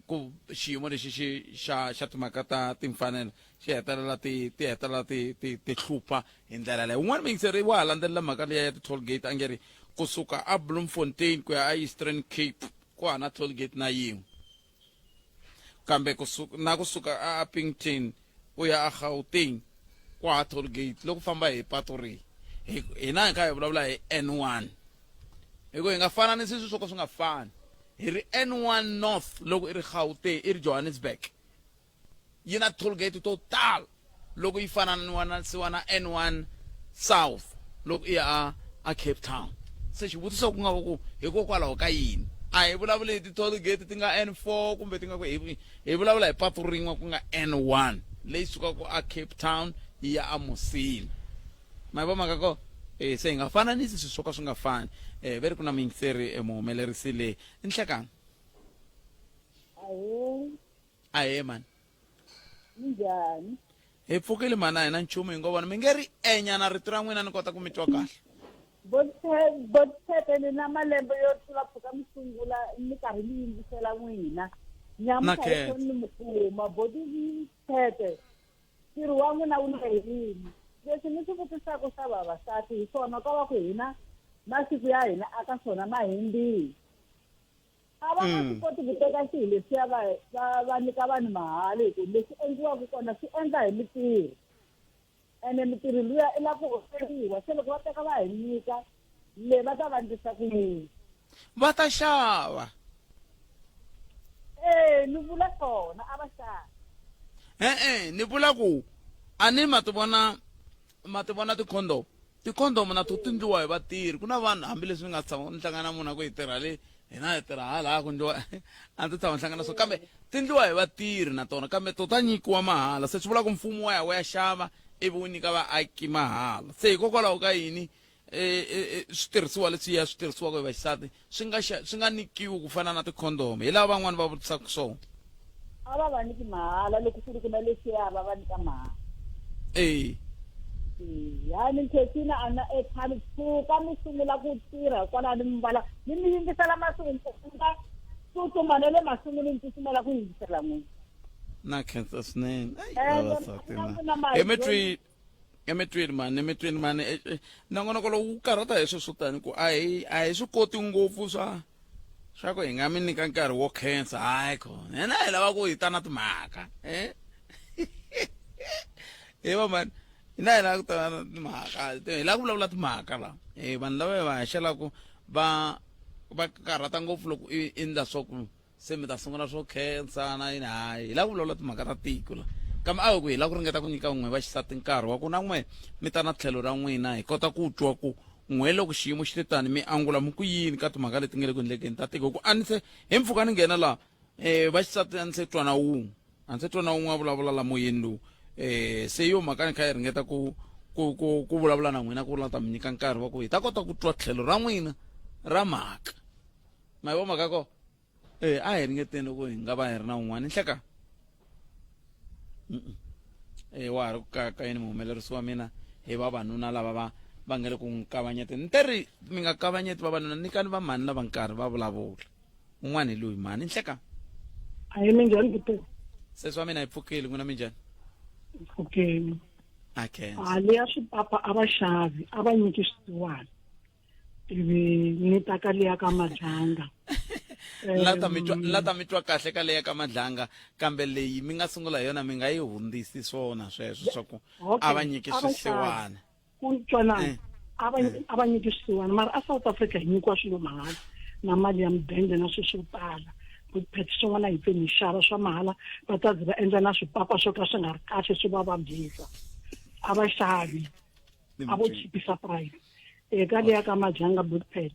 ku xiyimo lexi xi xa xa timhaka ta timfanelo xi hetelela ti ti hetelela ti ti ti hlupha hi ndlela leyo un'wana muyingiseri wa ha landzelela mhaka liya ya ti-toll gate a nge ri kusuka a Bloemfontein ku ya a Eastern Cape ku ha na toll gate na yin'we kambe kusuka na kusuka a Upington u ya a Gauteng ku ha toll gate loko famba hi pato rihi hina hi kha hi vulavula hi N1 Hi ku hi nga fananisi swilo swo ka swi nga fani. Hi ri N1 North loko i ri Gauteng i ri Johannesburg yi na toll gate to tala loko yi fananisiwa na N1 South loko i ya a a Cape Town. Se xivutiso ku nga va ku hikokwalaho ka yini? A hi vulavuli hi ti-toll gate ti nga N4 kumbe ti nga ku hi hi vulavula hi patu rin'we ku nga N1 leyi sukaka a Cape Town yi ya a Musina. Ma yi vona mhaka ko? E se hi nga fananisi swilo swo ka swi nga fani. E ve ri ku na muyingiseri e muhumelerisi le. Nhlekani. Ahee. Ahee mhani. Minjhani? Hi pfukile mhani a hi na nchumu hi ngo vona mi nge ri enyana rito ra n'wina ni kota ku mi twa kahle. Botshepe ni na malembe yo tlula pfuka mi sungula ni karhi ni yingisela n'wina. Nyamuntlha hi khensa. ni mi kuma Botshepe ntirho wa n'wina wu lehile. Leswi mi swi vutisaka swa vavasati hi swona ko va ku hina masiku ya hina aka swona ma hundzile. A va nga swi koti ku teka swilo leswiya va va va nyika vanhu mahala hi ku leswi endliwaka kona swi endla hi mitirho ene mitirho luya i lava ku holeriwa se loko va teka va hi nyika le va ta va ndlisa ku yini Va ta xava. E ni vula swona a va xavi. E-e ni vula ku a ni ma ti vona ma ti vona ti-condom ti-condom na to ti ndliwa hi vatirhi ku na vanhu hambileswi ni nga tshama ni hlangana na munhu a ku hi tirha le hina hi tirha hala ku ndliwa a ndzi tshama ni hlangana so kambe ti ndliwa hi vatirhi na tona kambe to ta nyikiwa mahala se swi vula ku mfumo wa ya wu ya xava ivi wu nyika vaaki mahala se hikokwalaho ka yini e, e, e, switirhisiwa leswiya swi tirhisiwaka hi vaxisati swi nga swi nga nyikiwi ku fana na tikhondomu hi lava van'wani va vutisaka swona a va va nyiki mahala loko ku ri ku na leswiya va va nyika mahala e ya ni khensina a na airtime pfuka mi sungula ku tirha kwalano mi vala ni mi yingisela masiku nga tsutsuma na le masungulweni tsutsumela ku yingisela n'wina na khensa swinene vavasati na emetwini emitweni mani emitweni mani eh, eh, nongonoko lowu wu karhata hi sweswo tani ku a hi a hi swi koti ngopfu swa swa ku hi nga mi nyika nkarhi wo khensa hayi khona hina hi lava ku hi ta na timhaka eh he va mani hina hi lava ku ta na timhaka hi lava ku vulavula timhaka la eh vanhu lava hi va haxelaku va va karhata ngopfu loko i endla swa ku se mi ta sungula swo khensa na yini hayi hi lava ku vulavula timhaka ta tiko la kambe a hi ku hi lava ku ringeta ku nyika n'we va xisati nkarhi wa ku na n'we mi ta na tlhelo ra n'wina hi kota ku twa ku n'we loko xiyimo xi te tani mi angula mi ku yini ka timhaka leti nga le ku endlekeni ta tiko ku a ni se hi mpfhuka ni nghena laha um va xisati a ni se twa na wun'we a ni se twa na wun'we a vulavula la moyeni lowu um se yo mhaka ni kha yi ringeta ku ku ku ku vulavula na n'wina ku la ta mi nyika nkarhi wa ku hi ta kota ku twa tlhelo ra n'wina ra mhaka ma yi vo mhaka ko e a hi ringeteni loko hi nga va hi ri na un'wana nhleka e wa ha ri ku kayakayeni muhumelerisi wa mina hi vavanuna lava va va nga le ku n'wi kavanyeteni ni te ri mi nga kavanyeti vavanuna nyikani vamhani lava nkarhi va vulavula un'wana hi loyi mhani nhleka ayi minjhani buti sesi wa mina hi pfukile n'wina minjhani pfukeni a khensa mali ya swipapa a va xavi a va nyiki swisiwana ivi ni ta ka liya ka madlanga la ta mi twa la ta mi twa kahle ka leya ka madlanga kambe leyi mi nga sungula hi yona mi nga yi hundzisi swona sweswo swa ku a va nyiki swisiwana ku twanana eh. a va eh. a va nyiki swisiwana mara a South Africa hi nyikiwa swilo mahala na mali ya mudende na swilo swo tala vuphethe swin'wana hi pfe mi xava swa mahala va ta ze va endla na swipapa swo ka swi nga ri kahle swi va vabyisa a va xavi a vo chipisa price eka liya ka madyanga bookpad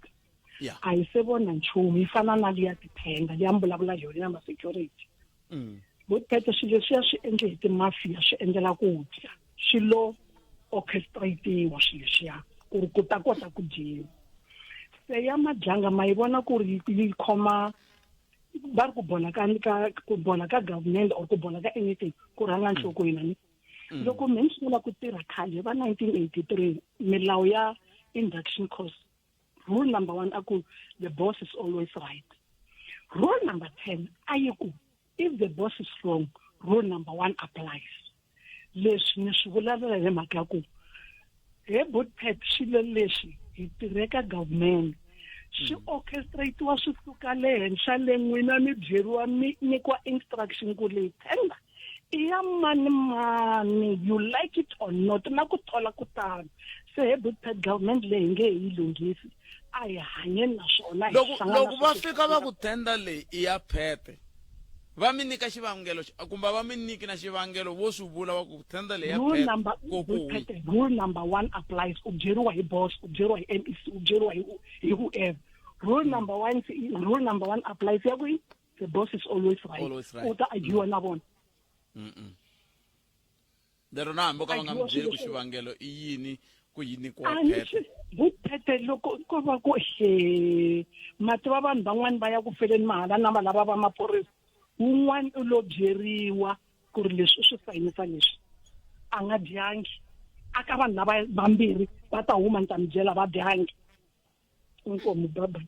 a yi se vona nchumu yi fana na liya tithenda liya mi vulavula yona ya ma-security mm. bookpad swilo leswiya swi endle hi timafiya swi endlela ku dya swi lo orchestratiwa swilo leswiya ku ri ku ta kota ku dyiwa se ya madyanga ma yi vona ku ri yi khoma va ri ku bola ka ku bola ka government or ku bola ka anything ku rhanga nhlokweni ni mm. loko mi ni sungula ku tirha khale va 1983 milawu ya induction course rule number one a ku the boss is always right rule number 10 a yi ku if the boss is wrong rule number one applies leswi ni swi vulavula hi mhaka ya ku he botpet swilo leswi hi tirheka government swi mm. orchestratiwa swi suka le henhla le n'wina mi byeriwa mi nyikiwa instruction ku leyi tender i ya mani mani you like it or not na ku thola ku tano se he botpet government leyi nge hi yi lunghisi A hi hanyeni na swona hi Loko hlangana loko va sweswi. fika va ku tender leyi i ya phete va mi nyika xivangelo kumbe va mi nyiki na xivangelo vo swi vula va ku tender leyi ya Rule phete number ko ku wi Phete, rule number one applies. U byeriwa hi boss, u byeriwa hi MEC, u byeriwa hi whoever. Rule number one, rule number one applies. Ya ku yini? The boss is always right. Always right. U ta argue na vona. Lero na hambi o ka va nga mi Argue byeli ku swilo swo- xivangelo i yini ku yi nyikiwa A ni phete swi vuphete loko ko va ku he ma tiva vanhu van'wani va ya ku feleni mahala na va lava va maphorisa wun'wani u lo byeriwa ku ri leswi u swi sayinisa leswi a nga dyangi a ka vanhu lava vambirhi va ta huma ni ta mi byela va dyangi inkomu bye-bye.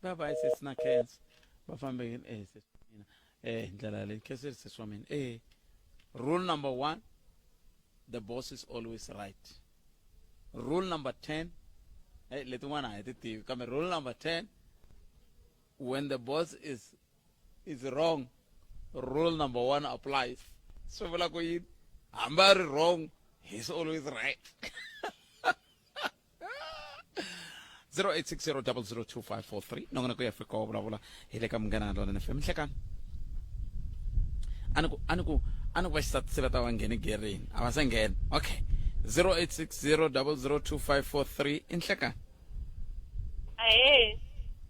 Bye bye sesi na khensa va fambekile eh sesi wa mina eh hi ndlela yaleyo khenseli sesi wa mina eh rule number one, the boss is always right. Rule number 10, eh letin'wana a hi ti tivi kambe rule number 10, when the boss is wrong, rule number one applies. Swi vula ku yini? Hambi a ri wrong, he's always right. 0860002543 nongonoko ya Afrika wa vulavula hi le ka Munghana Lonene FM. Nhlekani a ni ku a ni ku a ni ku vaxisati se va ta va nghene gerini a va se nghena. Okay, 0860002543 i nhlekani. Ahee.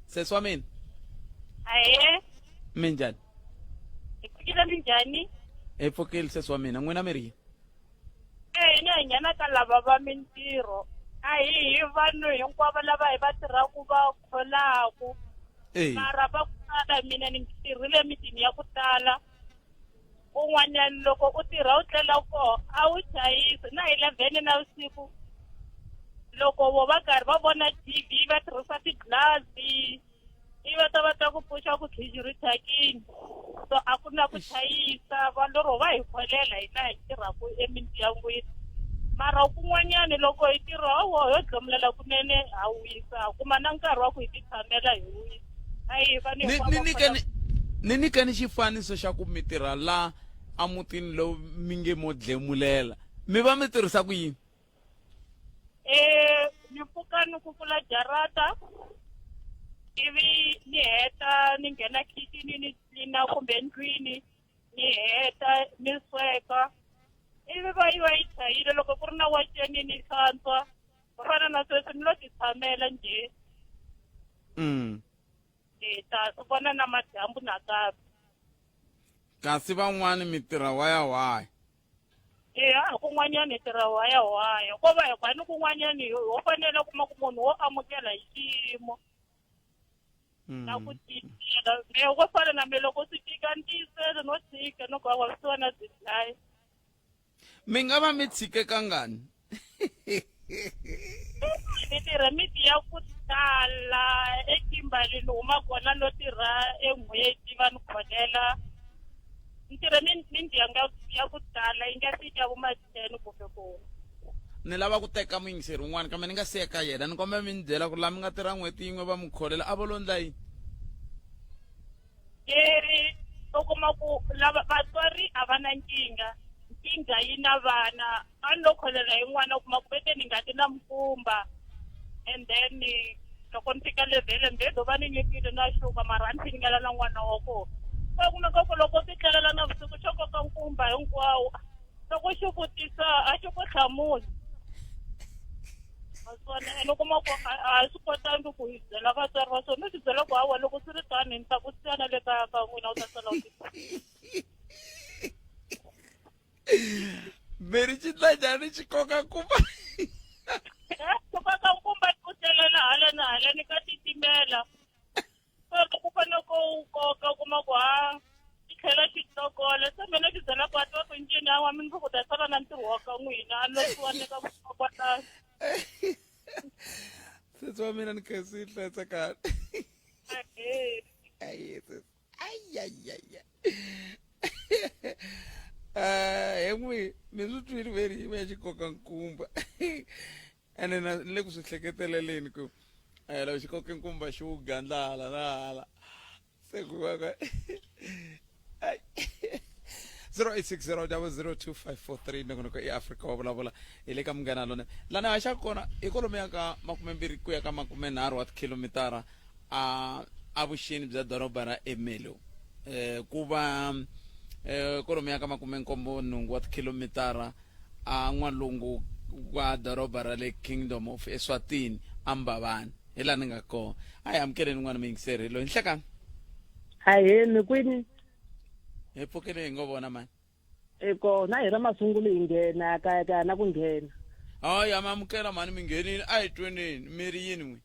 Sesi wa mina. Ahee. Minjhani? Hi pfukile, minjhani? Hi pfukile sesi wa mina, n'wina mi ri yini? E hina hi nghena ka lava va mintirho, a hi hi vanhu hinkwavo lava hi va tirhaka va kholaku. Mara va ku tala, mina ni tirhile mitini ya ku tala, kun'wanyana loko u tirha u tlela koho a wu chayisi na 11 navusiku, loko vo va karhi va vona TV va tirhisa tiglazi ivi va ta va ta ku pfuxa ku khixi ri thyakini, so a ku na ku chayisa. Vanhu lero va hi kholela hina hi tirhaka emindyangwini, mara kun'wanyani loko hi tirha wo ho dlomulela kunene, ha wisa, ha kuma na nkarhi wa ku hi ti tshamela hi wisa. A hi vanhu Ni hinkwavo ni va nyike ni ni nyikeni xifaniso xa ku mi tirha la emutini lowu mi nge mo dlemulela, mi va mi tirhisa ku yini? Ni pfuka ni kukula jarata, ivi ni heta ni nghena khixini ni tlina kumbe ndlwini, ni heta ni sweka, ivi va yi va yi chayile. Loko ku ri na waceni ni hlantswa. Ku fana na sweswi ni lo ti tshamela njhe. Hi ta swi vona na madyambu nakambe. Kasi van'wani mi tirha waya waya? Eya, kun'wanyani hi tirha waya waya, ko va hi kwani kun'wanyani ho fanele kuma ku munhu wo amukela hi xiyimo na ku tiyisela. Me ko fana na me, loko swi tika ni tiyisela no tshika no ku hawa swona byi dlaya. Mi nga va mi tshike kangani? Ni tirha miti ya ku tala eKimberley, ni huma kona no tirha en'hweti va ni kholela. Ni tirhe mindyangu ya ku tala yi nga fika vo ma 10 kumbe ku Ni lava ku teka muyingiseri un'wana kambe ni nga siya ka yena, ni kombela mi ni byela ku laha mi nga tirha n'hweti yin'we va mi kholela a va lo ndla yini? Leri u kuma ku lava vatswari a va na nkingha, nkingha yi na vana. A ni lo kholela hi n'wana, u kuma ku vete ni nga ti na mkumba, and then loko ni fika le vhele mbedo va ni nyikile na xuka, mara a ni finingela na n'wana wa kona. Se kumeka ku loko ti tlelela na vusiku xo koka nkumba hinkwawo, loko xi vutisa a xi ku hlamuli naswona ene u kuma ku a swi kotangi ku hi byela vatswari va swona. No swi byela ku hawa, loko swi ri tani ni ta ku siya na le kaya ka n'wina, u ta sala u ti Meri xi ndla njhani xi koka nkumba? Ku koka nkumba ku tlelela hala na hala ni ka titimela, so loko u fanele ku wu koka u kuma ku ha xi tlhela xi tlokola. Se mina xi byela ku a tiva ku ncini, hawa mi ndzi ku ta sala na ntirho wa ka n'wina, a loxiwa ni ka ku kwatana. Sesi wa mina, ni khensile, hlayisekani. Aye sesi, ayayaya, he n'wi mi swi twile veri yi vuya xi koka nkumba, ene na ni le ku swi hleketeleleni ku loko xi koke nkumba xi wu gandla hala na hala, se ku va ka. 0860002543 nongonoko i Afrika wa vulavula hi le ka munghana lona lana haxa kona i kwalomuya ka 20 ku ya ka 30 wa tikhilomitara a avuxeni bya doroba ra Ermelo eh ku va eh kwalomuya ka 78 wa tikhilomitara a n'walungu wa doroba ra le Kingdom of Eswatini aMbabane hi laha ni nga kona a hi amukeleni n'wana muyingiseri loyi nhlekani ahee kwini hi pfukile hi ngo vona mani i kona hi ra masungulo hi nghena kaya kaya na ku nghena hayi a mi amukela mhani mi nghenini a hi tweneni mi ri yini n'wi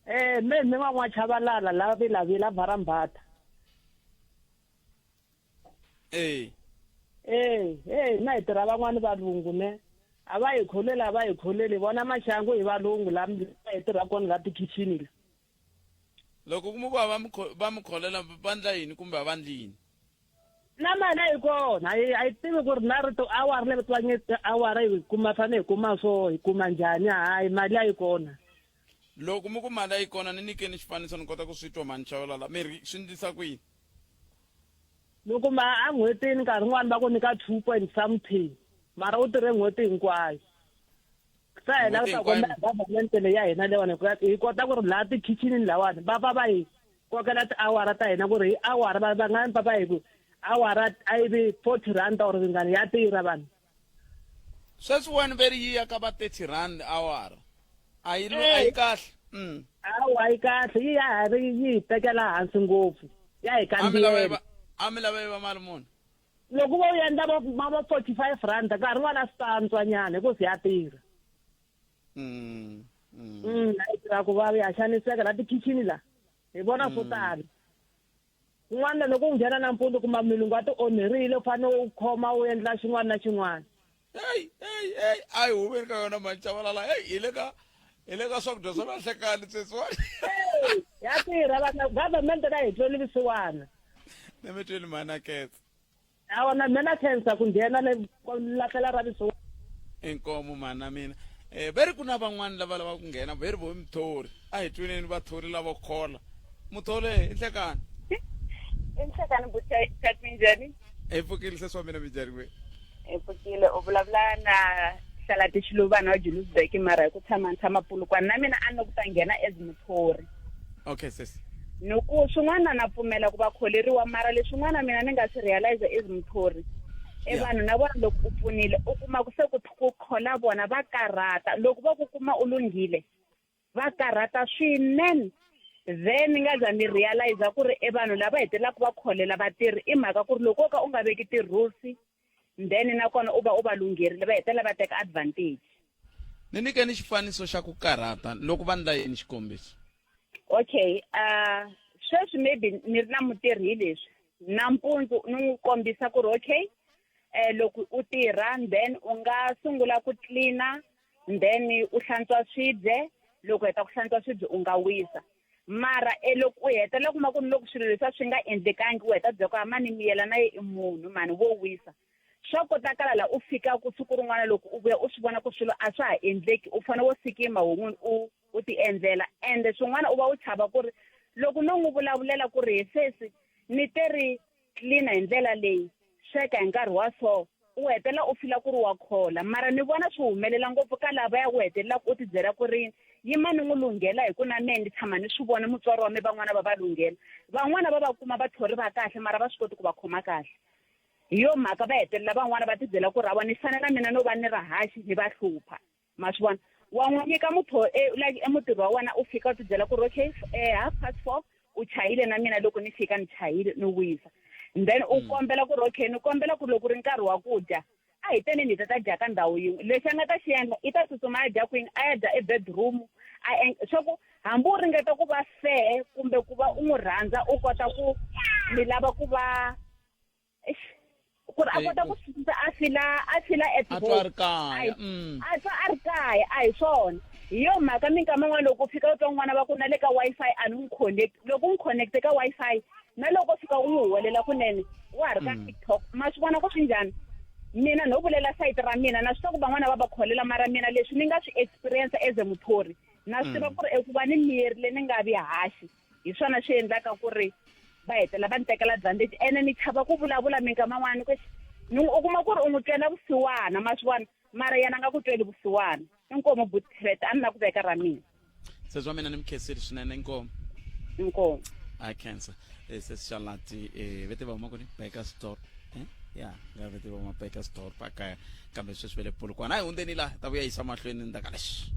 eh me mi va n'wachavalala lava vilavila varambata ee eh eh na hi tirha van'wani valungu ne a va hi kholeli a va hi kholeli vona maxangu hi valungu la hi tirha kona la tikhixini la loko ku mu va va mi va mi kholela va ndla yini kumbe a va ndli yini na mali a yi kona a yi a yi tivi ku ri na rito awara leyi va nge awara hi kuma fanele hi kuma so hi kuma njhani hayi mali a yi kona loko mi ku mali a yi kona ni nyikeni xifaniso ni kota ku swi twa mhani Chavalala mi ri swi ndlisa ku yini mi kuma a n'hwetini nkarhi wun'wani va ku nyika two point something mara u tirhe n'hweti hinkwayo sa hina N'hweti ta hinkwayo? kombela government leyi ya hina leyiwani hikuva hi kota ku ri laha tikhichinini lawani va va va hi kokela tiawara ta hina ku ri hi awara va va nga va va hi ku awara a yi vi 40 rand or ringani ya tirha vanhu sweswi wena ve ri yi ya ka va 30 rand awara a yi a yi kahle awa yi kahle yi ya ha ri yi hi tekela hansi ngopfu ya hi a mi lava yi kandziyela va a mi lava yi va mali muni loko vo endla vo ma vo 45 rand nkarhi wun'wana a swi ta antswanyana hi ku se ya tirha a yi tirha ku va ya xaniseka la tikhichini la hi vona swo tala kun'wana loko u nghena nampundzu kuma milungu a ti onherile u fanele u khoma u endla xin'wana na xin'wana heyi heyi heyi a hi humeni ka yona mhani Chavalala heyi hi le ka hi le ka swakudya swa vahlekani sweswiwani ya tirha vana government ka hi tweli vusiwana ni mi tweli mhani a khetsa awa na mina khensa ku nghena ni lahlela ra vusiwana inkomu mhani na mina eh ve ri ku na van'wani lava lavaka ku nghena ve ri vo muthori a hi twineni vathori lavo khola muthori i nhlekani i nhlekani butati minjhani hi pfukile sesi wa mina minjhani kwe hi pfukile u vulavula na hlalati xiluvana wa Julesburg mara hi ku tshama ni tshama Polokwane na mina a ni ku ta nghena as muthori okay sesi ni ku swin'wana na pfumela ku va kholeriwa mara leswin'wana mina ni nga swi realize as muthori e vanhu na vona loko u pfunile u kuma ku se ku ku khola vona va karhata loko va ku kuma u lunghile va karhata swinene then ni nga za ni realize ku ri e vanhu lava hetelelaka va kholela vatirhi i mhaka ku ri loko wo ka u nga veki ti-rules then nakona u va u va lungherile va hetelela va teka advantage ni nyikeni xifaniso xa ku karhata loko va ndla yini xikombiso okay sweswi maybe ni ri na mutirhi hi leswi nampundzu ni n'wi kombisa ku ri okay loko u tirha then u nga sungula ku cleaner then u hlantswa swibye loko heta ku hlantswa swibye u nga wisa mara e loko u hetelela kuma ku ni loko swilo leswiya swi nga endlekangi u heta byela ku a mani miyela na ye i munhu mani wo wisa swa kotakala la u fikaku siku rin'wana loko u vuya u swi vona ku swilo a swa ha endleki u fanele wo sikima ho n'wini u u ti endlela ende swin'wana u va u chava ku ri loko no n'wi vulavulela ku ri he sesi ni te ri clean hi ndlela leyi sweka hi nkarhi wa so u hetelela u fila ku ri wa khola mara ni vona swi humelela ngopfu ka lavaya u hetelelaka u tibyela ku ri yima ni n'wi lunghela hi ku na mehe ni tshama ni swi vona mutswari wa me van'wana va va lunghela van'wana va va kuma vathori va kahle mara va swi koti ku va khoma kahle hi yo mhaka va hetelela van'wana va tibyela ku ri awa ni fanela mina no va ni ri haxi ni va hlupha ma swi vona wa n'wi nyika mutho e, like emutirhi wa wena u fika u tibyela ku ri okay 4:30 u chayile na mina loko ni fika ni chayile ni wisa then u kombela ku ri okay ni kombela ku loko ri nkarhi wa ku dya a hi teneni hi ta ta dya ka ndhawu yin'we lexi a nga ta xi endla i ta tsutsuma a dya kwini a ya dya ebedroom a swa ku hambi u ringeta ku va fair kumbe ku va u n'wi rhandza u kota ku mi lava ku va ku ri a kota ku susa a fila a fila at A twa a ri kaya. A twa a ri kaya a hi swona hi yo mhaka minkama yin'wana loko u fika u twa n'wana va ku na le ka Wi-Fi a ni n'wi connect loko u n'wi connect ka Wi-Fi na loko u fika u n'wi huwelela kunene wa ha ri ka TikTok ma swi vona ku swi njhani mina no vulela sayiti ra mina na swi tiva ku van'wana va va kholela mara mina leswi ni nga swi experience as a muthori na swi tiva ku ri eku va ni miyerile ni nga vi haxi hi swona swi endlaka ku ri va hetelela va ni tekela advantage ene ni chava ku vulavula minkama n'wana ku Ni u kuma ku ri u n'wi twela vusiwana ma swi vona mara yena a nga ku tweli vusiwana. Inkomu buti a ni la ku veka ra mina. Sesi wa mina ni mi khensile swinene inkomu. Inkomu. A khensa. Eh, sesi Charlotte eh vete va huma kwini Burgersdorp. Eh? Ya, nga vete va huma Burgersdorp akaya kambe sweswi va le Polokwane. A hi hundzeni la ta vuya yisa mahlweni ndzhaku ka lexi.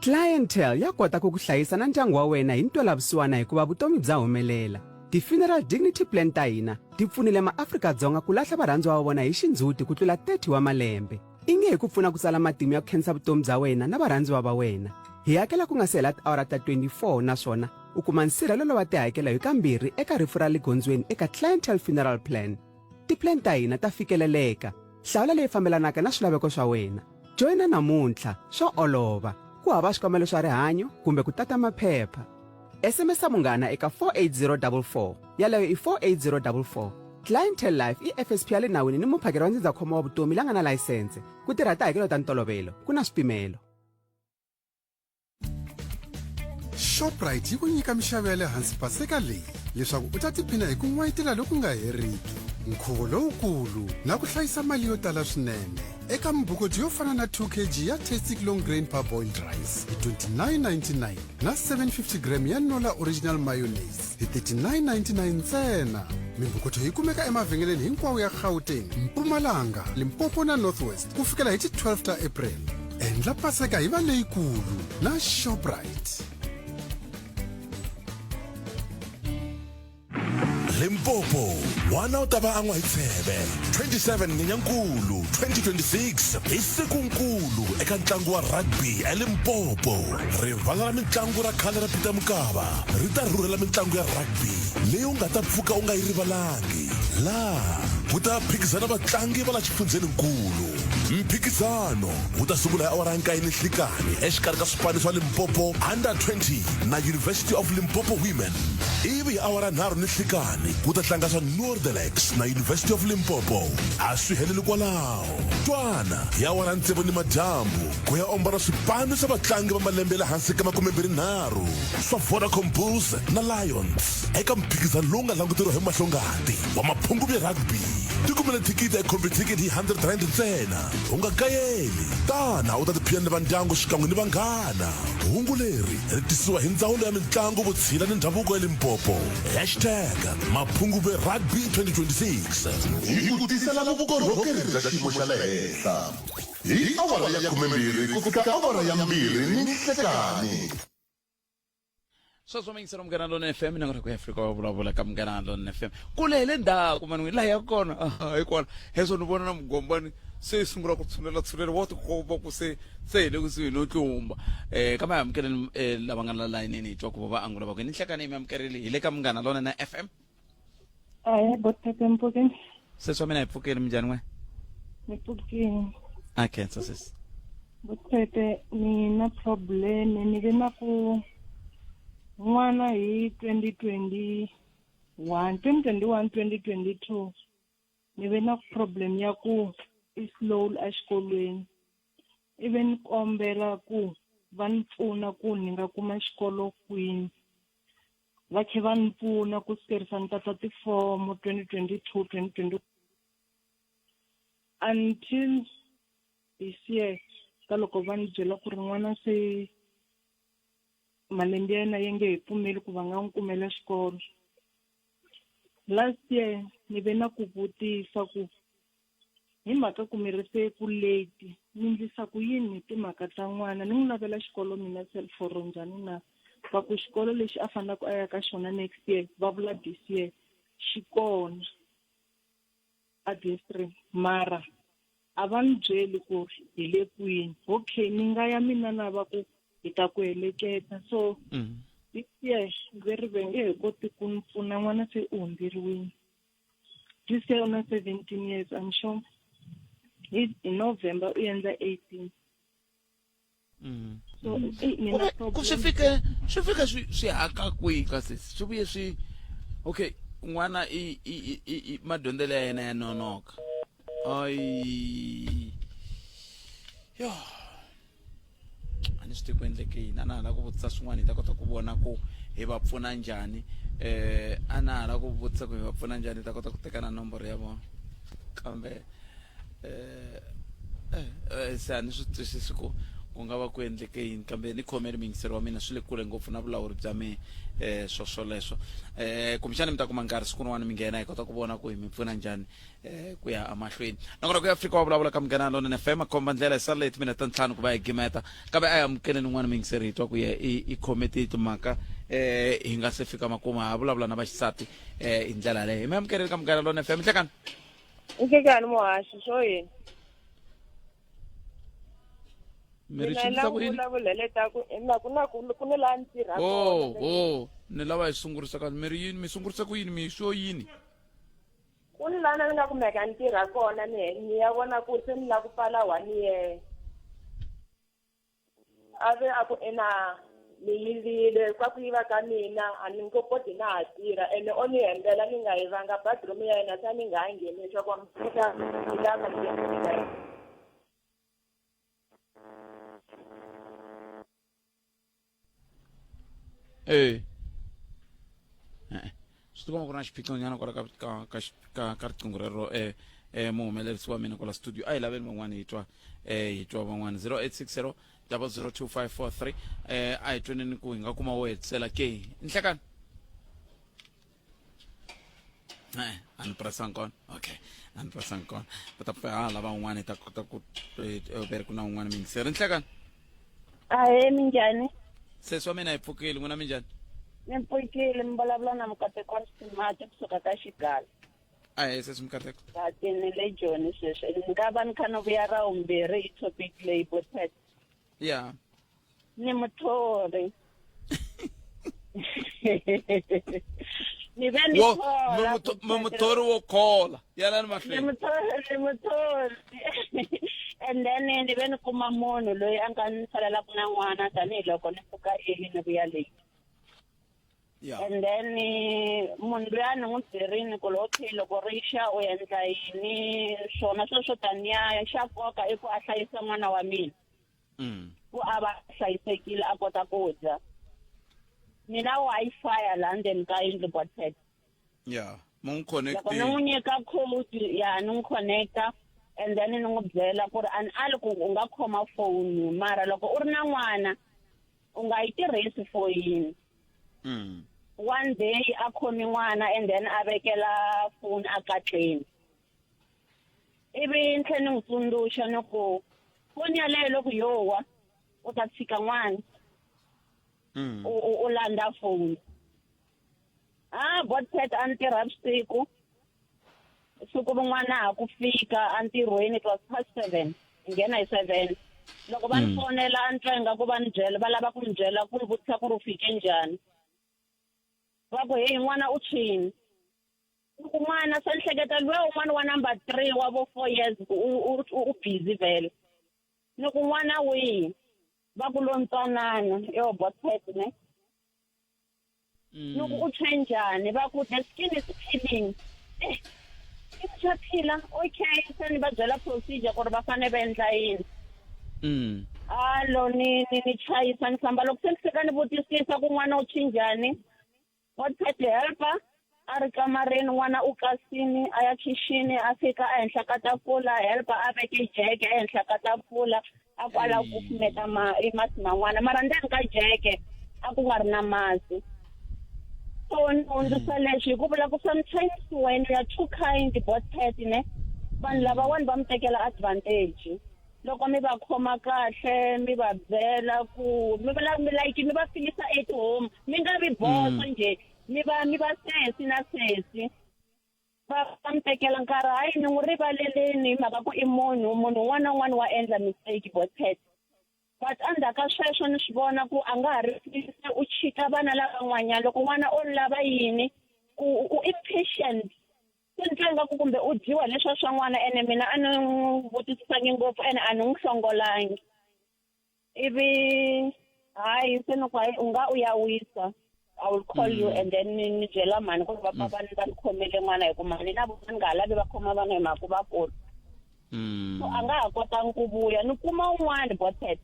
Clientele ya kota ku ku hlayisa na ndyangu wa wena hi ntwelavusiwana hikuva vutomi bya humelela. Ti-Funeral Dignity Plan ta hina ti pfunile maAfrika-Dzonga ku lahla varhandziwa va vona hi xindzhuti ku tlula 30 wa malembe. I nge hi ku pfuna ku tsala matimu ya ku khensa vutomi bya wena na varhandziwa va wena. Hi hakela ku nga si hela tiawara ta 24 naswona u kuma nsirhelelo wa tihakelo hi kambirhi eka rifu ra le gondzweni eka Clientele Funeral Plan. Ti-plan ta hina ta fikeleleka. Hlawula leyi fambelanaka na swilaveko swa wena. Joyina namuntlha, swa olova. Ku hava swikambelo swa rihanyo kumbe ku tata maphepha. SMS munghana eka 48044. Yaleyo i 48044. Clientele Life i FSP ya le nawini ni muphakeri wa ndzindzakhombo wa vutomi la nga na layisense. Ku tirha tihakelo ta ntolovelo, ku na swipimelo. Shoprite yi ku nyika mixavo ya le hansi paseka leyi leswaku u ta tiphina hi ku n'wayitela loku nga heriki nkhuvo lowukulu na ku hlayisa mali yo tala swinene eka mibukoti yo fana na 2 kg ya Tastic Long Grain Parboiled Rice hi 29.99 na 750 gram ya Nola Original Mayonnaise hi 39.99 ntsena. Mimbukuto yi kumeka emavhengeleni hinkwawo ya Gauteng, Mpumalanga, Limpopo na North West ku fikela hi ti 12 ta April. Endla Paseka yi va leyikulu na Shoprite. Limpopo n'wana u ta va a n'wa hi tsheve 27 Nyenyankulu 2026 hi sikunkulu eka ntlangu wa rugby eLimpopo. Rivala ra mintlangu ra khale ra Peter Mokaba ri ta rhurhela mintlangu ya rugby leyi u nga ta pfuka u nga yi rivalangi. Laha ku ta phikizana vatlangi va la xifundzheninkulu. Mphikizano wu ta sungula hi awara ya nkaye ninhlikani exikarhi ka swipano swa Limpopo Under 20 na University of Limpopo Women. Ivi hi awara nharhu ninhlikani ku ta tlanga swa Noorderlicht na University of Limpopo. A swi heleli kwalaho. Twana hi awara ya tsevu nimadyambu ku ya ombana swipano swa vatlangi va malembe ya le hansi ka makumembirhinharhu swa Vodacom Bulls na Lions eka mphikizano lowu nga languteriwa hi mahlongati wa Maphungubye Rugby. Tikumele thikithi eComputicket hi R100 ntsena. U nga kayeli, tana u ta tiphina ni vandyangu xikan'we ni vanghana. Hungu leri ri tisiwa hi Ndzawulo ya Mintlangu, Vutshila ni Ndhavuko eLimpopo. Hashtag Maphungubye Rugby 2026. Hi ku tisela vukorhokeri bya xiyimo xa le henhla hi awara ya 12 ku fika awara ya 2 ni nhlekanhi. Sweswo mingiselo Munghana Lonene FM na ku Afrika wa vulavula ka Munghana Lonene FM kule hi le ndzhaku mani laha ya kona hi kona heswo ni vona na mugombani se yi sungula ku tshunela tshunela wa tikomba ku se se hi le kusuhi no tlumba um kambe amukeleni um lava nga la layinini hi twa ku va va angula va ku ni nhlekani mi amukerile hi le ka Munghana Lonene FM. Ahee botata mpfukeni. Sesi wa mina hi pfukile minjhani n'we? Ni pfukile. A khensa sesi. Botete ni na problem ni ve na ku n'wana hi 2021 2021 2022 ni ve na problem ya ku i slow exikolweni ivi ni kombela ku va ni pfuna ku ni nga kuma xikolo kwini va tlhe va ni pfuna ku sukerisa ni tata tifomo 2022 2020 until this year ka loko va ni byela ku ri n'wana se malembe ya yena ya nge he pfumeli ku va nga n'wi kumela xikolo last year ni ve na ku vutisa ku Hi mhaka ku mi ri se ku late, mi ndlisa ku yini hi timhaka ta n'wana? Ni n'wi lavela xikolo mina selforo njhani na? Va ku xikolo lexi a fanelaka a ya ka xona next year, va vula this year, xi kona a district mara a va ni byeli ku ri hi le kwini. Okay ni nga ya mina na va ku hi ta ku heleketa so this year ve ri ve nge he koti ku ni pfuna n'wana se u hundzeriwile. This year u na 17 years I'm sure hi hi November u endla 18 so eh, ni na ku swi problem fike swi fike swi swi haka kwihi ka sesi swi vuye swi okay n'wana i i i i- i madyondzelo ya yena ya nonoka ayi yo a ni swi tivi ku endleke yini a na ha lava ku vutisa swin'wana hi ta kota ku vona ku hi va pfuna njhani eh a na ha lava ku vutisa ku hi va pfuna njhani hi ta kota ku teka na nomboro ya vona. Kambe eh eh se a ni swi twisisi ku ku nga va ku endleke yini kambe ni khomeli muyingiseri wa mina swi le kule ngopfu na vulawuri bya me eh swo swoleswo eh kumbexana mi ta kuma nkarhi siku rin'wana mi nghena hi kota ku vona ku hi mi pfuna njhani eh ku ya emahlweni nakona ku ya Afrika wa vulavula ka Munghana Lonene FM khomba ndlela hi sale timinete ta ntlhanu ku va hi gimeta kambe a hi amukeleni un'wana muyingiseri hi twa ku ye i khome timhaka eh hi nga se fika makumu ha vulavula na vaxisati eh hi ndlela yaleyo hi mi amukeleni ka Munghana Lonene FM nhlekani Nhlekani muhaxi swo yini mi ri Mina xivisa la ku yini vulavula letaku na ku na ku ku ni laha ni tirhaka oh kona. oh ni lava hi sungurisa ka mi ri yini mi sungurisa ku yini mi swo yini Ku ni laha ni nga kumeka ni tirha kona ni ni ya vona ku se ni lava ku pfala one year. A ve a ku ina ni yivile kwa ku yiva ka mina a ni ngo koti na ha tirha ene o ni hembela ni nga yivanga bathroom ya yena se a ni nga ha ngheni leswaku wa mi ni lava ni Eh. Eh. Swi tikomba ku ri na xiphiqo nyana kwala ka ka ka ka ka riqingho rero eh eh muhumelerisi wa mina kwala studio a hi laveni van'wana hi twa eh hi twa van'wana 0860 002543 eh a hi tweneni ku hi nga kuma wo hetisela ke nhlekani Eh, a ni pressanga kona okay a ni pressanga kona va ta pfa ha lava un'wana hi ta kota ku eh, eh, veri ku na un'wana miyingiseri nhlekani Ahee, minjhani? sesi wa mina hi pfukile n'wina minjhani Ni pfukile mi vulavula na Mukateko wa Ximati kusuka ka Xigala. ahee sesi Mukateko Kati ni le Joni sweswi. Ni nga va ni kha ni vuya ra vumbirhi hi topic leyi bothet. ya Ni muthori. Ni ve ni Wo- thola. muthori wo khola yanani Ni mahlweni muthori, ni muthori. And then ni ve ni kuma munhu loyi a nga ni salelaka na n'wana tanihiloko ni pfuka early ni vuya late. Yeah. And then munhu luya ni n'wi byerini ku ri okay loko ri xa u endla yini swona sweswo taniya xa nkoka i ku a hlayisa n'wana wa mina ku a va hlayisekile a kota ku dya mina Wi-Fi laha ndzeni ka yindlu botset ya mu n'wi loko ni n'wi nyika code ya ni n'wi connecta and then ni n'wi byela ku ri a ni ali ku u nga khoma foni mara loko u ri na n'wana u nga yi tirhisi foyini one day a khomi n'wana and then a vekela phone a katleni ivi ni tlhela ni n'wi tsundzuxa ni ku foni yaleyo loko yo wa u ta tshika n'wana u landza foni ah botpet a ni tirha vusiku siku rin'wana ha ku fika entirhweni it was past 7 nghena hi 7 loko va ni fonela a ni twa ingaku va ni byela va lava ku ni byela ku ni vutisa ku ri u fike njhani va ku heyi n'wana u tshwini ku n'wana se ni hleketa luya un'wana wa number 3 wa vo 4 years ku u busy vhele ni ku n'wana wihi va ku lontsanana yo botpet ne ni ku u tshwe njhani va ku the skin is peeling eh i xa phila okay se ni va byela procedure ku ri va fanele va endla yini alo ni ni ni chayisa ni famba loko se ni fika ni vutisisa ku n'wana u tshwi njhani wa pet helper a ri kamareni n'wana u kasini a ya khixini a fika ehenhla ka tafula helper a veke jeke ehenhla ka tafula a ku a lava ku kufumeta ma i masi man'wana mara ndzeni ka jeke a ku nga ri na masi so ni hundzisa leswi hi ku vula ku sometimes when you are too kind bot pet ne vanhu lavawani va mi tekela advantage loko mi va khoma kahle mi va byela ku mi vula mi like mi va filisa at home mi nga vi boso njhe mi va mi va sesi na sesi va va mi tekela nkarhi hayi ni n'wi rivaleleni hi mhaka ku i munhu munhu un'wana na un'wana wa endla mistake botpet but endzhaku ka sweswo ni swi vona ku a nga ha ri se u chika vana lavan'wanyana loko n'wana o lava yini ku u impatient se ni twa ingaku kumbe u dyiwa leswa swa n'wana ene mina a ni n'wi vutisisangi ngopfu ene a ni n'wi hlongolangi ivi hayi se ni ku hayi u nga u ya wisa I will call you and then ni ni byela mhani ku ri va pfa va ni va ni khomele n'wana hi ku mhani na vona ni nga ha lavi va khoma vana hi mhaka ku va kulu so a nga ha kotangi ku vuya ni kuma un'wana botet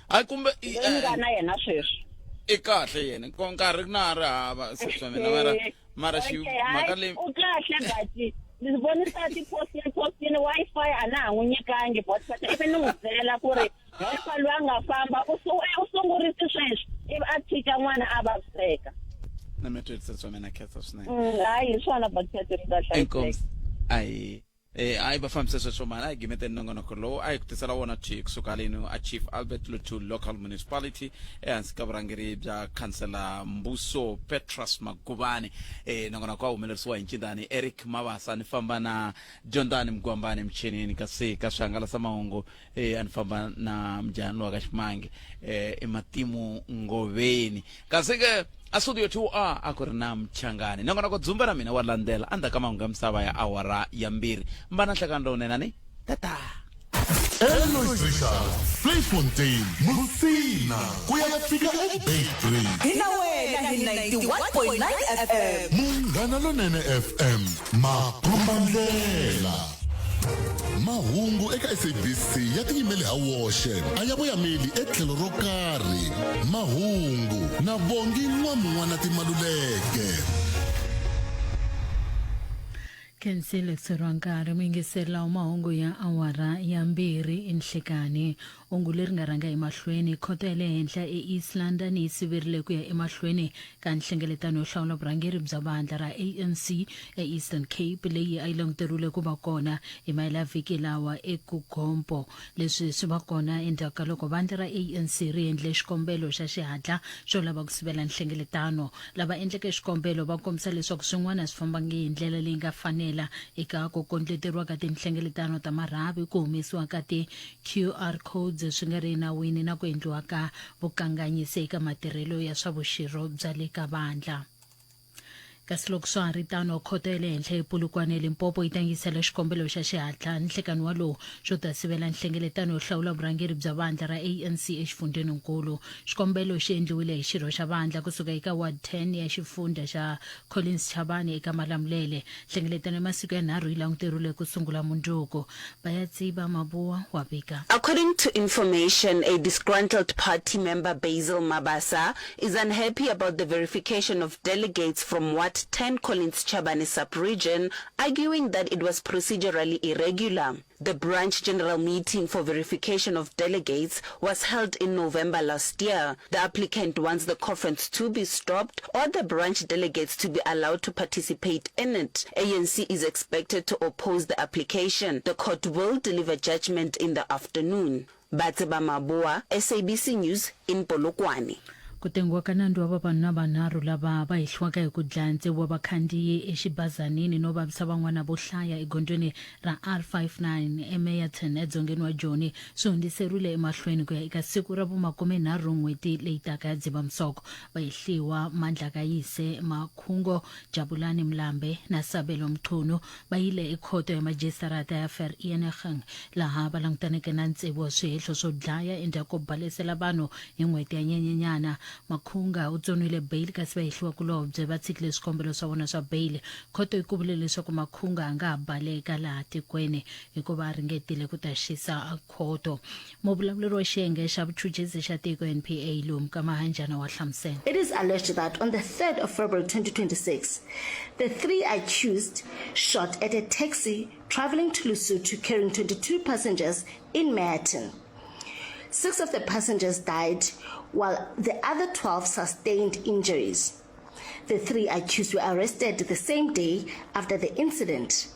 hayi kumbe loyi ni nga na yena sweswi i kahle yena nkarhi na ri hava sesi wa mina mara mara xi Okay, mhaka hayi leyi u kahle but Ni vonisa ti-postini postini Wi-Fi a na ha n'wi nyikangi botpata ivi ni n'wi byela ku ri helper loyi a nga famba u u sungurise sweswi ivi a tshika n'wana a vaviseka. Na mi twisisa swa mina khensa swinene. Hayi hi swona botpata swi ta hlayiseka. Inkomu. Ayi. Eh, a yi va fambise sweswo mani a hi gimeteni nongonoko lowu a hi ku tisela wona thwi kusuka haleni a Chief Albert Luthuli Local Municipality ehansi ka vurhangeri bya khansela Mbuso Petrus Magubane. Eh, nongonoko a humelerisiwa hi ncindani Eric Mabasa ni famba na Jondani Mugwambani michinini kasi ka swihangalasamahungu eh, a ni famba na mujahani lowa ka Ximange eh, i Matimu Ngoveni kasi ke a studio 2A a ku ri na Mchangani. Nongonoko dzumba na mina wa landzela endzhaku ka mahungu ya misava ya awara ya 2. Mbana nhlekani lowunene ni tata. Elois Richards, Vleifontein, Musina, ku ya fika eBeitbridge. Hi na wena hi 91.9 FM. Munghana Lonene FM, makombandlela. Mahungu eka SABC ya tiyimele ha woxe, a ya voyameli etlhelo ro karhi. Mahungu na Bongi N'wamun'wana Timaluleke. Khensile Tshirwankarhi muyingiseri lawa mahungu ya awara ya 2 enhlekani. Hungu leri nga rhanga emahlweni, Khoto ya le henhla eEast London yi siverile ku ya emahlweni ka nhlengeletano yo hlawula vurhangeri bya vandla ra ANC eEastern Cape leyi a yi languteriwile ku va kona hi mahelavhiki lawa eKuGompo. Leswi swi va kona endzhaku ka loko vandla ra ANC ri endle xikombelo xa xihatla xo lava ku sivela nhlengeletano. Lava endleke xikombelo va kombisa leswaku swin'wana a swi fambangi hi ndlela leyi nga fanela eka ku kondleteriwa ka tinhlengeletano ta marhavi, ku humesiwa ka ti QR codes swi nga ri enawini na ku endliwa ka vukanganyisi eka matirhelo ya swa vuxirho bya le ka vandla. Kasi loko swa ha ri tano, khoto ya le henhla ePolokwane, eLimpopo yi ta yingisela xikombelo xa xihatla nhlekani walowu xo ta sivela nhlengeletano yo hlawula vurhangeri bya vandla ra ANC exifundheninkulu. Xikombelo xi endliwile hi xirho xa vandla kusuka eka Ward 10 ya xifundha xa Collins Chabane eka Malamulele. Nhlengeletano ya masiku yanharhu yi languteriwile ku sungula mundzuku. Bayatsiba Maboa wa vika. According to information, a disgruntled party member Basil Mabasa is unhappy about the verification of delegates from Ward 10 Collins Chabane sub-region, arguing that it was procedurally irregular. The branch general meeting for verification of delegates was held in November last year. The applicant wants the conference to be stopped or the branch delegates to be allowed to participate in it. ANC is expected to oppose the application. The court will deliver judgment in the afternoon. Batseba Maboa, SABC News in Polokwane. Ku tengiwa ka nandzu wa vavanuna vanharhu lava va hehliwaka hi ku dlaya tsevu wa vakhandziyi exibazanini no vavisa van'wana vo hlaya egondzweni ra R59 eMeyerton edzongeni wa Joni swi hundziseriwile emahlweni ku ya eka siku ra vumakumenharhu n'hweti leyi taka ya Dzivamisoko. Vahehliwa Mandlakayise Makhungo, Jabulani Mlambe na Sabelo Mchunu va yile ekhoto ya majistarata ya Vereeniging laha va langutaneke na tsevu wa swihehlo swo dlaya endzhaku ko balesela vanhu hi n'hweti ya Nyenyenyana. Makhunga u tsoniwile bail kasi vahehliwakulobye va tshikile swikombelo swa vona swa bail. Khoto yi kuvule leswaku Makhunga a nga ha baleka laha tikweni hikuva a ringetile ku ta xisa khoto. Muvulavuleri wa xiyenge xa vuchuchisi xa tiko NPA Lumka Mahanjana wa hlamusela. It is alleged that on the 3rd of February 2026, the three accused shot at a taxi traveling to Lesotho carrying 22 passengers in Meyerton. 6 of the passengers died while the other 12 sustained injuries. The three accused were arrested the same day after the incident.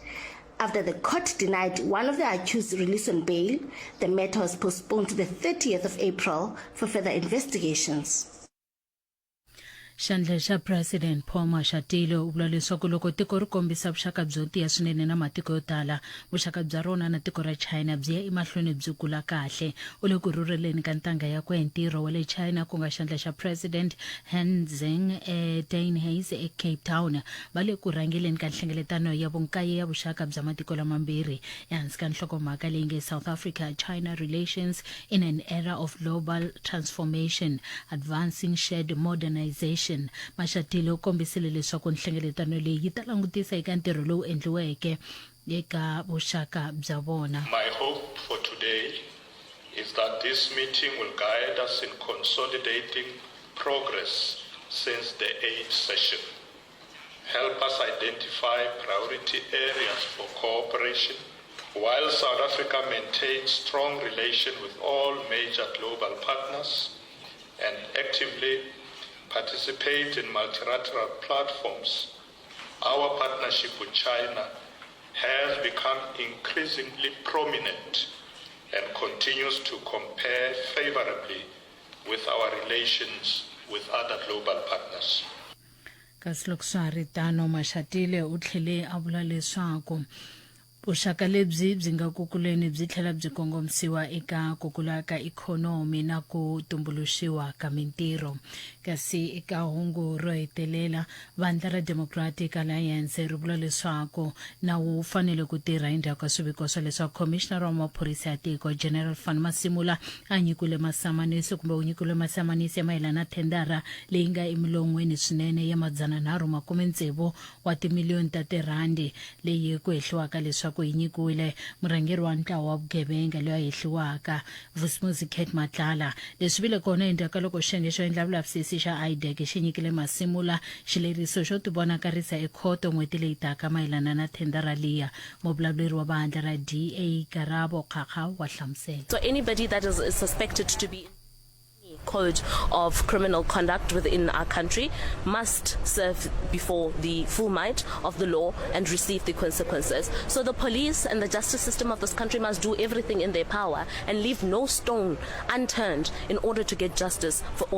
After the court denied one of the accused release on bail, the matter was postponed to the 30th of April for further investigations. Xandla xa President Paul Mashatile u vula leswaku loko tiko ri kombisa vuxaka byo tiya swinene na matiko yo tala, vuxaka bya rona na tiko ra China byi ya emahlweni byi kula kahle. U le ku rhurheleni ka ntangha yakwe hi ntirho wa le China ku nga xandla xa President Han Zheng eTuynhuys eCape Town. Va le ku rhangeleni ka nhlengeletano ya vunkaye ya vuxaka bya matiko lamambirhi ehansi ka nhlokomhaka leyi nge South Africa-China Relations in an Era of Global Transformation, Advancing Shared Modernization. Mashatile u kombisile leswaku nhlengeletano leyi yi ta langutisa eka ntirho lowu endliweke eka vuxaka bya vona. My hope for today is that this meeting will guide us in consolidating progress since the 8th session. help us identify priority areas for cooperation while South Africa maintains strong relations with all major global partners and actively participate in multilateral platforms, our partnership with China has become increasingly prominent and continues to compare favorably with our relations with other global partners. Kasi loko swa ha ri tano, Mashatile u tlhele a vula leswaku vuxaka lebyi byi nga ku kuleni byi tlhela byi kongomisiwa eka ku kula ka ikhonomi na ku tumbuluxiwa ka mintirho. Kasi eka hungu ro hetelela, vandla ra Democratic Alliance ri vula leswaku nawu wu fanele ku tirha endzhaku ka swiviko swa leswaku khomixinara wa maphorisa ya tiko General Fannie Masemola a nyikiwile masamanisi kumbe u nyikiwile masamanisi ya mayelana na thendara leyi nga emilon'weni swinene ya madzananharhu makume-tsevu wa timiliyoni ta tirhandi leyi ku hehliwaka leswaku yi nyikiwile murhangeri wa ntlawa wa vugevenga loyi a hehliwaka Vusimuzi Cat Matlala. Leswi vile kona endzhaku ka loko xiyenge xo endla vulavisisi xa IDAC xi nyikile Masimula xileriso xo tivonakarisa ekhoto n'hweti leyi taka mayelana na thendara liya. Muvulavuleri wa vandla ra DA Karabo Kgakga wa hlamusela. So anybody that is suspected to be code of criminal conduct within our country must serve before the full might of the law and receive the consequences. So the police and the justice system of this country must do everything in their power and leave no stone unturned in order to get justice for all.